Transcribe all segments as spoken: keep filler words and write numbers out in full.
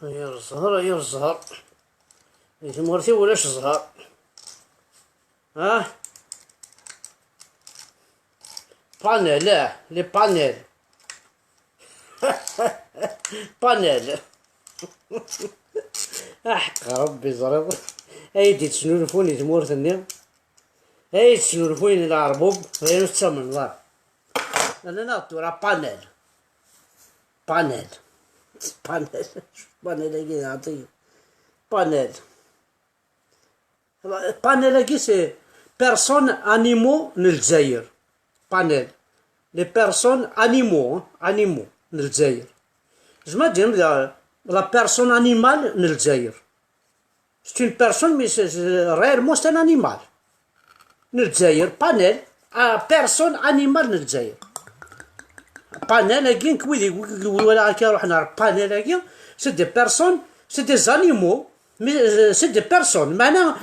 Ay ẓẓher, ay ẓẓher. Di tmurt-iw ulac ẓẓher. Ah? Panel, ah, les panels. Panel. Aḥeqq Rebbi ẓriɣ. Ay d-ittnulfun i tmurt-nni. Ay d-ittnulfun i leɛrbub. Ay ur tettamneḍ ara. Rnan-aɣ-d tura panel. Panel. Panel. Panel-agi d aɛṭi. Panel. Panel-agi, c'est personnes animaux n Lezzayer. Panel. Les personnes animaux, hein, animaux n Lezzayer. Zma d-, la personne animale n Lezzayer. C'est une personne, mais c'est, c'est, réellement, c'est un animal. N Lezzayer, panel, ah, personne animale n Lezzayer. Panel-agi, nekk wid i, wid walaɣ akka ruḥen ar panel-agi, c'est des personnes, c'est des animaux, mais, euh, c'est des personnes. Meɛna,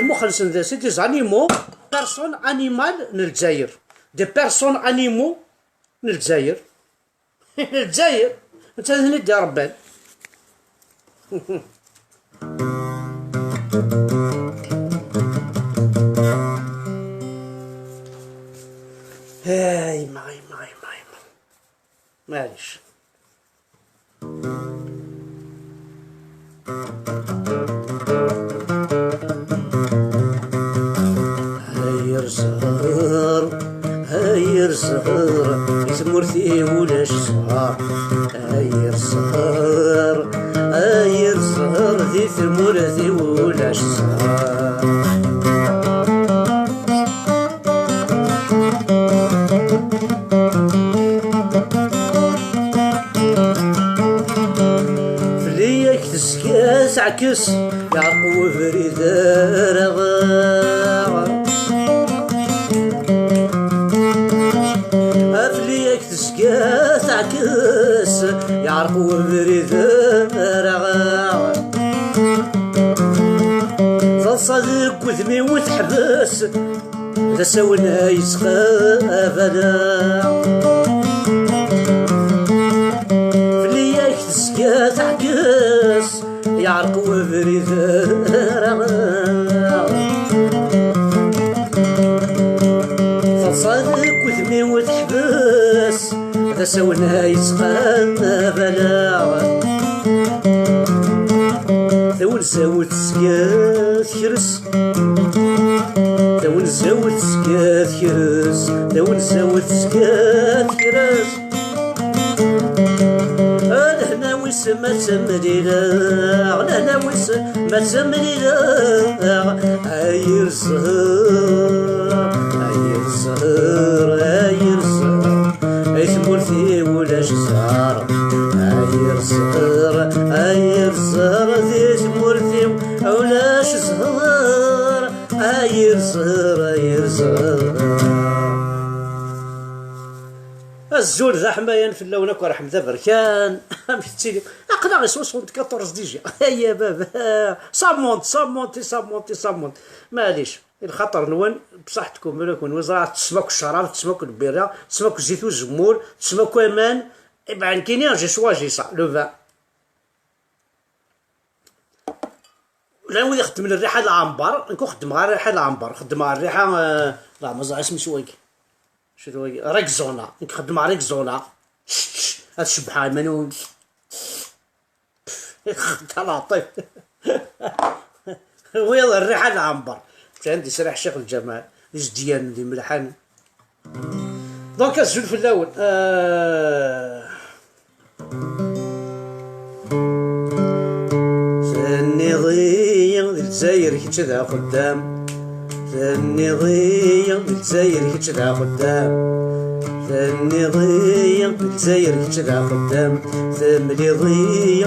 lmux-nsen, c'est des animaux, personnes animales n Lezzayer. Des personnes animaux n Lezzayer. Lezzayer, netta d nid irebban. Ay, ma, ay, ma, ay, ma, ay, ma. Maɛlic. Ay zzher, ay zzher, di tmurt-iw ulac zzher. Ay zzher, ay zzher, di tmurt-iw ulac zzher. Fell-i ak tezga teɛkes, yeɛreq webrid ara. Fell-i ak tezga teɛkes, yeɛreq webrid ara. Taḍsa deg wudem-iw teḥbes, d asawen ay ttqabaleɣ. Fell-i ak tezga teɛkes, yeɛreq webrid ara. Taḍsa deg wudem-iw teḥbes, d asawen ay ttqabaleɣ. Tawenza-w tezga tekres, tawenza-w tezga tekres, tawenza-w tezga tekres. A lehna wis ma ttemlileɣ, lehna wis ma ttemlileɣ. Ay zzher, ay zzher, ay zzher, ay tmurt-iw ulac zzher. Ay zzher, ay zzher, di tmurt-iw ulac zzher. Ay zzher, ay zzher. Azul d aḥmayan fell-awen akk, rḥem d aberkan. Amek tettili? Aql-aɣ i soixante-quatorze déjà. Ay a baba. Ça monte, ça monte, ça monte, ça monte. Maɛlic, i lxaṭer-nwen, bṣaḥetkum, ur aken-, ur ẓriɣ, tessem akk ccrab, tessem akk lbirra, tessem akk zzit uzemmur, tessem akk aman. Eh ben, nekkini, j'ai choisi ça, le vin. Llan wid ixeddmen rriḥa n lɛember, nekk ur xeddmeɣ ara rriḥa n lɛember, xeddmeɣ rriḥa, eh, la, ma ẓriɣ isem-is wagi. Acu d wagi? Rexona. Nekk xeddmeɣ Rexona. Ad cebbḥeɣ iman-iw. Xedda Laṭif. Wiyaḍ rriḥa n lɛember. Ǧan di sraḥ Ccix Lǧameɛ, d izedyanen, d imelḥanen. Donc, azul fell-awen. Euh, Tenniḍ-iyi di Lezzayer kečč d axeddam. Tenniḍ-iyi di Lezzayer kečč d axeddam. Tenniḍ-iyi di Lezzayer kečč d axeddam. Temliḍ-iyi.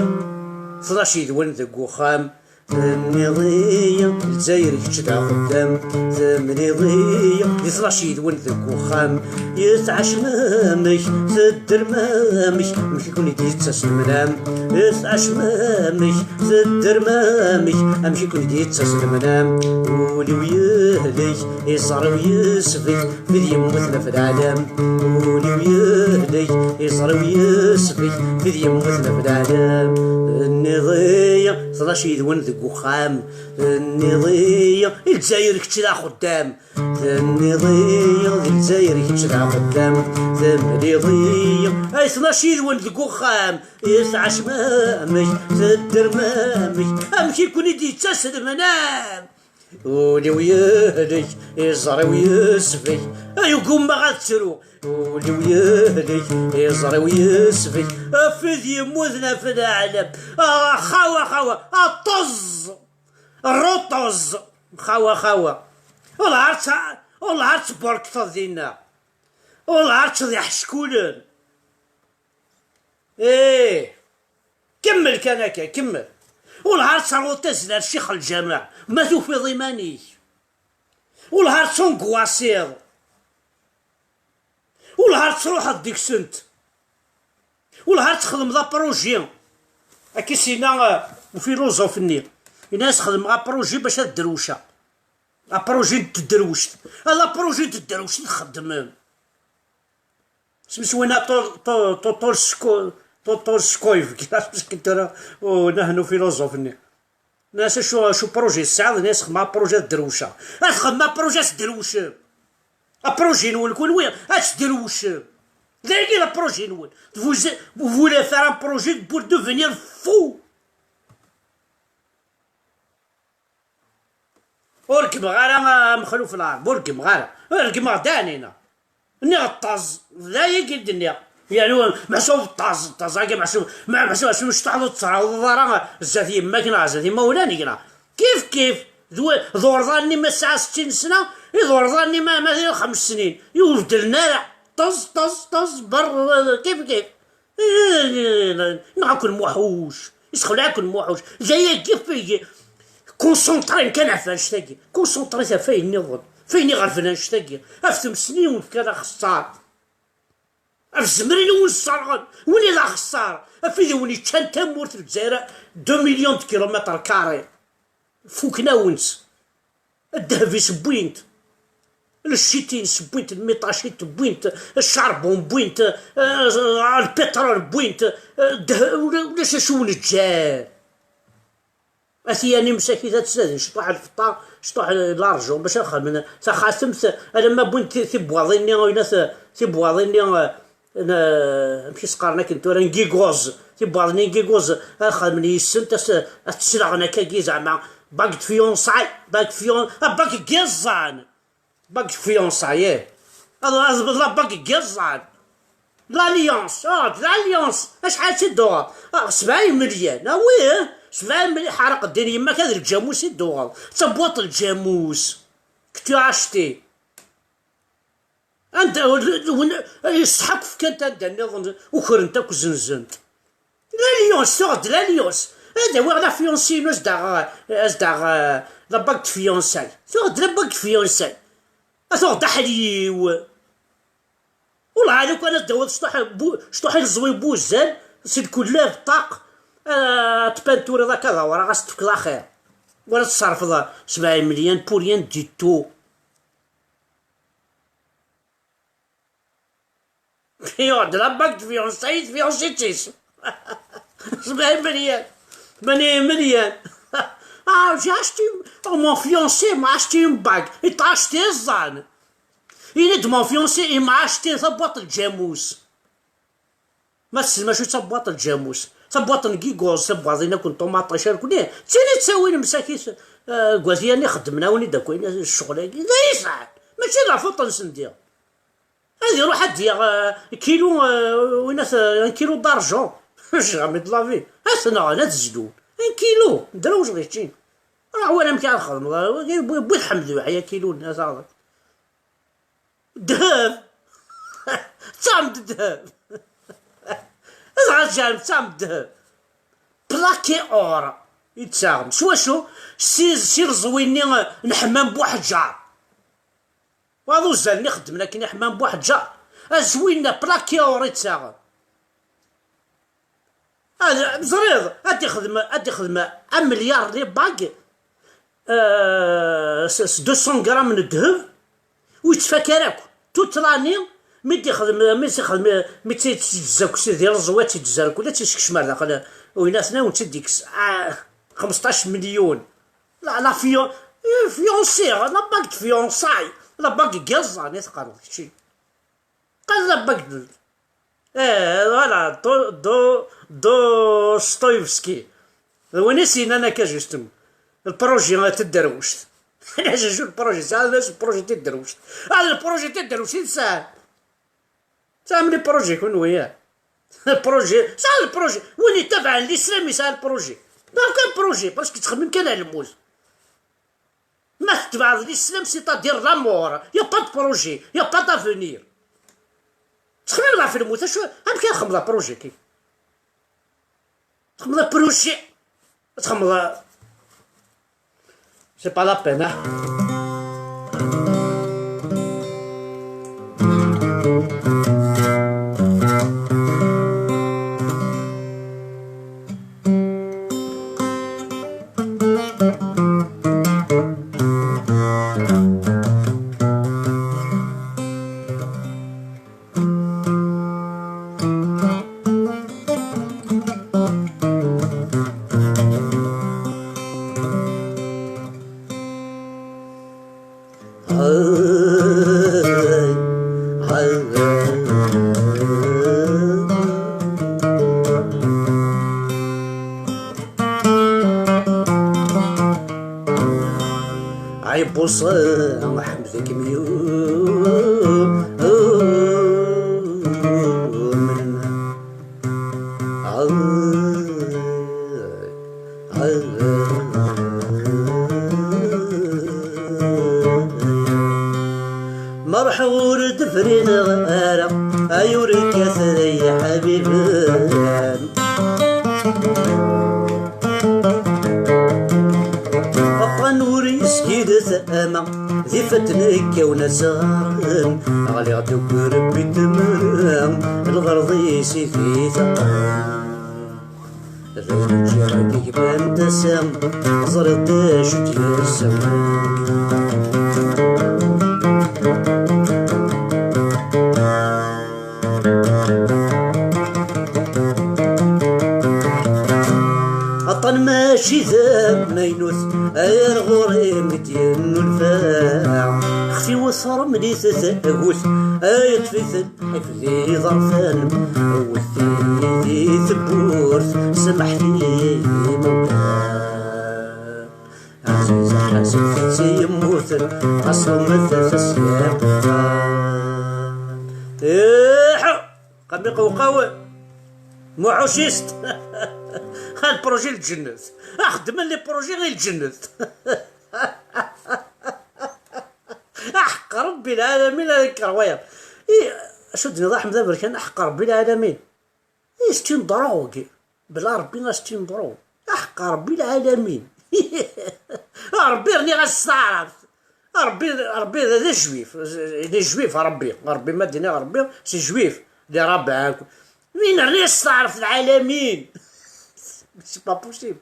Tnac yid-wen deg uxxam. Tenniḍ-iyi Lezzayer kečč d axeddam, temliḍ-iyi di tlac yid-wen deg uxxam, yetɛacem amek, teddrem amek, amek i ken-id-yettas lemnam, yetɛacem amek, teddrem amek, amek i ken-id-yettas lemnam, ul-iw yehlek, iẓri-w yesbek, tid yemmuten ɣef leɛlam, ul-iw yehlek, iẓri-w yesbek, tid yemmuten ɣef leɛlam. Tenniḍ-iyi tlac yid-wen deg uxxam, tenniḍ-iyi i Lezzayer kečč d axeddam, tenniḍ-iyi di Lezzayer kečč d axeddam, temliḍ-iyi ay tlac yid-wen deg uxxam, yetɛacem amek, teddrem amek, amek i ken-id-yettas lemnam. Ul-iw yehlek, iẓri-w yesbek, ay ugummaɣ ad ttru. Ul-iw yehlek, iẓri-w yesbek, afid yemmuten ɣef leɛlam. Ah, xawa, xawa, aṭeẓ, ruṭeẓ, xawa, xawa. Ur ɣar tt-, ur ɣar tburkteḍ dinna. Ur ɣar tt-, d iḥeckulen. Ih, kemmel kan akka, kemmel. Ulhar ad terwuḍ tazzla ar ccix lǧameɛ, ma tufiḍ iman-ik. Ulhar ad tungwasiḍ. Ulhar ad truḥeḍ deg-sent. Ulhar ad txedmeḍ apruji. Akka i s-yenna, eh, ufiluẓuf-nni. Yenna-as xedmeɣ apruji bac ad drewceɣ. Apruji n tedrewct. Ad apruji n tedrewct i txeddmem. Smis winna Tol-, Tol-, Tol-, Tolsko-, Tol-, Tolskoy, kra meskin tura, u nahnu filozof-nni. Nas acu, acu projet tesɛiḍ? Nas xedmeɣ projet ad drewceɣ. Ad xedmeɣ projet ad tdrewcem. Aprojet-nwen kunwi, ad tdrewcem. D ayagi le projet-nwen. Vous, vous voulez faire un projet pour devenir fou. Ur reggmeɣ ara a Mexluf Lɛerb, ur reggmeɣ ara. Ur reggmeɣ d aɛnina. Nniɣ ṭṭaz, d ayagi i d-nniɣ. Yernu meḥsub ṭṭaz, ṭṭaz-agi meḥsub, ma-, meḥsub, meḥsub mecṭuḥ ur tettɛawdeḍ ara zdat yemma-k neɣ zdat imawlan-ik neɣ. Kif kif, d wa-, d urḍan-nni ma tesɛa settin sna, i d urḍan-nni ma, ma d xems snin. I ur beddlen ara. Ṭṭaz, ṭṭaz, ṭṭaz, berr, kif kif. Neɣ akk lmuḥuc, isexleɛ akk lmuḥuc. D ayagi f-, concentré kan ɣef annect-agi. Concentré ɣef ayen nniḍen, f ayen iɣerben annect-agi. Ɣef temsliwt kan axeṣṣar. Ɣef tzemrin i wen-sserɣen, win i d axeṣṣar. Ɣef wid i wen-yeččan tamurt n Lezzayer, deux millions de kilomètres carrés. Fuken-awen-tt. Ddheb-is wwin-t. Lcit-ines wwin-t, lmiṭacit wwin-t, charbon wwin-t, eh, lpitrul wwin-t, eh, ddheb, ula-, ulac acu ur neǧǧar. A tiyani msakit ad ttnadin cṭuḥ lfeṭṭa, cṭuḥ larju, bac ad xedmen taxatemt, alamma wwin ti-, tibwaḍin-nni, winat, tibwaḍin-nni, eh, n-, amek i s-qqaren akken tura, n giguz, tibwaḍin-nni n giguz, ad xedmen yis-sent, ad s-, ad tt-sleɣen akkagi, zeɛma, bague de fiançailles, bague de fian-, ah, bague n yiẓẓan, bague de fiançailles, eh. Ad, ad, la bague n yiẓẓan. L'alliance, ah, d l'alliance, acḥal i tt-id-tuɣeḍ? Ah, sebɛa imelyan, ah oui, sebɛa imelyan, ḥareq ddin yemma-k, ad lǧamus i d-tuɣeḍ, d tabwaṭ n lǧamus, que tu as acheté. Anda, wen-, yesseḥ akk fkan-t anda nniḍen, ukren-t akk, zenzen-t. L'alliance, tuɣ-d l'alliance. Ad awiɣ la fiancée-inu, ad s-d-aɣeɣ, ad s-d-aɣeɣ, eh, la bague de fiançailles. Tuɣ-d la bague de fiançailles. Ad tuɣ-d aḥliw. Wellah, lukan ad d-tawiḍ cṭuḥ bu-, cṭuḥ ileẓwi n wuzzal, si lkullab, ṭṭaq, eh, ad tpinturiḍ akka d awraɣ, ad s-tefkeḍ axir. Wala ad tṣerfeḍ sebɛa imelyan pour rien du tout. Yuɣ-d la bague de fiançailles, fiancée-tis. Sebɛa imelyan. Tmanya imelyan. Ah, j'ai acheté, oh, mon fiancé m'a acheté une bague. I t'a acheté iẓẓan. Yenna-d mon fiancé, il m'a acheté tabwaṭ n lǧamus. Ma tessnem acu d tabwaṭ n lǧamus? Tabwaṭ n giguz, tabwaḍin akk n ṭumaṭic, ar kunni. D tin i ttawin msakit, eh, deg wat yanni xeddmen-awen-id akk ayen, ccɣel-agi. D ayen yesɛan. Mačči d afeṭṭ-nsen diɣ. Ad iruḥ ad d-yaɣ, eh, kilu, eh, win at, eh, un kilo d'argent. Jamais de la vie. Ad t-nɣen, ad zlun. Un kilo. Drawj di ččin. Ruḥ wala amek ara txedmeḍ. Wagi wwi-, wwi-d ḥmed uyeḥya kilu-nni, ad taɣeḍ. Ddheb. Ttɛam d ddheb. Ad ɣer tjerrem ttɛam d ddheb. Plaqué or. I d-taɣem. S wacu? Si, si leẓwi-nni n Ḥemmam Buḥeǧǧar. Waḍ uzzal-nni xeddmen akken i Ḥemmam Buḥeǧǧar. Azwin-a, plaki ur i d-taɣem. Ad, teẓriḍ, ad ixdem, ad ixdem un milliard les bagues, euh, s, s deux cents grammes n ddheb, ur yettfak ara akk. Toute l'année, mi d-ixdem, mi d-ixdem, mi tt-, tt-, tt-, tzerk si di leẓwi, ad tt-id-tzerk, ula ad tt-isekcem ar daxel, winna-ten ad wen-tt-id-ikkes, ah, xmesṭac million. La, la fian-, eh, fiancée, la bague de fiançailles, la bague n yiẓẓan i teqqareḍ kečči. Qal la bague de, eh, voilà, Do-, Do-, Dostoïevski. D win i s-yennan akka, justement. Le projet n tedderwect. Ḥaǧa ju le projet, sɛiɣ le projet n tedderwect. Ah, le projet n tedderwect i tesɛam. Tesɛam le projet, kunwi, ya. Le projet, sɛiɣ le projet. Win yettabaɛen l'islam yesɛa le projet. Donc, un projet, parce que yettxemmim kan ar lmut. Ma tetbeɛeḍ l'islam, c'est-à-dire la mort, y a pas de projet, y a pas d'avenir. Ttxemmim ɣef lmut, acu, amek ara txemmleḍ projet-ki? Txemmleḍ projet, txemmleḍ, c'est pas la peine, hein. Ay buṣa ḥmed akemyun. Merḥ ur d-frineɣ ara, ay ur kkat ay ḥbiben. Aṭṭan ur yesgidet ama, d ifaten kkawen ad sɣaren. Ɣliɣ-d deg urebbi n temra, lɣerḍ-is i di taqqa. D ayen ǧǧiɣ deg ban tasa, teẓriḍ d acu d-yessan. Aṭṭan mačči d amaynut, ay ar ɣur-i mi d-yennulfa. Xef iwet remlit tagut, ay ṭṭef-iten ḥif di iḍerfan. Wwet-iyi di tewwurt, samḥet-iyi ma uggaɣ. Ɛziza ḥaseb si yemmuten, ɣas tummet tasyaqa. Iḥ! Qamiq uqaw. Muḥucist. Ha lprojet n lǧennet. Axedmen les projets i lǧennet. Aḥeqq Rebbi lɛalamin ara yekker wayeḍ. I, acu d-nniḍ a Ḥmed Aberkan? Aḥeqq Rebbi lɛalamin. I, c'est une drogue. Bla Rebbi, c'est une drogue. Aḥeqq Rebbi lɛalamin. Rebbi rniɣ-as s taɛrabt. Rebbi, Rebbi d, d ajwif. Il est juif, Rebbi. Rebbi ma d-iniɣ Rebbi, c'est juif. D irabaɛ. Mi nerna-as s taɛrabt lɛalamin. C'est pas possible.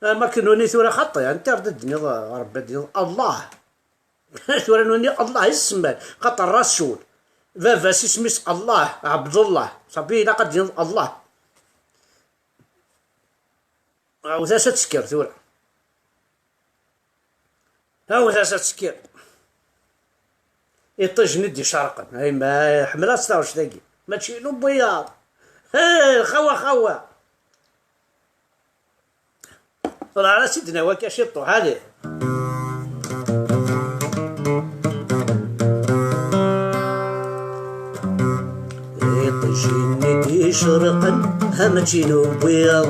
Ama kunwi tura xaṭi, anta ara d-tiniḍ Rebbi, ad d-tiniḍ Allah. Tura nuni Allah i semman, xaṭer Rasul. Baba-s isem-is Allah, Ɛebdullah. Safi ilaq ad d-tiniḍ Allah. Ɛawed-as ad tekker tura. Ɛawed-as ad tekker. Iṭij-nni d-icerqen. Ay ma ḥemmleɣ-tt taɣect-agi. Mačči n ubiyaḍ. Hey, xawa, xawa. Tura ara tt-id-nawi akka ciṭuḥ, allez. Iṭij-nni d-icerqen, ha mačči n ubiyaḍ.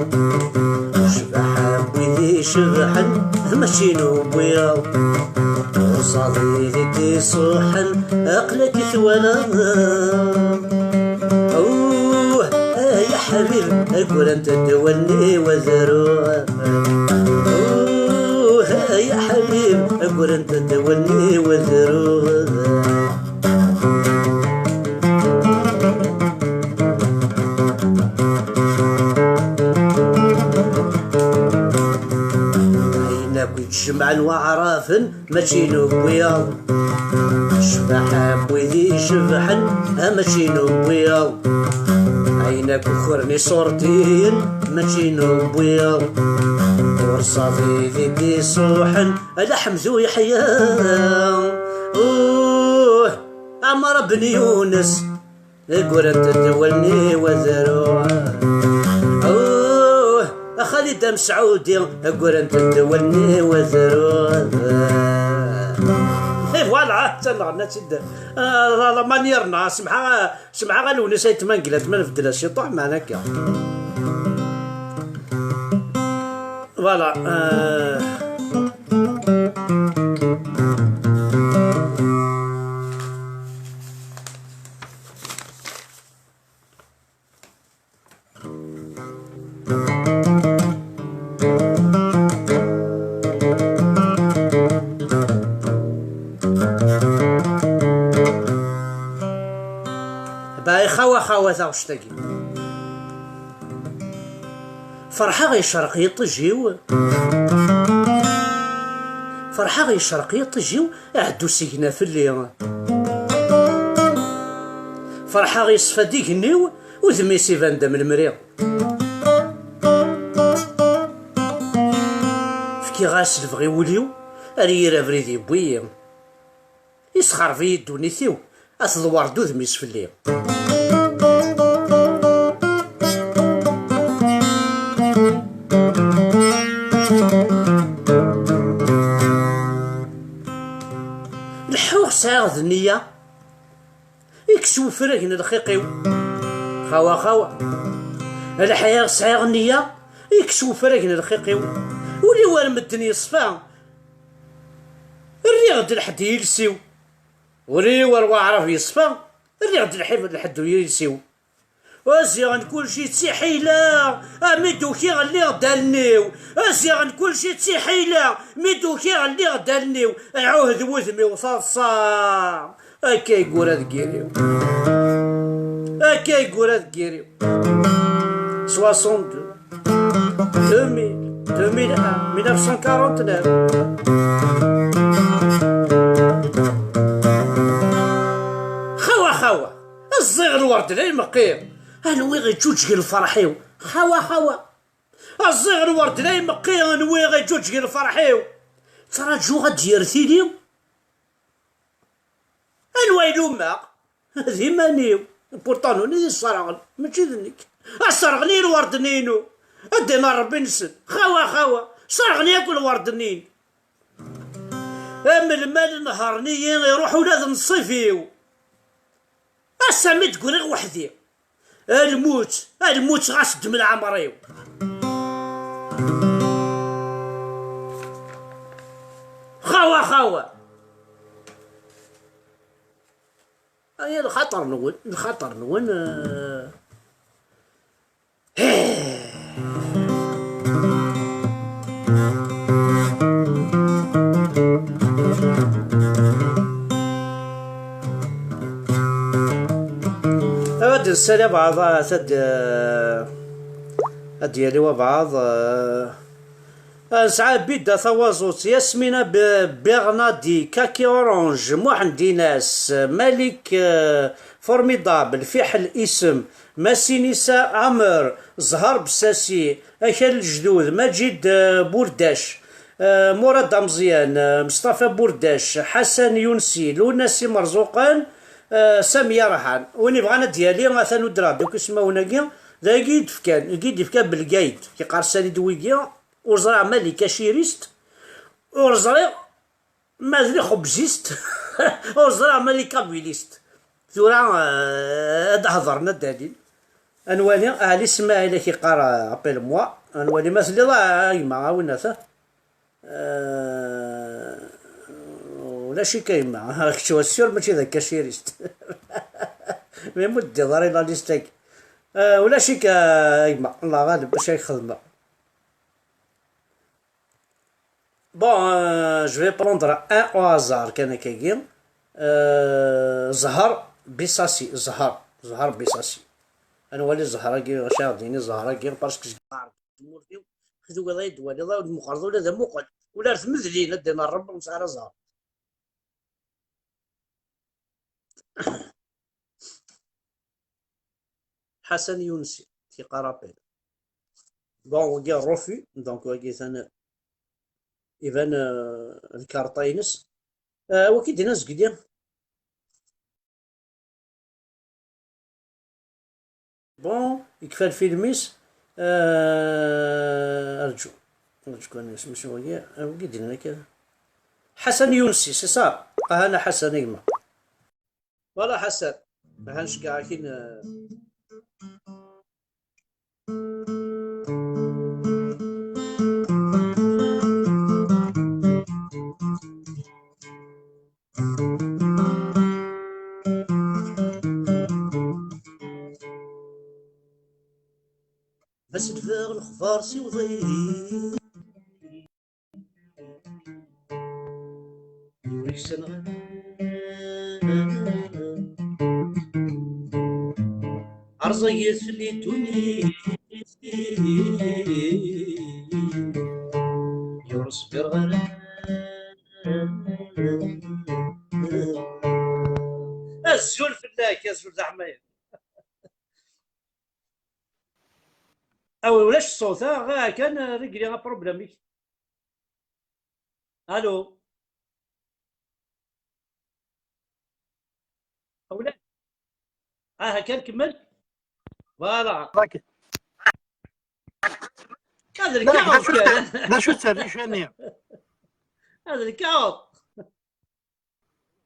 Cbaḥa n wid icebḥen, ha mačči n ubiyaḍ. Uẓaḍ-nni d-iṣuḥen, aql-ak twalaḍ. Awh, ay Ḥbib, ggrant-d wallen-iw ad ruɣ. Uh, ay aḥbib, ggrant-d wallen-iw ad ruɣ. Ayen akk i d-jemɛen waɛrafen, mačči n wiyaḍ. Ccbaḥa n wid icebḥen, a mačči n wiyaḍ. Ayen akk ukren iṣurdiyen, mačči n wiyaḍ. Tursaḍ i d-isuḥen, ala Ḥemdu Yeḥya. Uh, Ɛmer ben Yunes. Ggrant-d wallen-iw ad ruɣ. Uh, a Xalid Amesɛudi, ggrant-d wallen-iw ad ruɣ. Et voilà, d taneɣnat-id. Ah, la, la manière-nneɣ, semḥeɣ, semḥeɣ a Lewnis Ayt Mengellat, ma nbeddel aciṭuḥ, meɛna akka. Voilà, euh. Bah, xawa, xawa, taɣect-agi. Ferḥeɣ yecreq yiṭij-iw. Ferḥeɣ yecreq yiṭij-iw, iɛedda usigna fell-i. Ferḥeɣ yeṣfa-d igenni-w, udem-is iban-d am lemri. Fkiɣ-as lebɣi i wul-iw, ar yir abrid yewwi-yi. Isxerb-iyi ddunit-iw, ad tedwer d udem-is fell-i. Leḥḥuɣ sɛiɣ d nniya, ikkes wefrag n lxiq-iw. Xawa, xawa. Leḥḥiɣ sɛiɣ nniya, ikkes wefrag n lxiq-iw. Ul-iw ar medden yeṣfa, rriɣ-d lḥedd i yiles-iw. Ul-iw ar waɛrab yeṣfa, rriɣ-d lḥib, lḥedd i yiles-iw. Ziɣen kulci d tiḥila, a mi d-ukiɣ lliɣ d allen-iw. Ziɣen kulci d tiḥila, mi d-ukiɣ lliɣ d allen-iw. Iɛuhed wudem-iw taḍsa. Akka i yura deg yiri-w. Akka i yura deg yiri-w. Soixante-deux, deux mille, deux mille un, mille neuf cent quarante-neuf. Xawa, xawa, ẓẓiɣ lwerd la imeqqi. Anwi iǧuǧgen lferḥ-iw? Xawa, xawa. Ẓẓiɣ lwerd la imeqqi, anwi iǧuǧgen lferḥ-iw? Ttṛaǧuɣ ad d-yerr tili. Anwa i lummeɣ? D iman-iw. Pourtant nuni di sserɣen, mačči d nekk. Sserɣen-iyi lwerd-nni-inu. Ad d-iniɣ Ṛebbi-nsen. Xawa, xawa. Sserɣen-iyi akk lwerd-nni-inu. Am lmal nehṛen-iyi, iṛuḥ ula d nnṣib-iw. Ass-a mi d-ggriɣ weḥd-i. A lmut, a lmut ɣas ddem leɛmer-iw. Xawa, xawa. Aya lxaṭer-nwen, lxaṭer-nwen, eh. Ad d-nsali abɛaḍ, ad, ad d-yali wabɛaḍ. Nesɛa Bida Tawaẓut, Yasmina B-, Bernadi, Kaki Orange, Muḥend Inas, Malik, eh, Formidable, Fiḥel Isem, Masinisa Amer, Zhar Bessasi, Akal Lejdud, Maǧid, eh, Burdac, eh, Murad Ameẓyan, eh, Meṣṭafa Burdac, Ḥasan Yunsi, Luna Si Merẓuqen, eh, Sami Arḥan. Win ibɣan ad d-yali, atan udreɣ-d akk ismawen-agi, d agi i d-fkan, agi i d-ifka Belgayd, yeqqar Salid wigi, ur ẓriɣ ma d ikacirist, ur ẓriɣ ma d lixubzist, ur ẓriɣ ma d ikabwilist. Tura, eh, ad d-hedren, ad d-alin. Ad nwali, Ɛli Smaɛil ak-iqqar, eh, appelle-moi. Ad nwali ma telliḍ, a, a gma, a winata. Eh, ulac-ik a yemma. Kečč wassur mačči d akacirist. Mi mu teddiḍ ara i la liste-agi. Ah, ulac-ik, ah, a gma, Allah ɣaleb, acu ay xedmeɣ? Bon, euh, je vais prendre un au hasard, kan akkagi. Euh, Zhar Bissassi, Zhar, Zhar Bissassi. Ad nwali Zhar-agi, acu ara d-yini Zhar-agi, parce que zgiɣ tmurt-iw, tugiḍ ad yi-d-twaliḍ, ad meqqreḍ ula d amuqel, ula ar tmedlin, ad d-iniḍ Rebbi ur nesɛi ara ẓẓher. Ḥasan Yunsi, qui rappelle. Bon, wagi refus, donc wagi atan iban, euh, lkarṭa-ines. Euh, wagi d-yenna zgel-i. Bon, yekfa lfilm-is. Euh, rǧu. Rǧu kan isem-is wagi. Ah, wagi d-yenna kan. Ḥasan Yunsi, c'est ça. Ahana Ḥasan, a gma. Voilà Ḥasan. Aha nceggeɛ akin, euh, Aselbeɣ lexbar siwḍ-iyi. Ur yessanɣ ara. Rẓaget fell-i ddunit. Ur ṣbireɣ ara. Azul fell-ak, azul d aḥmayan. Awi, ulac ṣṣut, ah, ah, kan, ah, régler aproblème-ik. Allô? Ulac. Ah, kan kemmel. Voilà. Ok. Hada d acu lkaɣeḍ kan. D acu tserric-nni? Hada d lkaɣeḍ.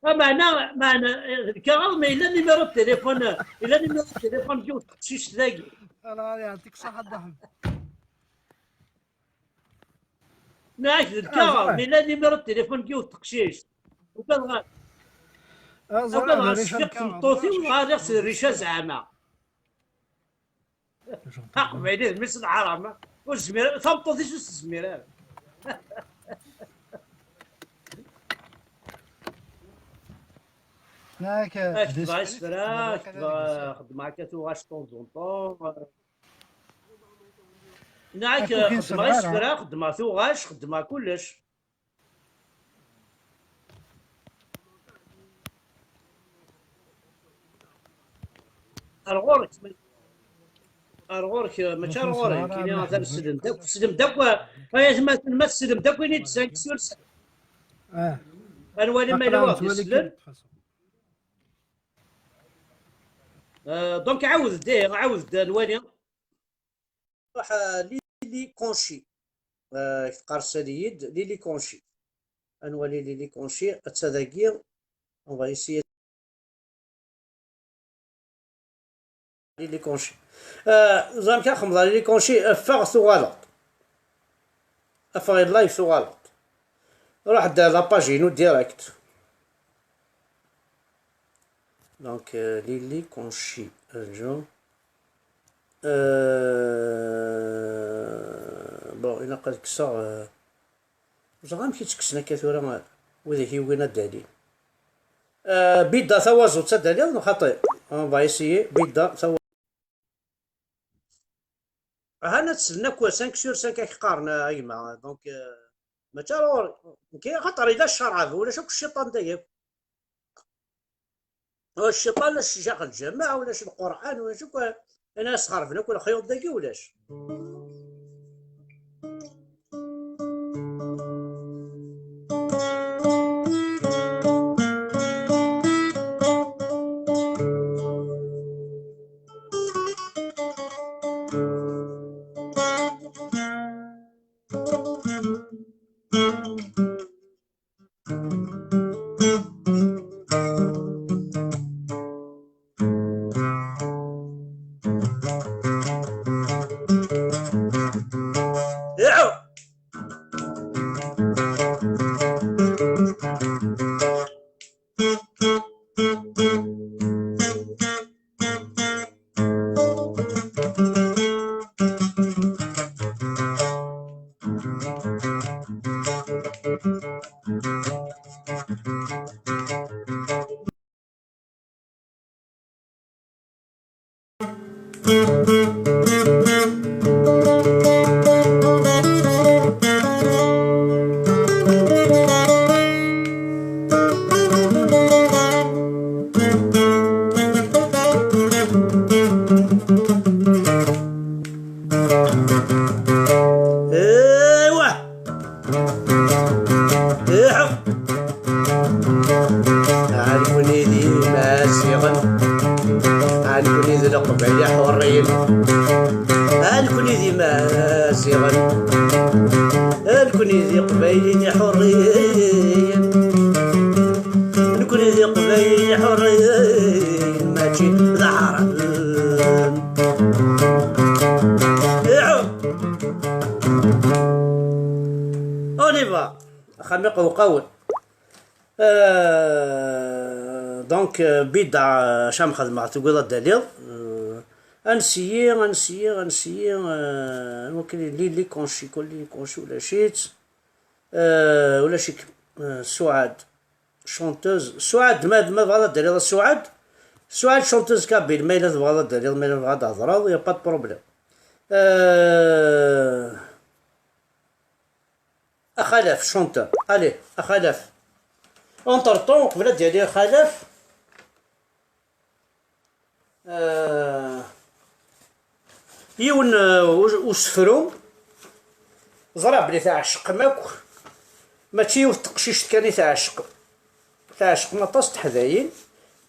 Ah, meɛna, meɛna, eh, d lkaɣeḍ, ma yella numéro de téléphone, yella numéro de téléphone n yiwet teqcict dagi. Allah yeɛṭik ṣṣeḥḥa, Dda Ḥmed. Neɣ d lkaɣeḍ, ma yella numéro de téléphone n yiwet teqcict. Ugadeɣ, ugadeɣ ad sfiɣ tmeṭṭut-iw, neɣ ad iɣ-serrica zeɛma. Aqbayli d mmi-s n lḥaram, ur tezmir, tameṭṭut-is ur tezmir ara. Nekk, eh, ketbeɣ isefra, ketbeɣ, xeddmeɣ akka tuɣac de temps en temps. Nekk, eh, xeddmeɣ isefra, xeddmeɣ tuɣac, xeddmeɣ kullec. Ar ɣur-k, ar ɣur-k, mačči ar ɣur-i, nekkini atan slen-d akk, slen-d akk, ay atmaten, ma slen-d akk, ini-d cinq sur cinq. Ah. Ad nwali ma yella waɣ-d islen. Euh, donc, ɛawed-d, eh, ɛawed-d, ad nwali. Ruḥ, euh, Lili Konchi. Euh, teqqar sali-yi-d Lili Konchi. Ad nwali Lili Konchi, atta dagi. On va essayer. Lili Konchi. Euh, ẓer amek ara xemḍeɣ Lili Konchi, ffeɣ tuɣaleḍ. Ffeɣ i live tuɣaleḍ. Ruḥ-d la page-inu direct. Donc, euh, Lili Konchi, rǧu. Euh, bon, ilaq ad kkseɣ, euh, ẓer amek i tt-kksen akka tura, euh, widak yugin ad d-alin. Euh, Bida tawaẓut ad d-aliḍ, neɣ xaṭi? On va essayer, Bida tawaẓut. Ahan ad slen akk cinq sur cinq ak qqaren, a gma. Donc, euh, mačči ara ɣur-, nekk, axaṭer yella ccerɛab, ulac akk cciṭan dagi akk. Ulac cciṭan, ulac ccjax lǧameɛ, ulac Lqur'an, ulac akk, ana sxerben akk lexyuḍ dagi, ulac. ايوه. ايوه. عالكوني ديما سيغن. عالكوني ذي القبايل حرين. عالكوني ديما سيغن. عالكوني ذي قبايلين حرين. نكوني ذي قبايلين حرين. ماشي ذا عرب. ايوه. On y va. Xami qewqawen. Euh, donc, euh, bidda, euh, cam xedmeɣ, tugiḍ ad d-taliḍ. Euh, ansi, ansi, ansi, euh, anwa kan, Lili Konchi, Lili Konchi, ulac-itt. Euh, ulac-ik, euh, Suɛad, chanteuse. Suɛad, ma, ma tebɣiḍ ad d-taliḍ a Suɛad. Suɛad, chanteuse kabyle, ma yella tebɣiḍ ad d-taliḍ, ma yella tebɣiḍ ad d-thedreḍ, y a pas de problème. Euh, Axalaf, chanteur. Allez, Axalaf. Entre-temps, qbel ad d-yali Axalaf, euh, yiwen, euh, u-, usefru, ẓriɣ belli tɛecqem akk, mačči yiwet teqcict kan i tɛecqem. Tɛecqem aṭas teḥdayin.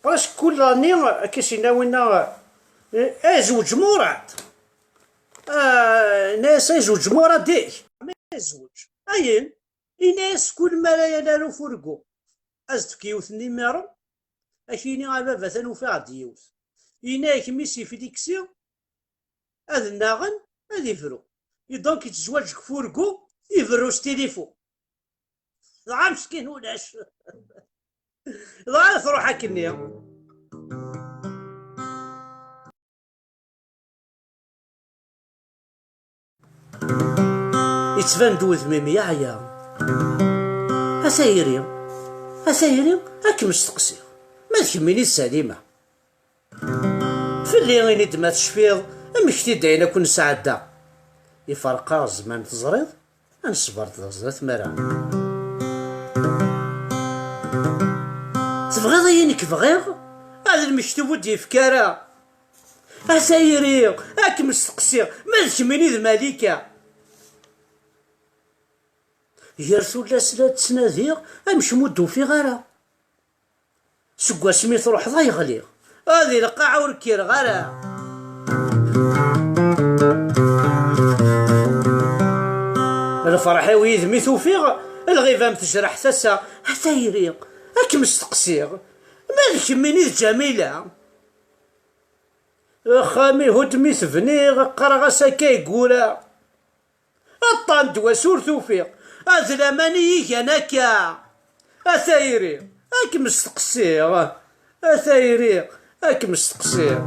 Presque kul année, akka s-yenna winna, eh, eh, zewǧ Murad. Ah, yenna-yas, ay zewǧ Murad, ih, ma yezweǧ. Ayen? Yenna-yas, kul mi ara yali ar ufurgu, ad s-d-tefk yiwet n imiṛu, ad k-yini, a baba, atan ufiɣ-d yiwet. Yenna-yak, mmi-s ifliksi, ad nnaɣen, ad ibru. Et donc, yettezwaǧ deg ufurgu, iberru s tilifu. Dɣa meskin ulac. Dɣa truḥ akkenni. Yettban-d wudem-im yeɛya. A tayri, a tayri, ad kem-steqsiɣ, ma d kemmini d Salima? Fell-i, ini-d ma tecfiḍ, mmekti-d ayen akk nesɛedda. Iferq-aɣ zzman, teẓriḍ, ad nesber d ẓẓat mara. Tebɣiḍ ayen nekk bɣiɣ? Ad lmektub ur d-yefk ara. A tayri, ad kem-steqsiɣ, ma d kemmini d Malika? Gar tullas la ttnadiɣ, amek ur d-ufiɣ ara? Seg wasmi truḥeḍ ay ɣliɣ. Ad i lqaɛa ur kkireɣ ara. Lferḥ-iw yid-m i t-ufiɣ, lɣiba-m tejreḥ tasa. A tayri, ad kem-steqsiɣ, ma d kemmini d Ǧamila? Axxam-iw d mi t-bniɣ, qqareɣ-as akka i yura. Aṭṭan d wass ur t-ufiɣ. Ad laman i yi-gan akka. A tayri, ad kem-steqsiɣ. A tayri, ad kem-steqsiɣ.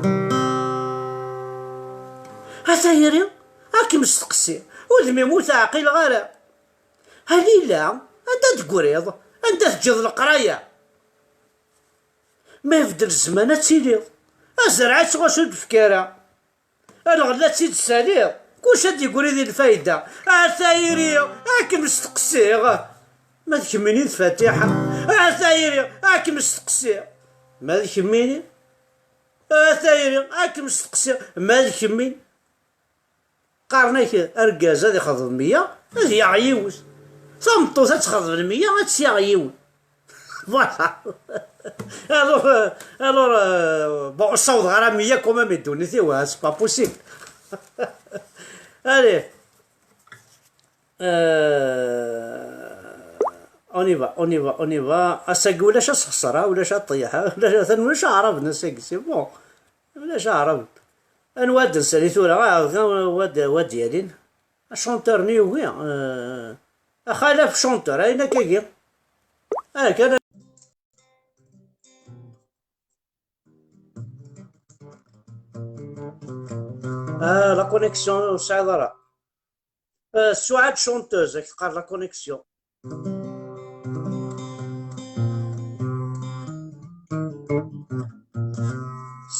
A tayri, ad kem-steqsiɣ. Udem-im ur t-ɛqileɣ ara. A Lila, anda d-tegriḍ? Anda teǧǧiḍ leqraya? Ma ibeddel zzman ad tiliḍ. Azreɛ ad tɣuṣ ur d-tefki ara. Lɣella ad tt-id-tessaliḍ. Kullec ad d-yegri di lfayda. A tayri, ad kem-steqsiɣ. Ma d kemmini d Fatiḥa? A tayri, ad kem-steqsiɣ. Ma d kemmini? A tayri, ad kem-steqsiɣ. Ma d kemmini? Qqaren-ak argaz ad ixḍeb meyya, ad yaɣ yiwet. Tameṭṭut ad texḍeb meyya, ad tt-yaɣ yiwen. Voilà. Alors, euh, alors, euh, bon, ur ssawḍeɣ ara meyya quand même i ddunit-iw, hein, c'est pas possible. Allez. Euh, on y va, on y va, on y va. Ass-agi ulac asexṣer, ha, ulac aṭṭyaḥ, ha, ulac, atan ulac aɛraben ass-agi, c'est bon. Ulac aɛraben. Anwa ad nsali tura? Ah, wa d-, wa d-yalin. Achanteur-nni yugi, euh, axalaf chanteur, ayen akkagi. Ah, kan. Ah, la connexion ur tesɛiḍ ara. Euh, Suɛad chanteuse, ak teqqar la connexion.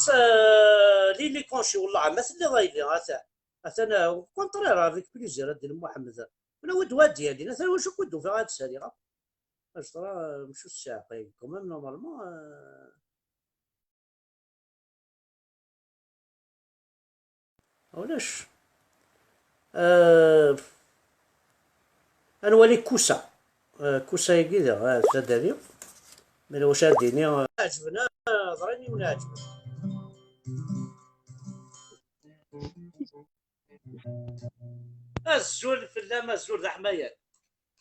S-, les conchis, wallah, ma telliḍ a yelli, atan, atan, au contraire, avec plaisir, a Dil Muḥemmed. Wala wid wa d-yalin, atan wacu kud ufiɣ ad sariɣ. Ajḍra, mcu s-seɛqay, quand même, normalement, euh, ulac. Euh, ad nwali Kusa. Euh, Kusa-agi diɣ, ah, tadali. Ma yella wacu ad d-iniɣ, euh, ɛeǧben, ah, ẓran yiwen ɛeǧben. Azul fell-am, azul d aḥmayan.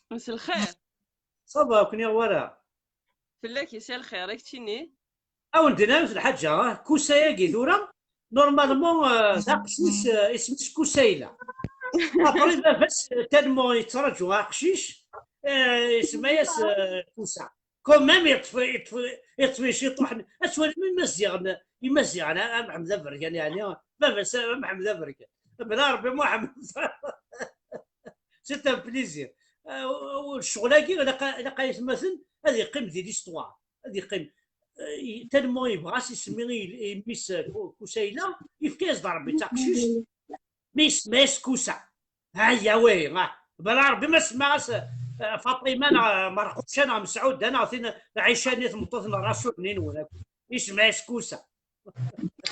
Mselxir. Ça va, ur k-nniɣ wara. Fell-ak yesɛa lxir, i keččini? A wen-d-iniɣ yiwet n lḥaǧa, ah, Kusa-agi tura, normalement, euh, d aqcic, euh, isem-is Kusayla. Après, baba-s, euh, tellement yettraǧu aqcic, euh, isemma-yas, euh, Kusa. Quand même, yeṭṭef, yeṭṭef, yeṭṭef iciṭuḥen. Ad twalim Imaziɣen, Imaziɣen, a, a Mḥemmed Aberkan, yeɛni, baba-s, a Mḥemmed Aberkan. Bla Rebbi Muḥemmed. C'est un plaisir. Euh, ccɣel-agi, ilaq, ilaq ay atmaten, ad yeqqim di l'histoire. Ad yeqqim. Euh, tellement yebɣa-s isem-, i, i mmi-s, euh, Ku-, Kusayla, yefka-yas-d Rebbi d taqcict, mi isemma-yas Kusa. Aya wi, ah. Bla Rebbi ma semmaɣ-as, eh, Faṭima neɣ, eh, Merquca neɣ Mesɛuda neɣ tin Ɛica-nni tmeṭṭut n Rasul-nni-nwen akk. Isemma-yas Kusa.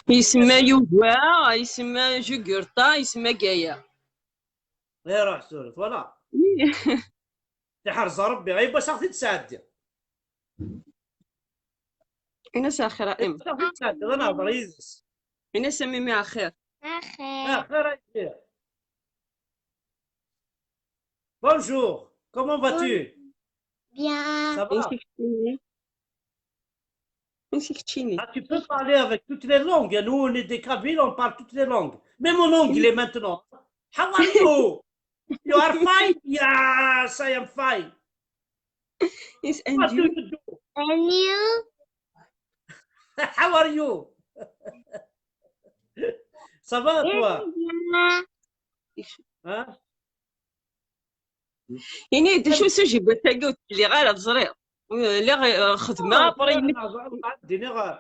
Isemma Yuba, isemma Jugurṭa, isemma Gaya. Iruḥ tura, voilà. Iḥrez Rebbi, ay bac aɣ-t-id-sɛeddi. Ini-as axir a Em. Ad nehḍer yid-s. Ini-as a Mimi axir. Axir. Axir a Mimi. Bonjour, comment vas-tu? Bien. Ça va? Ansi keččini? Ansi keččini? Ah, tu peux parler avec toutes les langues. Nous, on est des Kabyles, on parle toutes les langues. Même en anglais maintenant. How are you? You are fine? Yes, I am fine. Yes, and what do you? You do? And you? How are you? Ça va, toi? Bien. Hein? Ini-d acu sujet n wass-agi ur t-lliɣ ara teẓriḍ. Lliɣ, eh, xedmeɣ, après ad d-iniɣ, eh,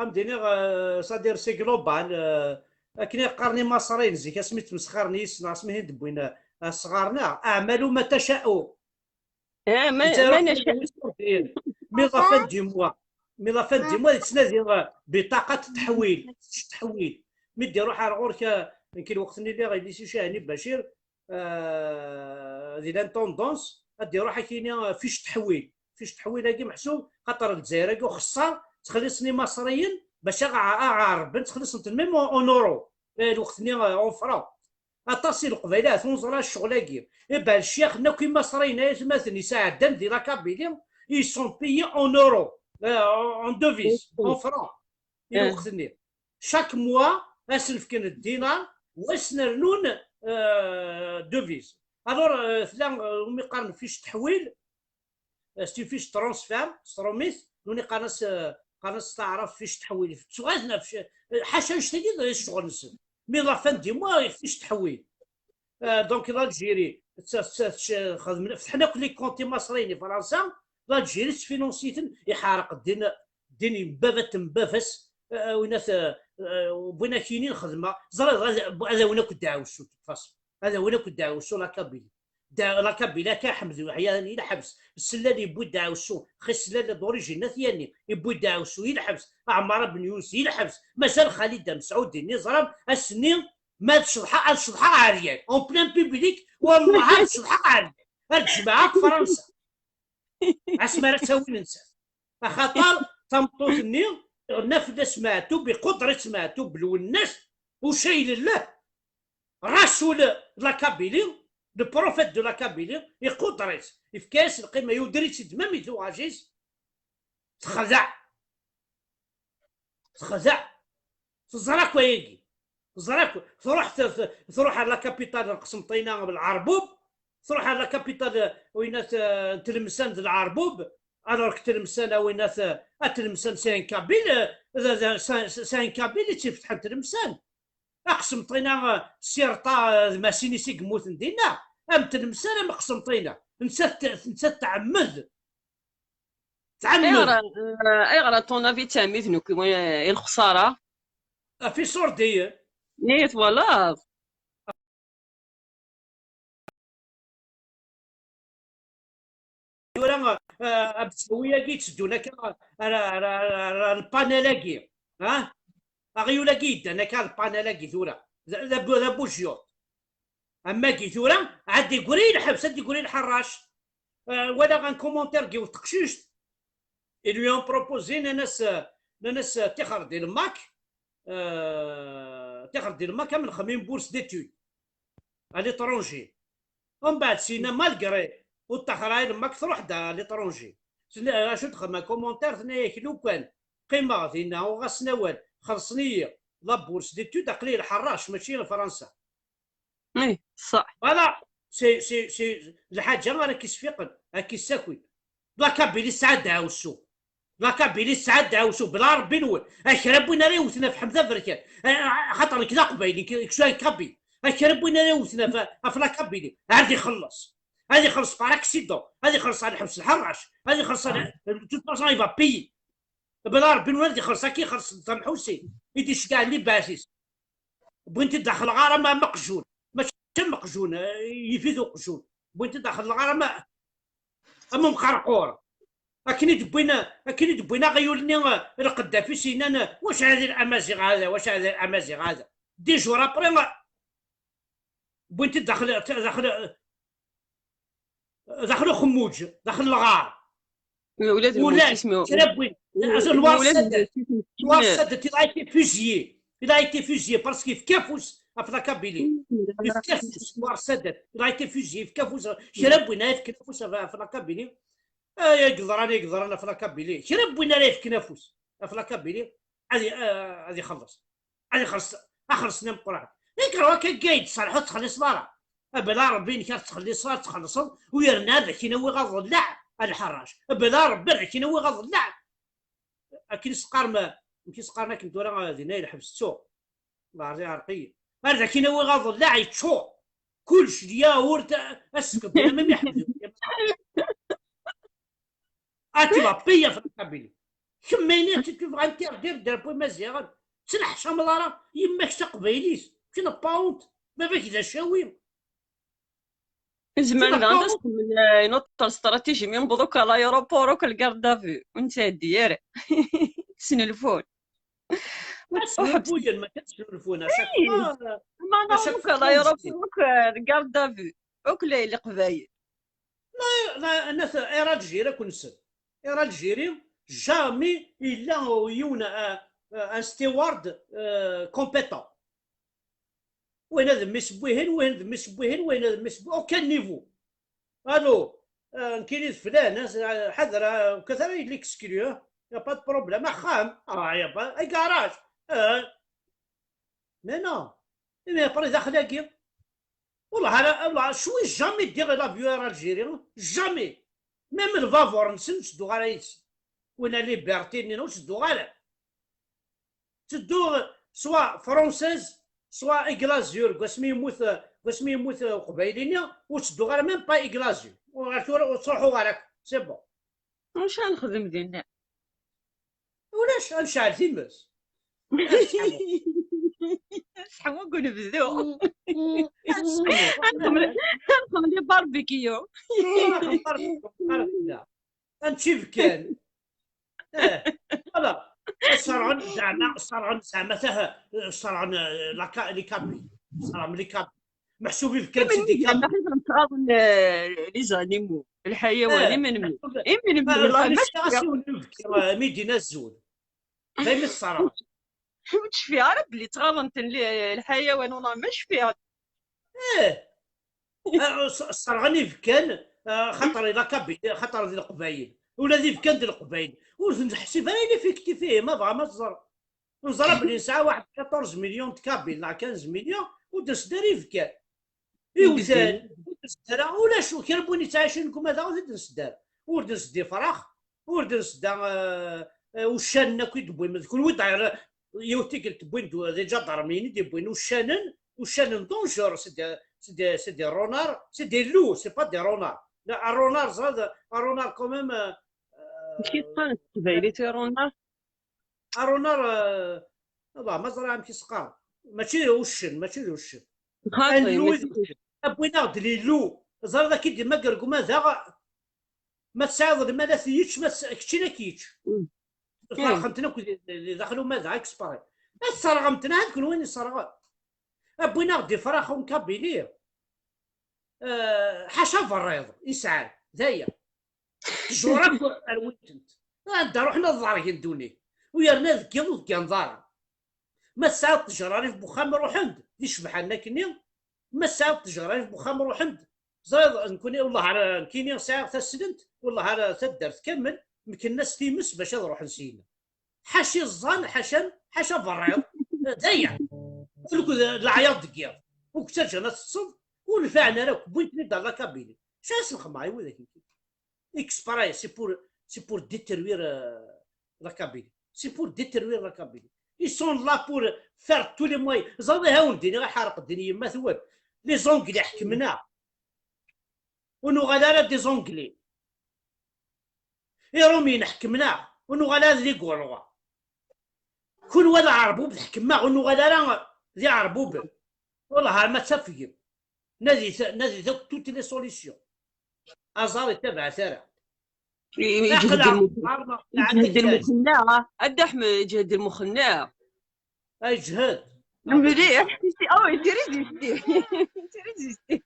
ad d-iniɣ, eh, c'est-à-dire c'est global, eh, akken i qqaren imaṣriyen zik asmi ttmesxiren yis-neɣ, asmi i d-wwin, eh, asɣar-nneɣ, اعملوا ما تشاءوا. Eh, ma, ma naca. Mi la fin du mois, mi la fin du mois, yettnadi, eh, بطاقة التحويل, ttḥewwil. Mi d-iruḥ ar ɣur-k, eh, nekk lweqt-nni lliɣ yelli-s i Cahni Bacir, eh, di l'intendance, ad d-iruḥ ad k-yini, eh, fiche تحويل. Fiche تحويل-agi meḥsub, xaṭer Lezzayer-agi uxeṣṣar, ttxelliṣen imaṣriyen, bac a ɣ-, a ɣ-ɛerben, ttxelliṣen-ten même en, en euro. Eh, lweqt-nni, eh, en franc. Aṭas i Leqbayel ahat ur neẓri ccɣel-agi. Eh ben, ccix-nni akk imaṣriyen, ay atmaten, yesɛeddan di la Kabylie, ils sont payés en euro, eh, en, en devise, en franc. I lweqt-nni. Chaque mois, ad sen-fken dinar, wa ad sen-rnun, euh, devise. Alors, euh, tella, euh, umi qqaren fiche تحويل, euh, c'est une fiche transfert s trumit, nuni qqaren-as, euh, qqaren-as s taɛrabt fiche تحويل. Tuɣal neɣ fiche, euh, ḥaca annect-agi d ccɣel-nsen. Mi la fin du mois, fiche تحويل. Euh, donc l'Algérie, t-, t-, t-, xedmen, fetḥen akk les comptes imaṣriyen i Fransa, l'Algérie tettfinansi-ten, iḥerq ddin, ddin n baba-t n baba-s, euh, win at, euh, euh, win ak-yinin xedmeɣ, ẓriɣ ad, ad awin akk ddeɛwessu, de toute façon. Ad awin akk ddeɛwessu la Kabylie. Da-, la Kabylie akka Ḥmed Uḥyani i lḥebs, Sellal yewwi ddeɛwessu, xi Sellal d'origine n At Yanni, yewwi ddeɛwessu i lḥebs, Ɛmar Ben Yunus i lḥebs, mazal Xalid Amesɛudi-nni ẓran ass-nni Ma ad ceḍḥeɣ, ad ceḍḥeɣ ɛeryan, en plein public, wallah ad ceḍḥeɣ ɛeryan. Ad jemɛeɣ akk Fransa. Asmi ara ttawin nsat. Axaṭer tameṭṭut-nni, iɣenna fell-as Meɛtub, iquder-itt Meɛtub, Lwennas, ucayel llah. Rasul la Kabylie, le prophète de la Kabylie, iquder-itt. Ifka-yas lqima, yuder-itt-id, même i tuɣac-is, texdeɛ. Texdeɛ. Teẓra akk ayagi. Teẓra akk. Truḥ, t-, t-, truḥ ar la capitale n Qsenṭina d Lɛerbub. Truḥ ar la capitale, winat, eh, n Tlemsan d Lɛerbub. Alors que Tlemsan, a winat, eh, a Tlemsan, c'est un Kabyle, eh, d, d, c'est, c'est un Kabyle i tt-ifetḥen Tlemsan. A Qsenṭina, eh, Sirṭa, eh, d Massinis i yemmuten dinna. Am Tlemsan, am Qsenṭina. Nettat, nettat tɛemmed. Tɛemmed. Ayɣer, eh, ayɣer, à ton avis, ttɛemmiden akk i, i lexsara? Ɣef iṣurdiyen. Nni twalaḍ? Tura, eh, amsawi-agi yetteddun akka ar, ar, ar, ar, ar lpanel-agi, ha? Aɣyul-agi yeddan akka ar lpanel-agi tura. D, d abu-, d abujyuṭ. Am wagi tura, ad d-igri lḥebs, ad d-igri lḥerrac. Eh, walaɣ un commentaire n yiwet teqcict, ils lui ont proposé, nnan-as, nnan-as, tixer di lmak, eh, tixer di lmak am lexmi n bourse d'études à l'étranger. Umbeɛd sina, malgré ur ttaxer ara lmak, truḥ-d à l'étranger. Tenna, acu texdem, commentaire, tenna-yak, lukan qqimeɣ dinna, uɣasen awal, xellṣen-iyi la bourse d'études, aql-i lḥerrac, mačči ɣer Fransa. Ih, ṣṣeḥ. Voilà, c'est, c'est, c'est d lḥaǧa ara k-isfiqen, ara k-issakin. La Kabylie tesɛa ddeɛwessu. La Kabylie tesɛa ddeɛwessu, bla Rebbi-nwen. A kra n win ara yewten ɣef Ḥmed Aberkan. A, a, axaṭer nekk d Aqbayli, nekk, nekk d Kabyl. A kra n win ara yewten ɣef, ɣef la Kabylie, ad ixelleṣ. Ad ixelleṣ par accident, ad ixelleṣ ar lḥebs lḥerrac, ad ixelleṣ ar, de toute façon, il va payer. Bla Rebbi-nwen ad ixelleṣ, akka ixelleṣ Saddam Ḥusin, i d-iceggɛen libaɛt-is. Wwin-t-id daxel ɣer ama meqjun, mačči am meqjun, eh, yif-it uqjun. Wwin-t-id daxel ɣer ama, am umqerqur. Akken i d-wwin, akken i d-wwin aɣyul-nni, eh, Lqeddafi, s-yennan, eh, واش هذا الأمازيغ هذا، واش هذا الأمازيغ هذا. Dix jours après, eh, wwin-t-id daxel, daxel, daxel uxemmuǧ, daxel lɣar. Ula d ulac, kra n win. Anwar Sadat, Anwar Sadat, il a été fusillé. Il a été fusillé parce que yefka afus ɣef la Kabylie. Yefka afus, Anwar Sadat, il a été fusillé, yefka afus. Kra n win ara yefken afus ɣef, ɣef la Kabylie. Ay, ay yeḍran, ay yeḍran ɣef la Kabylie. Kra n win ara yefken afus ɣef la Kabylie, ad i-, ad ixelleṣ. Ad ixelleṣ, ad xellṣen ameqqran. Nekk rwa akka gay d-tserḥeḍ, ur tettxelliṣeḍ ara. Bla Rebbi-nnek, ur tettxelliṣeḍ, ad txellṣeḍ, u yerna ad ak-in-awiɣ aḍellaɛ a lḥerrac. Bla Rebbi, ad ak-in-awiɣ aḍellaɛ. Akken i s-qqaren, amek i s-qqaren akken tura, dinna i lḥebs ttuɣ. Lɛerḍ iɛreq-iyi. Ar d akin awiɣ aḍellaɛ yeččur. Kullec, lyawurt, a-, askeḍ, même iḥebdu. Ah, tu vas payer ɣef la Kabylie. Kemm ayen i tu vas interdire drapeau imaziɣen. Ttneḥcameḍ ara, yemma-k d taqbaylit. Tu n'as pas honte. Baba-k d acawi. Zemren daɣen ad as-xedmen, euh, une autre stratégie, mi newweḍ akk à l'aéroport, akk le garde à vue, ur nettɛeddi ara. Snulfun. Ad snulfuyen, ma kan snulfun, à chaque fois, ma à chaque fois, à l'aéroport, akk, euh, le garde à vue, akk le-, leqbayel. La, la, nat-, Air Algérie, ad ken-nsel. Air Algérie, jamais yella yiwen, euh, euh, un steward, euh, compétent. Wayen ad mmi-s n wihin, wayen d mmi-s n wihin, wayen ad mmi-s n wi-, aucun niveau. Allô, euh, nekkini d flan, hein, c'est, euh, ḥader, euh, ukat ara yella exclu, hein. Y a pas de problème. Axxam, ah, y a pas, un garage, euh. Mais non. Mais après, daxel-agi. Wallah, ara, wallah, cwi jamais ddiɣ l'avion Air Algérie, hein. Jamais. Même lbabuṛ-nsen ur ttedduɣ ara yid-sen. Win a liberté-nni ur ttedduɣ ara. Ttedduɣ soit française, soit Aigle Azur, deg wasmi yemmut, deg wasmi yemmut uqbayli-nni, ur ttedduɣ ara même pas Aigle Azur. Ur, tura ur ttruḥuɣ ara akk. C'est bon. Acu ara nexdem dinna? Ulac, ad nceɛl times. Ad nseḥmu deg unebdu. Ad nseḥmu. Ad nexdem, ad nexdem les barbecues. Ad nečč ibekkan. Eh, voilà. Ṣerɛen zeɛma, ṣerɛen zeɛma tah, ṣerɛen, eh, la Ka-, les Kabyles. Ṣerɛen les Kabyles. Meḥsub ibekkan c'est des Kabyles. Ɣaḍen, eh, les animaux. Lḥayawan, eh, imenmi. Meḥsub, imenmi, eh, wallah, ma cfiɣ. Eh, mi d-yenna azul. Daymi ṣerɛen. Ur cfiɣ ara belli ttɣaḍen-ten li-, lḥayawan, wallah, ma cfiɣ. Eh. Ah, ṣ-, ṣerɛen ibekkan, ah, xaṭer i la Kabylie, xaṭer d Leqbayel. Ula d ibekkan d Leqbayel. Ur ten-neḥsib ara d effectif, ihi ma bɣa ma teẓra. Neẓra belli nesɛa waḥed quatorze millions de Kabyles neɣ quinze millions, ur d-nseddi ara ibekkan. Iwtal, ur d-nseddi ara, ulac kra n win yettɛicin deg umadaɣ, ur d-nseddi ara. Ur d-nseddi ifrax, ur d-nesda, euh, euh, uccanen akk i d-wwin. D kunwi d-, yiwet tikkelt wwin-d d iǧadarmiyen i d-yewwin uccanen, uccanen dangereux, c'est des, c'est des, c'est des renards, c'est des loups, c'est pas des renards. La, un renard, ça, un renard quand même, euh, amek i teqqar s teqbaylit i renard? Un renard, euh, Allah, ma ẓriɣ amek i s-qqaren. Mačči d uccen, mačči d uccen. Xaṭi, Anlu mačči d uccen. Wwin-aɣ-d Lillu. Ẓriɣ ad k-id-imagger deg umadaɣ. Ma tesɛiḍ lmal ad t-yečč, ma tes-, keččini ad k-yečč. Mm. Ferqen-ten akk di, di, di daxel umadaɣ, exprès. Ad tesserɣem-ten, ahat kunwi i sserɣen. Wwin-aɣ-d ifrax en Kabylie. Eh, ḥaca berriḍ i sɛan, d aya. Ttjur akk rwin-tent. Anda ruḥen ad ḍergen ddunit. U yerna deg yiḍ ur tegganeḍ ara. Ma tesɛiḍ ttjur rrif n wexxam, ruḥen-d. Di cebḥa-nni akkenni, ma tesɛiḍ ttjur rrif n wexxam, ruḥen-d. Ẓriḍ, nekkni, wellah ar nekkini sɛiɣ taslent, wellah ar taddart kamel, mknen-as times bac ad ruḥen syin. Ḥaca iẓẓan, ḥaca, ḥaca berriḍ, d aya. Ur d leɛyaḍ deg yiḍ. Ur k-ttaǧǧan ad teṭṭseḍ, ur nfiɛen ara akk, wwin-ten-id ar la Kabylie. Acu ara s-lxemmeɛ i widak-nni? Exprès, c'est pour, c'est pour détruire, euh, la Kabylie. C'est pour détruire la Kabylie. Ils sont là pour faire tous les moyens. Ẓriɣ, ad awen-d-iniɣ, iḥerq ddin yemma-twen. Les Anglais ḥekmen-aɣ. Ur nuɣal ara des Anglais. Iṛumyen ḥekmen-aɣ, ur nuɣal ara d Igurwa. Kunwi d Aɛerbuben tḥekmem-aɣ, ur nuɣal ara d Iɛerbuben. Wellah ar ma tafgem. Nadit, nadit akk toutes les solutions. Aẓar ittabaɛ tara. Yeǧhed lmuxenna, a Dda Ḥmed, yeǧhed lmuxenna. Ay, yeǧhed. Mliḥ. Oh, il était résisté. Il était résisté.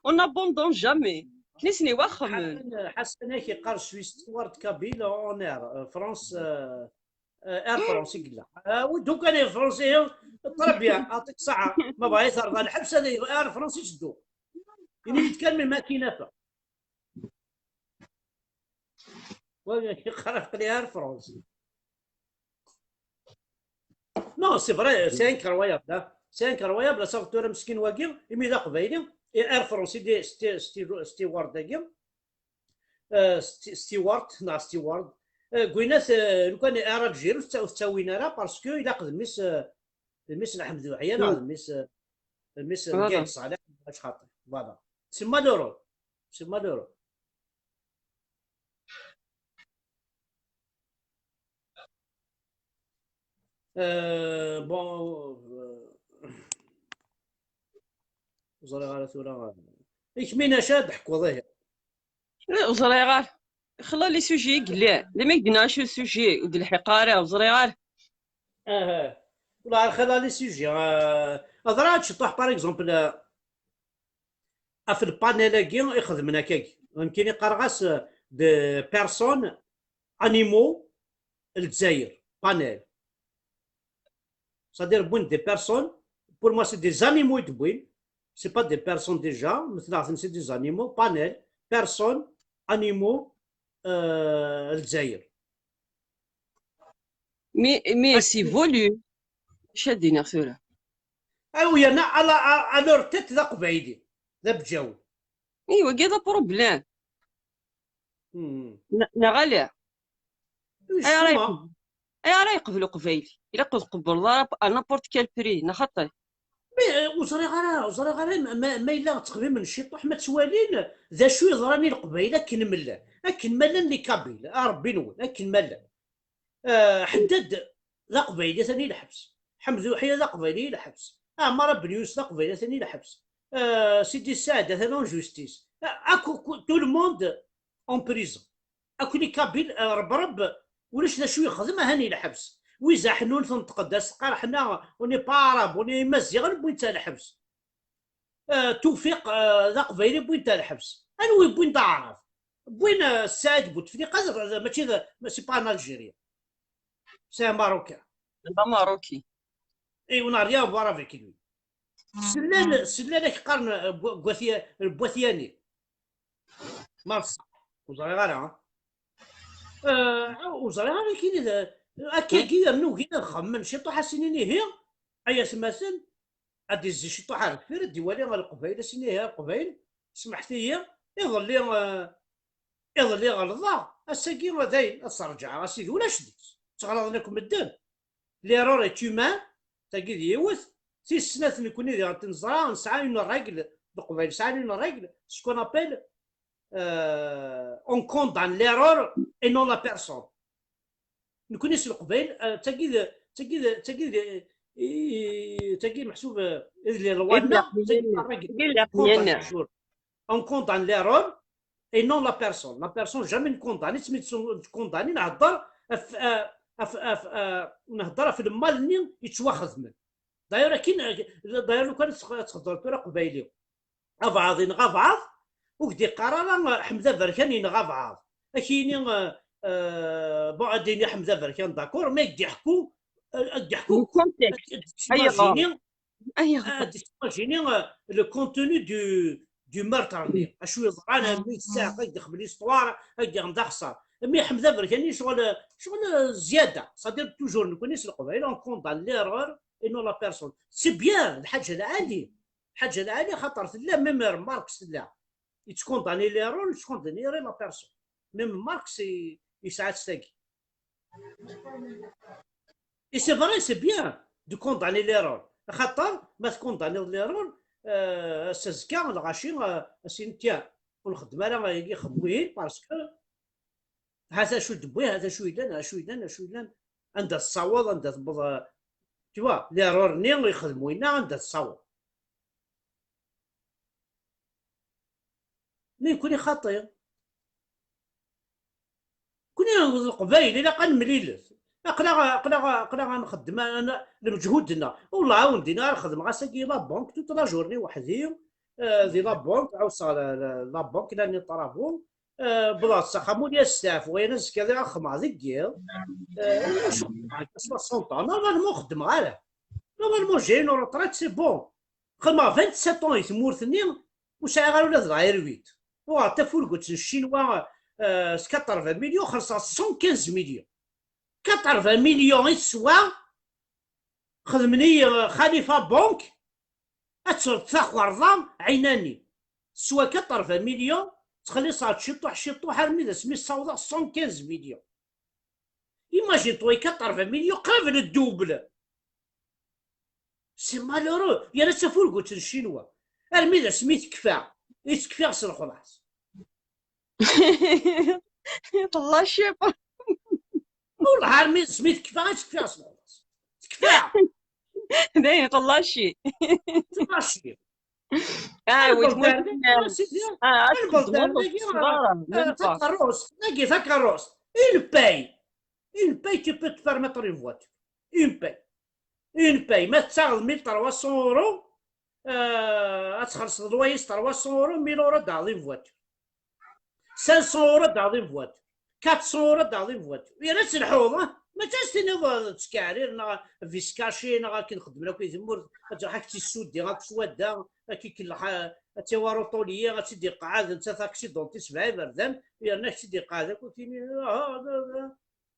On n'abandonne jamais. Knisni waxxamen. Ḥasan, Ḥasan ak yeqqar: "Je suis steward kabyle en Air, euh, France, euh, euh, Air France i yella." Ah, wi d-ukan Air France, ihi, très bien, aɛṭik ṣṣeḥḥa. Ma bɣa terḍa lḥebs, ad Air France i teddu. Ini-yi-d kan melmi ad k-in-afeɣ. Wa yeqqar aql-i Air France. Non, c'est vrai, c'est incroyable, hein. C'est incroyable, ça, tura meskin wagi, imi d aqbayli, et Air France, i di sti-, sti-, steward-agi, euh, sti-, steward, neɣ steward, euh, gwinat, euh, lukan Air Algérie ur tt-, ur tt-ttawin ara, parce que ilaq d mmi-s, euh, d mmi-s n Ḥmed Uḥya, neɣ d mmi-s, euh, d mmi-s n Voilà. Gaël Saleh, bac xaṭi. Voilà. C'est malheureux. C'est malheureux. Euh, bon, euh, ur ẓriɣ ara tura. I kemmi, acu ad d-teḥkuḍ, ihi? Ur ẓriɣ ara. Xla les sujets i yellan. Dima i d-yenna acu sujet, ur d-lḥiq ara, ur ẓriɣ ara. Aha. Wala xla les sujets. Euh, ẓriɣ ad tceṭṭuḥ, par exemple, euh, ɣef lpanel-agi i xedmen akkagi. Nekkini qqareɣ-as, euh, de personnes, animaux, Lezzayer, panel. C'est-à-dire, wwin des personnes, pour moi, c'est des animaux i d-wwin. C'est pas des personnes déjà, mais c'est des animaux, panel, personnes, animaux, euh, Lezzayer. Mais, mais c'est voulu. Acu ad d-iniɣ tura? Ah, u yerna à la, à, à leur tête d aqbayli, d abǧaw. I wagi d aproblem. Hmm. Ne-, neɣ ala? Oui, ayɣer ara justement. Yeqbel, ayɣer ara yeqbel uqbayli? Ilaq ur tqebbleḍ ara à n'importe quel prix, neɣ xaṭi? Mais, euh, ur ẓriɣ ara, ur ẓriɣ ara ma, ma, ma yella ttxemmimen ciṭuḥ, ma ttwalin d acu yeḍran i Leqbayel akken ma llan, akken ma llan les Kabyles, a Rebbi-nwen, akken ma llan. Euh, Ḥeddad d aqbayli, atan i lḥebs. Ḥmed Uḥya d aqbayli, i lḥebs. Ɛmar Abenyus d aqbayli, atan i lḥebs. Euh, Sidi Saɛd atan en justice. Euh, akk, tout le monde en prison. Akk les Kabyles, euh, Rebreb, ulac d acu yexdem, ahan i lḥebs. Wiza Ḥnun tenṭeq-d, as-teqqar: "Ḥna, on n'est pas arabes, on est imaziɣen", wwin-t ar lḥebs. Euh, Tewfiq, euh, d aqbayli, wwin-t ar lḥebs. Anwa i wwin d aɛrab? Wwin, euh, Saïd Bouteflika, d, d, mačči d, c'est pas un Algérien. C'est un Marocain. Un Marocain. Et on n'a rien à voir avec lui. Sellal, sellal ak qqaren, euh, Bwa-, Bwatyani. Ma d ṣṣeḥ, ur ẓriɣ ara, ha? Euh, ur ẓriɣ ara kini d, akkagi yernu gin ad xemmen ciṭuḥ, ad s-inin ihi, ay atmaten, ad d-izzi ciṭuḥ ar deffir, ad d-iwali Leqbayel, ad s-inin ihi a Leqbayel, smeḥt-iyi, iḍelli, euh, iḍelli ɣelḍeɣ, ass-agi dayen ad s-rǧɛeɣ, a sidi, ulac deg-s, ttɣalaḍen akk medden. L'erreur est humaine, tagi d yiwet. Tis snat, nekkni diɣen neẓra, nesɛa une règle, Leqbayel sɛan une règle, ce qu'on appelle, euh, on condamne l'erreur et non la personne. Nekkni s Leqbayel, euh, tagi d, Tagi, tagi, i- i- tagi meḥsub, eh, d les lois-nneɣ, tagi, tagi, tagi, on condamne l'erreur et non la personne. La personne jamais ne condamne, mi tt-condamne, nhedder ɣef, eh, ɣef, ɣef, eh, nhedder ɣef lmal-nni yettwaxedmen. D'ailleurs, akin, d'ailleurs, lukan ad txedreḍ tura aqbayli, abɛaḍ yenɣa abɛaḍ, ur k-d-iqqar ara Ḥmed Aberkan yenɣa abɛaḍ. Ad k-yini, euh, euh, bon, ad d-yini Ḥmed Aberkan, d'accord, mais ad k-d-yeḥku, euh, ad k-d-yeḥku, ad d-yesmajini, ad d-yesmajini, euh, le contenu du, du meurtre-nni. Acu yeḍran, armi d ssaɛa, ad k-d-ixdem l'histoire, ad k-d-ixdem d axeṣṣar. Mais Ḥmed Aberkan, ccɣel, ccɣel, euh, zzyada. C'est-à-dire, toujours, nekkni s Leqbayel, on condamne l'erreur et non la personne. C'est bien, lḥaǧa lɛali. Lḥaǧa lɛali, xaṭer tella, même Marx tella. Yettcondamni l'erreur, yettcondamni la personne. Même Marx i- yesɛa-tt tagi. Et c'est vrai, c'est bien de condamner l'erreur. Xaṭer ma tcondamniḍ l'erreur, euh, ass azekka, lɣaci, euh, ad s-inin, tiens, ur nxeddem ara ayagi, xdem wihin, parce que hata acu d-tewwi, hata acu yellan, acu yellan, acu yellan. Anda tessaweḍ, anda tewweḍ, euh, tu vois, l'erreur-nni ixdem winna, anda tessaweḍ. Mi nekkni xaṭi. Nekkni d Leqbayel, ilaq ad nemlilet. Aql-aɣ, aql-aɣ, aql-aɣ ad nxeddem, a-, a-, lmeǧhud-nneɣ. Wellah, a wen-d-iniɣ, ad xedmeɣ ass-agi la banque, toute la journée weḥd-i, euh, di la banque, ɛusseɣ la, la, la banque, la ni travaux, euh, wwḍeɣ s axxam, ur yi-steɛfu, wayen azekka ad xedmeɣ deg yiḍ. Euh, acu xedmeɣ akka, soixante ans? Normalement, ur xeddmeɣ ara. Normalement, j'ai une retraite, c'est bon. Xedmeɣ vingt-sept ans i tmurt-nni, ur sɛiɣ ara ula d la R huit. Uɣeɣ tafurgut n Ccinwa, euh, s quatre-vingts millions, xellṣeɣ cent quinze millions. Quatre-vingts millions i teswa, xedmen-iyi, euh, Khalifa Bank, ad terreḍ taxerḍa ɛinani. Teswa quatre-vingts millions, ttxelliṣeɣ-d ciṭuḥ, ciṭuḥ, armi d asmi ssawḍeɣ cent quinze millions. Imagine-toi, quatre-vingts millions, qrib le double. C'est malheureux. Yerra-tt tafurgut n Ccinwa. Armi d asmi tekfa, i tt-kfiɣ s lexlaṣ. Tellaci. Wellah, armi d asmi tekfa, i tt-kfiɣ s lexlaṣ. Tekfa. Dayen, tellaci. Tellaci. Ah, oui, takerrust, dagi takerrust. Une paye. Une paye, tu peux te permettre une voiture. Une paye. Une paye. Ma tettaɣeḍ mille trois cents euros, euh, ad txellṣeḍ loyer s trois cents euros, mille euros ad d-taɣeḍ une voiture. Cinq cents euros ad d-taɣeḍ une voiture. Quatre cents euros ad d-taɣeḍ une voiture. Yerna ad telḥuḍ, ah? Mačči ad s-tiniḍ, euh, ttkeɛrir, neɣ vice caché, neɣ akken xeddmen akk i tmurt, ad truḥ ad k-tissuddi akk s wadda, ad k-ikellex, ad, ad tt-yawi ṛuṭulyi, ad tt-id-iqɛed, netta taksiḍunt i sebɛa iberdan, yerna ad k-tt-id-iqɛed akk, ad tini, ah, ah, ah, ah.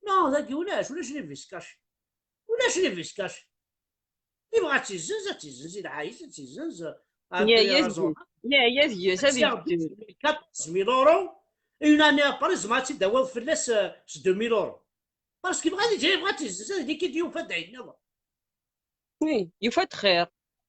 Non, dagi ulac, ulac les vices cachés. Ulac les vices cachés. Yebɣa ad tt-izzenz, ad tt-izzenz, ilḥa-is ad tt-izzenz. Yaya deg-s, yaya deg-s, ad yezzenz. Quatorze mille euros, une année après, tzemreḍ ad tt-id-tawiḍ fell-as, euh, s deux mille euros. Parce que yebɣa ad yeǧǧ, yebɣa ad tt-izzenz, ad yili yufa-d ayen nniḍen. Oui, yufa-d xir.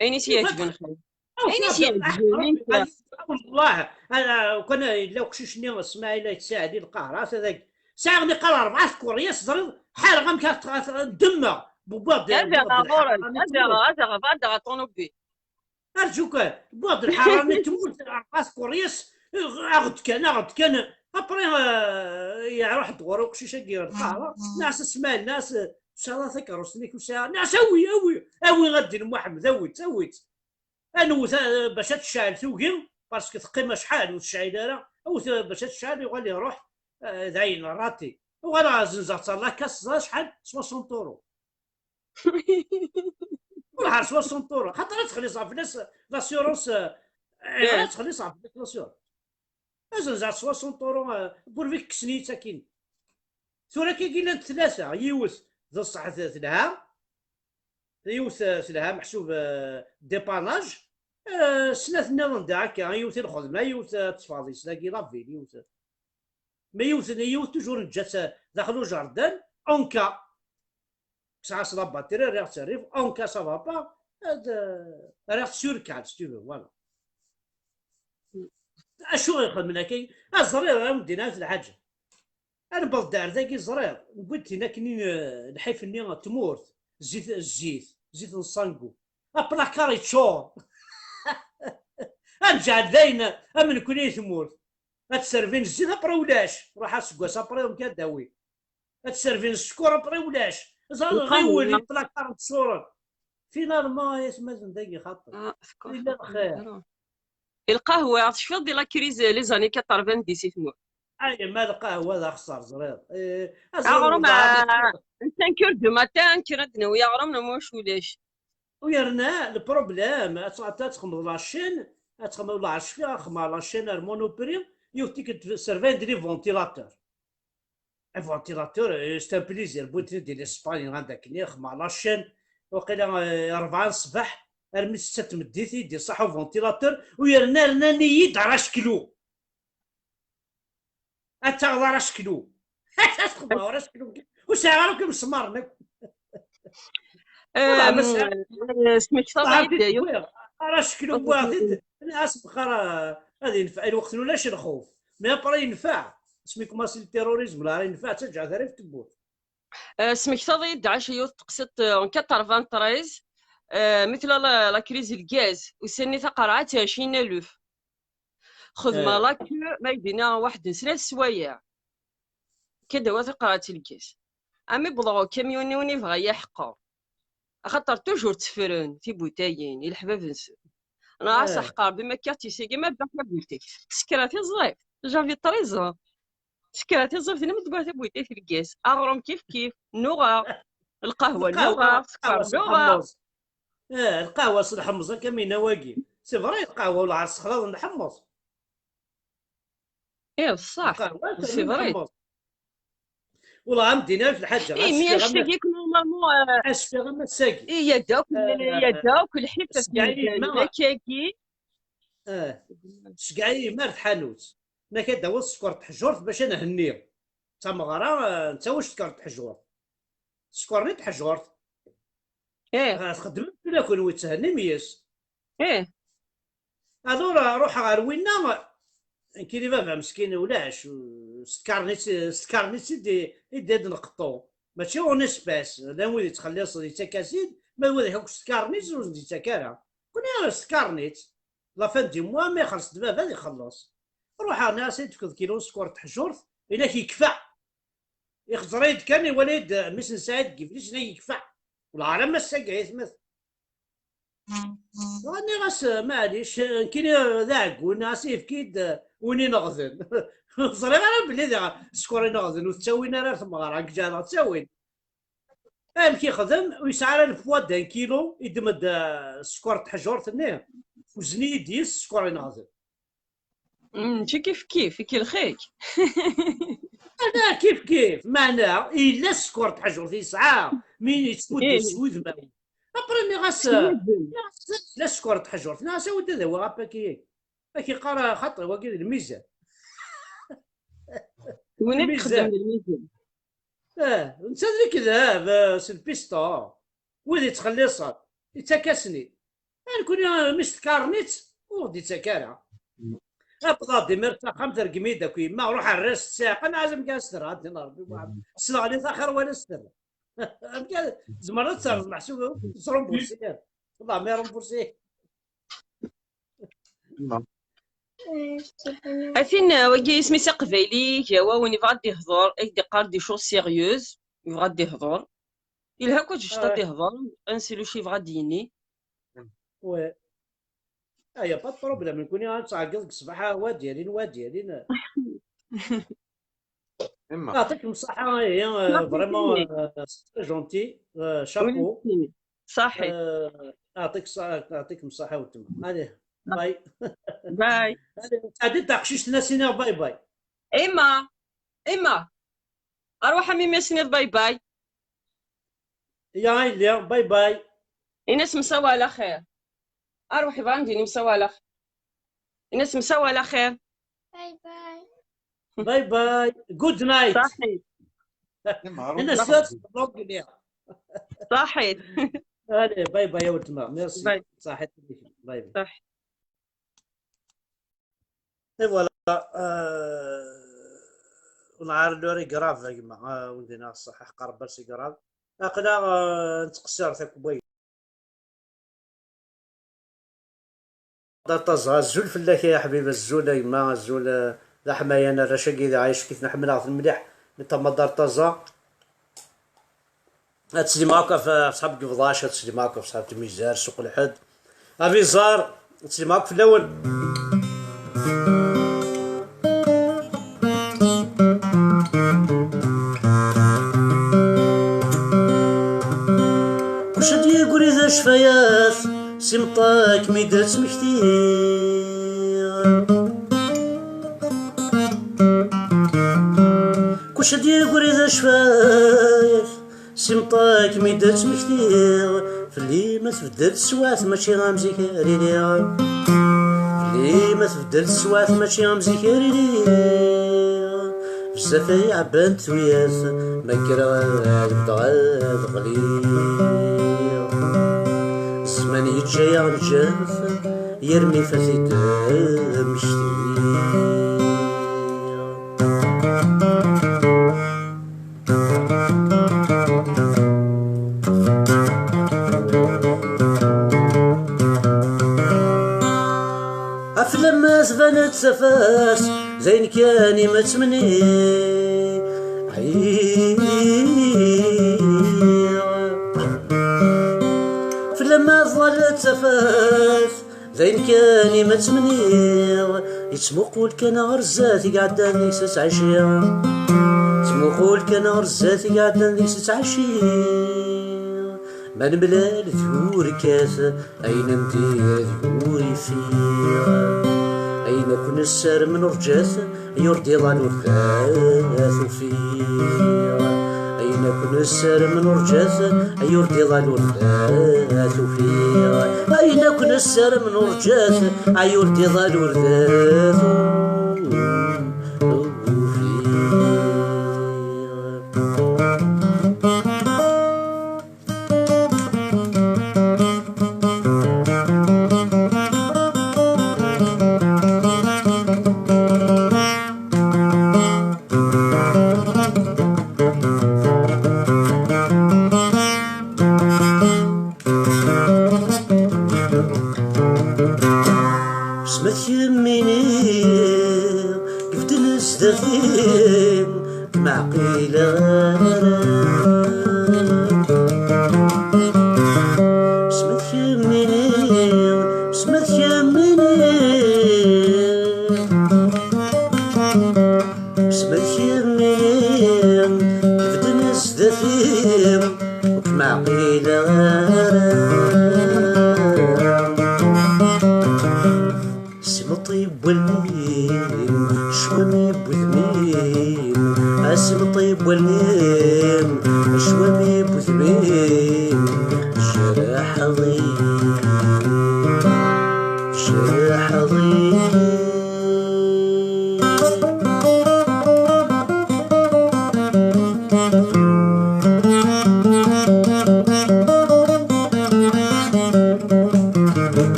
Ayen i s-yeɛǧben xir. Ayen i s-yeɛǧben, wallah, ah, kan yella uqcic-nni Smaɛil Ayt Saɛdi Lqahra, ata dagi. Sɛiɣ niqal rebɛa tkuriyas, teẓriḍ, ḥareɣ amek ara t-, ara t-, ddemmeɣ. Wwiɣ-d, ad aɣeɣ ɣur-s, ad aɣeɣ, ad aɣeɣ, ad aɣeɣ ṭunubil. Arǧu kan, wwiɣ-d lḥara-nni n tmurt, rebɛa tkuriyas, aɣ-d kan, aɣ-d kan. Après, euh, iruḥ-d ɣur uqcic-agi ɣer Lqahra, nniɣ-as a Smaɛil, nniɣ-as, tesɛiḍ takerrust-nni ur sɛiɣ? Nniɣ-as awi, awi, awi a ddin Muḥemmed, awi-tt, awi-tt. Ad nwet, eh, bac ad tecɛel tugi, parce que teqqim acḥal ur tecɛil ara, awet, eh, bac ad tecɛel, yuɣal iruḥ, eh, d ayen rati. Uɣaleɣ zzenzeɣ-tt ɣer la caisse, ẓer acḥal? Soixante euros. Ruḥ ɣer soixante euros, xaṭer ad txelliṣ ɣef fell-as l'assurance, eh, ad txelliṣ ɣef fell-as l'assurance. Ad zzenzeɣ soixante euros, eh, pourvu kksen-iyi-tt akkin. Tura kagi llant tlata, yiwet d ṣṣeḥ telha, yiwet, eh, telha meḥsub, eh, dépannage, eh, snat nniḍen da akka, yiwet i lxedma, yiwet, eh, ad teffɣeḍ yes dagi la ville, yiwet. Mais yiwet, yiwet toujours neǧǧa-tt, eh, daxel ujardin, en cas. Kkseɣ-as la batterie, rriɣ-tt rrif, en cas ça va pas, ad, eh, rriɣ-tt sur cale, si tu veux, voilà. Acu i xedmen akka? Ah, ẓriɣ, a wen-d-iniɣ lḥaǧa. Ad newweḍ-d ar dagi, ẓriɣ, wwin-d tin akken, eh, lḥif-nni n tmurt, zzit, zzit, zzit n ṣṣangu. Aplakar yeččur. Amjaɛd dayen, am nekni i tmurt. Ad tservin zzit, après ulac. Ruḥ aseggas, après mkad dawi. Ad tservin sskeṛ, après ulac. Ẓer ɣiwel, iplakar ttsuren. Finalement, ay atmaten dagi xaṭer. Ah, sskeṛ. Yella lxir. Lqahwa, tecfiḍ di la crise les années quatre-vingt-dix i tmurt. Ay, ma lqahwa d axeṣṣar, ẓriɣ. Eh, aẓar aɣrum, ah, n cinq heures du matin, kra ad d-nawi aɣrum, neɣ ma ulac. U yerna le problème, ad t-, ad txedmeḍ la chaîne, ad txedmeḍ la chaîne, xedmeɣ la chaîne ar Monoprix, yiwet tikkelt servant les ventilateurs. Un ventilateur, euh, c'est un plaisir. Wwin-ten-id di l'Espagne, nɣan-d akken, xedmeɣ la chaîne, waqila, euh, rebɛa n ṣṣbeḥ, armi d ssetta n tmeddit i d-iṣaḥ uventilateur, u yerna rnan-iyi-d ar aseklu. Ad taɣeḍ ar aseklu. Ad txedmeḍ ar aseklu. Ur sɛiɣ ara akk imesmaren akk. Voilà, ma sɛiɣ, eh, smektaḍ-iyi-d, wwiɣ. Ar aseklu wwiɣ-t-id. Asmexxer, eh, ad yenfeɛ. I lweqt ulac lxuf. Mais après yenfeɛ. Asmi commencé le terrorisme, la yenfeɛ, ttaǧǧaɛt ara i tewwurt. Eh, smektaḍ-iyi-d ɛac yiwet teqsiṭ, eh, en quatre-vingt-treize, eh, mi tella la, la crise n lgaz, ussan-nni taqerɛet ɛecrin alef. Xedmeɣ la queue, ma k-d-iniɣ, waḥed n snat swayeɛ. Kadawa taqerɛet n lgaz. Ami wwḍeɣ ukamyun-iw, ur yebɣi aḥeqqer. Axaṭer toujours tteffren tibutayin i leḥbab-nsen. Neɣ as aḥeqqer, bima kkiɣ tisigi, ma bbiɣ tabutayt. Sekra tiẓri, j'avais treize ans. Sekra tiẓri, tennum tewwi tabutayt n lgaz. Aɣrum kif kif, nnuɣeɣ. Lqahwa nnuɣeɣ, sskeṛ nnuɣeɣ. Eh, lqahwa s lḥemmeẓ akka mina wagi. C'est vrai, lqahwa ur lɛar sexlaḍ n lḥemmeẓ. Eh, ṣṣeḥ. C'est vrai. Wallah, am d-iniɣ lḥaǧa. Eh, mais acu-agi normalement, eh, acu-agi am ass-agi. Eh, ya-d akk, eh, ya-d akk lḥif akkagi. Eh, tceggeɛ-iyi yemma ar tḥanut. Nekk ad d-awiɣ sskeṛ n tḥejjurt bac ad nhenni. D tameɣra, eh, nettawi sskeṛ n tḥejjurt. Sskeṛ-nni n tḥejjurt. Eh. Eh, txeddmem tura kunwi, thennim yes. Eh. Alors, ruḥeɣ ɣer winna, nekkini baba meskin ulac, s tkarnit, s tkarnit i d, i d, i d-nqeṭṭu. Mačči en espèces, llan wid yettxelliṣen, yettak-as-id, ma d wid akk s tkarnit, ur sen-d-yettak ara. Kuni s tkarnit, la fin du mois, ma ixelleṣ-d baba, ad ixelleṣ. Ruḥeɣ nniɣ-as, ad d-tefkeḍ kilu n sskeṛ n tḥejjurt, ilak yekfa. Ixẓer-iyi-d kan, iwala-yi-d mmi-s n Saɛid deg yiflisen, yekfa. Wellah ar ass-agi, ay atmaten. Nniɣ-as, maɛlic, nekkini d aɛeggun, as yefk-id win ineɣden. Ur ẓriɣ ara belli diɣ sskeṛ ineɣden ur t-ttawin ara ar tmeɣra, deg ǧahda ttawin. Amek yexdem, ur yesɛi ara le poids d'un kilo, yeddem-d, eh, sskeṛ n tḥejjurt-nni, uzen-iyi-d yes sskeṛ ineɣden. Mm, mačči kif kif, ikellex-ik. Ala, kif kif, meɛna yella sskeṛ n tḥejjurt yesɛa, mi yettmuddu s wudmawen. Après, nniɣ-as, nniɣ-as, yella sskeṛ n tḥejjurt, nniɣ-as, awi-d ad awiɣ apaki. Ad k-yeqqar, xaṭi, wagi d lmizan. Win i lmizan. Ixeddmen d lmizan. Eh, netta d lekdeb, eh, s lpista. Wid yettxelliṣen, yettak-asen-id. Nekkni, eh, mi s tkarnit, ur ɣ-d-yettak ara. Abḍaḍ imir s axxam, tergem-iyi-d akk yemma, ruḥ err-as ssiɛqa, neɣ azem kan s terra, ad d-nini Rebbi Muḥemmed. Sleɣlit axir wala s terra. Amek ara tzemreḍ ad terreḍ meḥsub, tesrumbusi. Wellah, ma irumbusi. A tin, wagi isem-is aqbayli, gawa win yebɣa ad d-ihḍer, ad d-iqqar des choses sérieuses, yebɣa ad d-ihḍer. Yelha akk ad yecceḍ ad d-ihḍer, ansi luci yebɣa ad d-yini. Ouais. Ah, y a pas de problème. Nekkni ad nettɛeggiḍ deg ṣṣbeḥ, ah, wa ad d-yalin, wa ad d-yalin. Emma. Yɛṭikem ṣṣeḥḥa, ihi, euh, vraiment, euh, c'est très gentil, euh, chapeau. Win nekkini. Ṣaḥit. Euh, yɛṭik ṣṣeḥḥa, yɛṭikem ṣṣeḥḥa a weltma. Allez, bye. Bye. Allez, sɛeddi-d taqcict-nni, as-iniɣ bye bye. Emma, Emma. Arwaḥ a mimi, as-iniḍ bye bye. Ya a yelli, bye bye. Ini-as msawal axir. Arwaḥ, yebɣa ad d-yini msawal axir. Ini-as msawal axir. Bye bye. Bye bye. Good night. Ṣaḥit. Ini-as s l'anglais. Ṣaḥit. Allez, bye bye a weltma. Merci. Bye. Ṣaḥit. Bye bye. Ṣaḥit. Et voilà. Euh, ur nɛarel ur i grave, a gma. Euh, ur d-iniɣ ṣṣeḥ, ḥeqqa Rebbi ar s i grave. Aql-aɣ, eh, nettqeṣṣir takewwayt. Ar taẓa, azul fell-ak ay aḥbib, azul a yemma, azul, eh, d aḥmayan arrac-agi d ɛayec-ik, nḥemmel-aɣ-ten mliḥ, neṭṭamad ar taẓa. Ad teslim akk ɣef, ɣef ṣṣḥab n Gebḍac, ad teslim akk ɣef ṣṣḥab n Tmizar, Suq Lḥed, Abiẓar, ad teslim akk fell-awen. Kuc ad yegri d acfayat, s imeṭṭak mi d-ttmektiɣ. Kuc ad yegri d acfayat, s imeṭṭak mi d-ttmektiɣ. Fell-i ma tbeddel teswiɛt, mačči am zik ara iliɣ. Fell-i ma tbeddel teswiɛt, mačči am zik ara iliɣ. Bezzaf ay ɛebbant tuyat, ma kkreɣ ad bdeɣ ad ɣliɣ. Zzman yeǧǧa-yaɣ lǧehd, yirmi fat-id mmektiɣ. Ɣef lamma tban-d tafat, d ayen kan i ma ttmenniɣ. Fell-am ma tḍall-d tafat, d ayen kan i ma ttmenniɣ. Yettmuqul kan ɣer zdat i iɛeddan deg-s ttɛiciɣ. Yettmuqul kan ɣer zdat i iɛeddan deg-s ttɛiciɣ. Ma nemlal d urkat, ayen am d-yad ur ifiɣ. Ayen akk nessarem nurǧa-t, ay ur d-iḍal ur d-at ufiɣ. Ayen akk nessarem nurǧa-t, ay ur d-iḍal ur d-at ufiɣ. Ayen akk nessarem nurǧa-t, ay ur d-iḍal ur d-at ufiɣ. Smet kemmini, gifden zdat-i, ur kem-ɛqileɣ ara. Smet kemmini, smet kemmini, smet kemmini, gifden zdat-i, ur kem-ɛqileɣ ara. S imeṭṭi n wallen-im, ccwami n wudem-im, a s imeṭṭi n wallen-im, ccwami n wudem-im, tjerḥeḍ-iyi, tjerḥeḍ-iyi.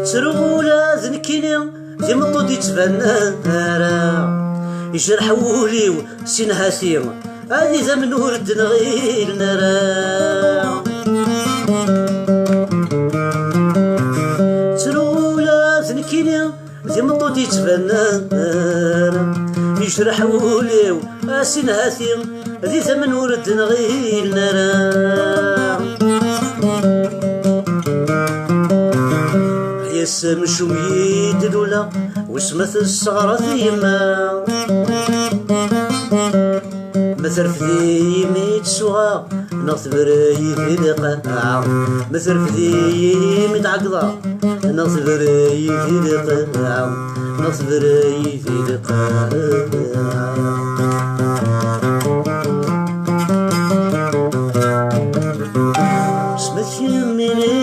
Ttruɣ ula d nekkini d imeṭṭu d-ittbanen ara. Ijerḥ wul-iw si nhati, ad idammen ur d-nɣilen ara. Ttruɣ ula d nekkini d imeṭṭu d-ittbanen ara. Yejreḥ wul-iw, a si nhati, d idammen ur d-nɣilen ara. Ay ass amcum yid-lula, wis ma tesseɣret yemma. Ma terfed-iyi mi d-suɣeɣ, neɣ tebre-yi di lqaɛa. Ma terfed-iyi mi d-ɛeggḍeɣ, neɣ tebre-yi di lqaɛa, neɣ tebre-yi di lqaɛa. Smet kemmini,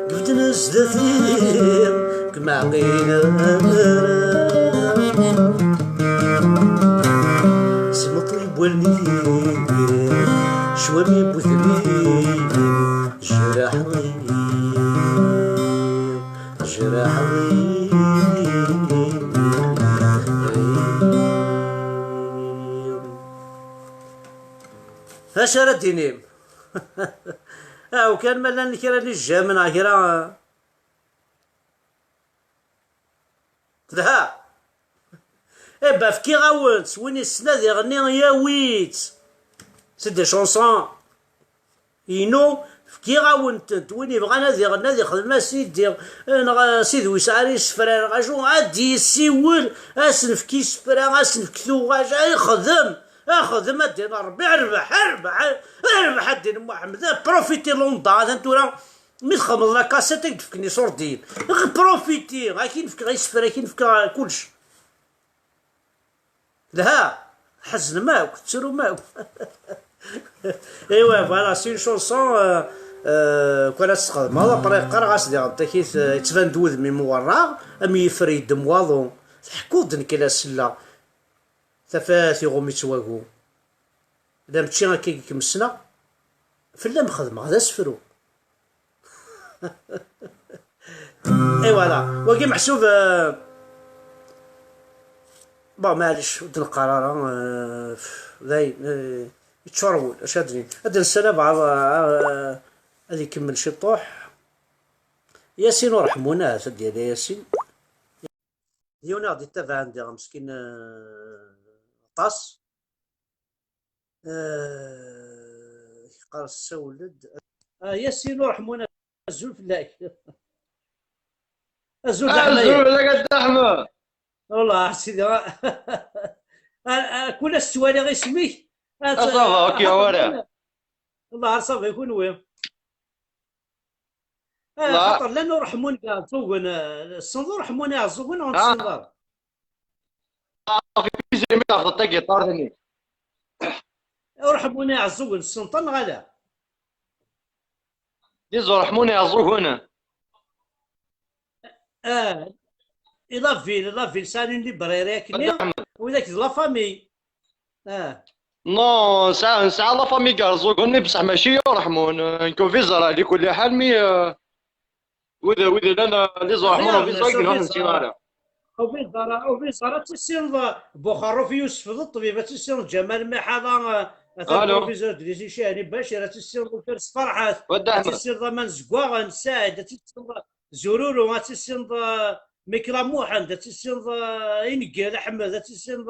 gifden zdat-i, kem-ɛqileɣ ara. S imeṭṭi n wallen-im, ccwami n wudem-im, jraḥ-iyi, jraḥ-iyi. ara d-tinim? Aw kan ma llan kra n ijjam neɣ kra. Telha. Eh ben, fkiɣ-awen-tt, win yessen ad iɣenni yawi-tt. C'est des chansons inu, fkiɣ-awen-tent. Win yebɣan ad iɣenni ad ixdem a sidi, neɣ a sidi wis ara isefra neɣ acu, ad d-yessiwel, ad s-nefk isefra, ad s-nefk tuɣac, ad ixdem, ixdem, ad d-iniɣ Rebbi rbeḥ, rbeḥ, rbeḥ, ad d-inin Muḥemmed, profiti Londres, atan tura. Mi txedmeḍ la cassette, ad k-d-fken iṣurdiyen. Profiti, ad k-in-fkeɣ isefra, ad k-in-fkeɣ kullec. Lha, tḥeznem akk, tettrum akk. Ewa, voilà, c'est une chanson, euh, euh, kwan ad tesxedmeḍ, après qqareɣ-as diɣen takit, euh, yettban-d wudem-im werraɣ, am yifer yeddem waḍu. Tḥekkuḍ-d nekk la selleɣ. Tafat iɣum-itt wagu. La mačči akka i kem-ssneɣ. Fell-am xedmeɣ d asefru. Et voilà. Wagi meḥsub, euh, bon, maɛlic, ur d-neqqar ara, euh, dayen, euh, yeččur wul, acu ad d-nini? Ad d-nsel abeɛḍ, euh, ad ikemmel ciṭuḥ. Yasin Ureḥmun, ahat ad d-yali Yasin. D yiwen i ɣ-d-ittabaɛen diɣ, meskin, euh, aṭas. Eh, yeqqar ssawel-d. Ah, Yasin Ureḥmun, azul fell-ak. Azul d Aḥmed. Azul fell-ak a Dda Ḥmed. Wallah, a sidi, ah, ah, kul ass ttwaliɣ isem-ik. Ah, ça va, ok, axaṭer wara. Wallah, ça va, i kunwi. Ah, la. Xaṭer llan Ureḥmun Iɛeẓẓugen, eh, tessneḍ Ureḥmun Iɛeẓẓugen neɣ ur tessneḍ ara? Ah, fi kuzini mi tafeḍ tagiṭart-nni. Ureḥmun Iɛeẓẓugen, tessneḍ-ten neɣ ala? Di Ureḥmun Iɛeẓẓugen. Ah, i la ville, la ville, sɛan une librairie akkenni, widak d la famille. Ah. Non, nesɛa, nesɛa la famille Iɛeẓẓugen, mais bصح ماشي Ureḥmun. Nekk ur ẓriɣ على كل حال, mais, euh, wid, wid llan, euh, les Ureḥmun, ur ẓriɣ, ur ẓriɣ, ur ẓriɣ. Ur ẓriɣ, ur ẓriɣ, ad tissineḍ Buxaruf Yusef d ṭṭbib, ad tissineḍ Ǧamal Miḥala, euh, atan proviseur de lycée Cihani Bacir, ad tissineḍ Ufares Ferḥat, ad tissineḍ Aman Zeggaɣen, Saɛid, ad tissineḍ Zururu, ad tissineḍ, euh, Mikla Muḥend, ad tissineḍ, euh, Ineggal Ḥmed, ad tissineḍ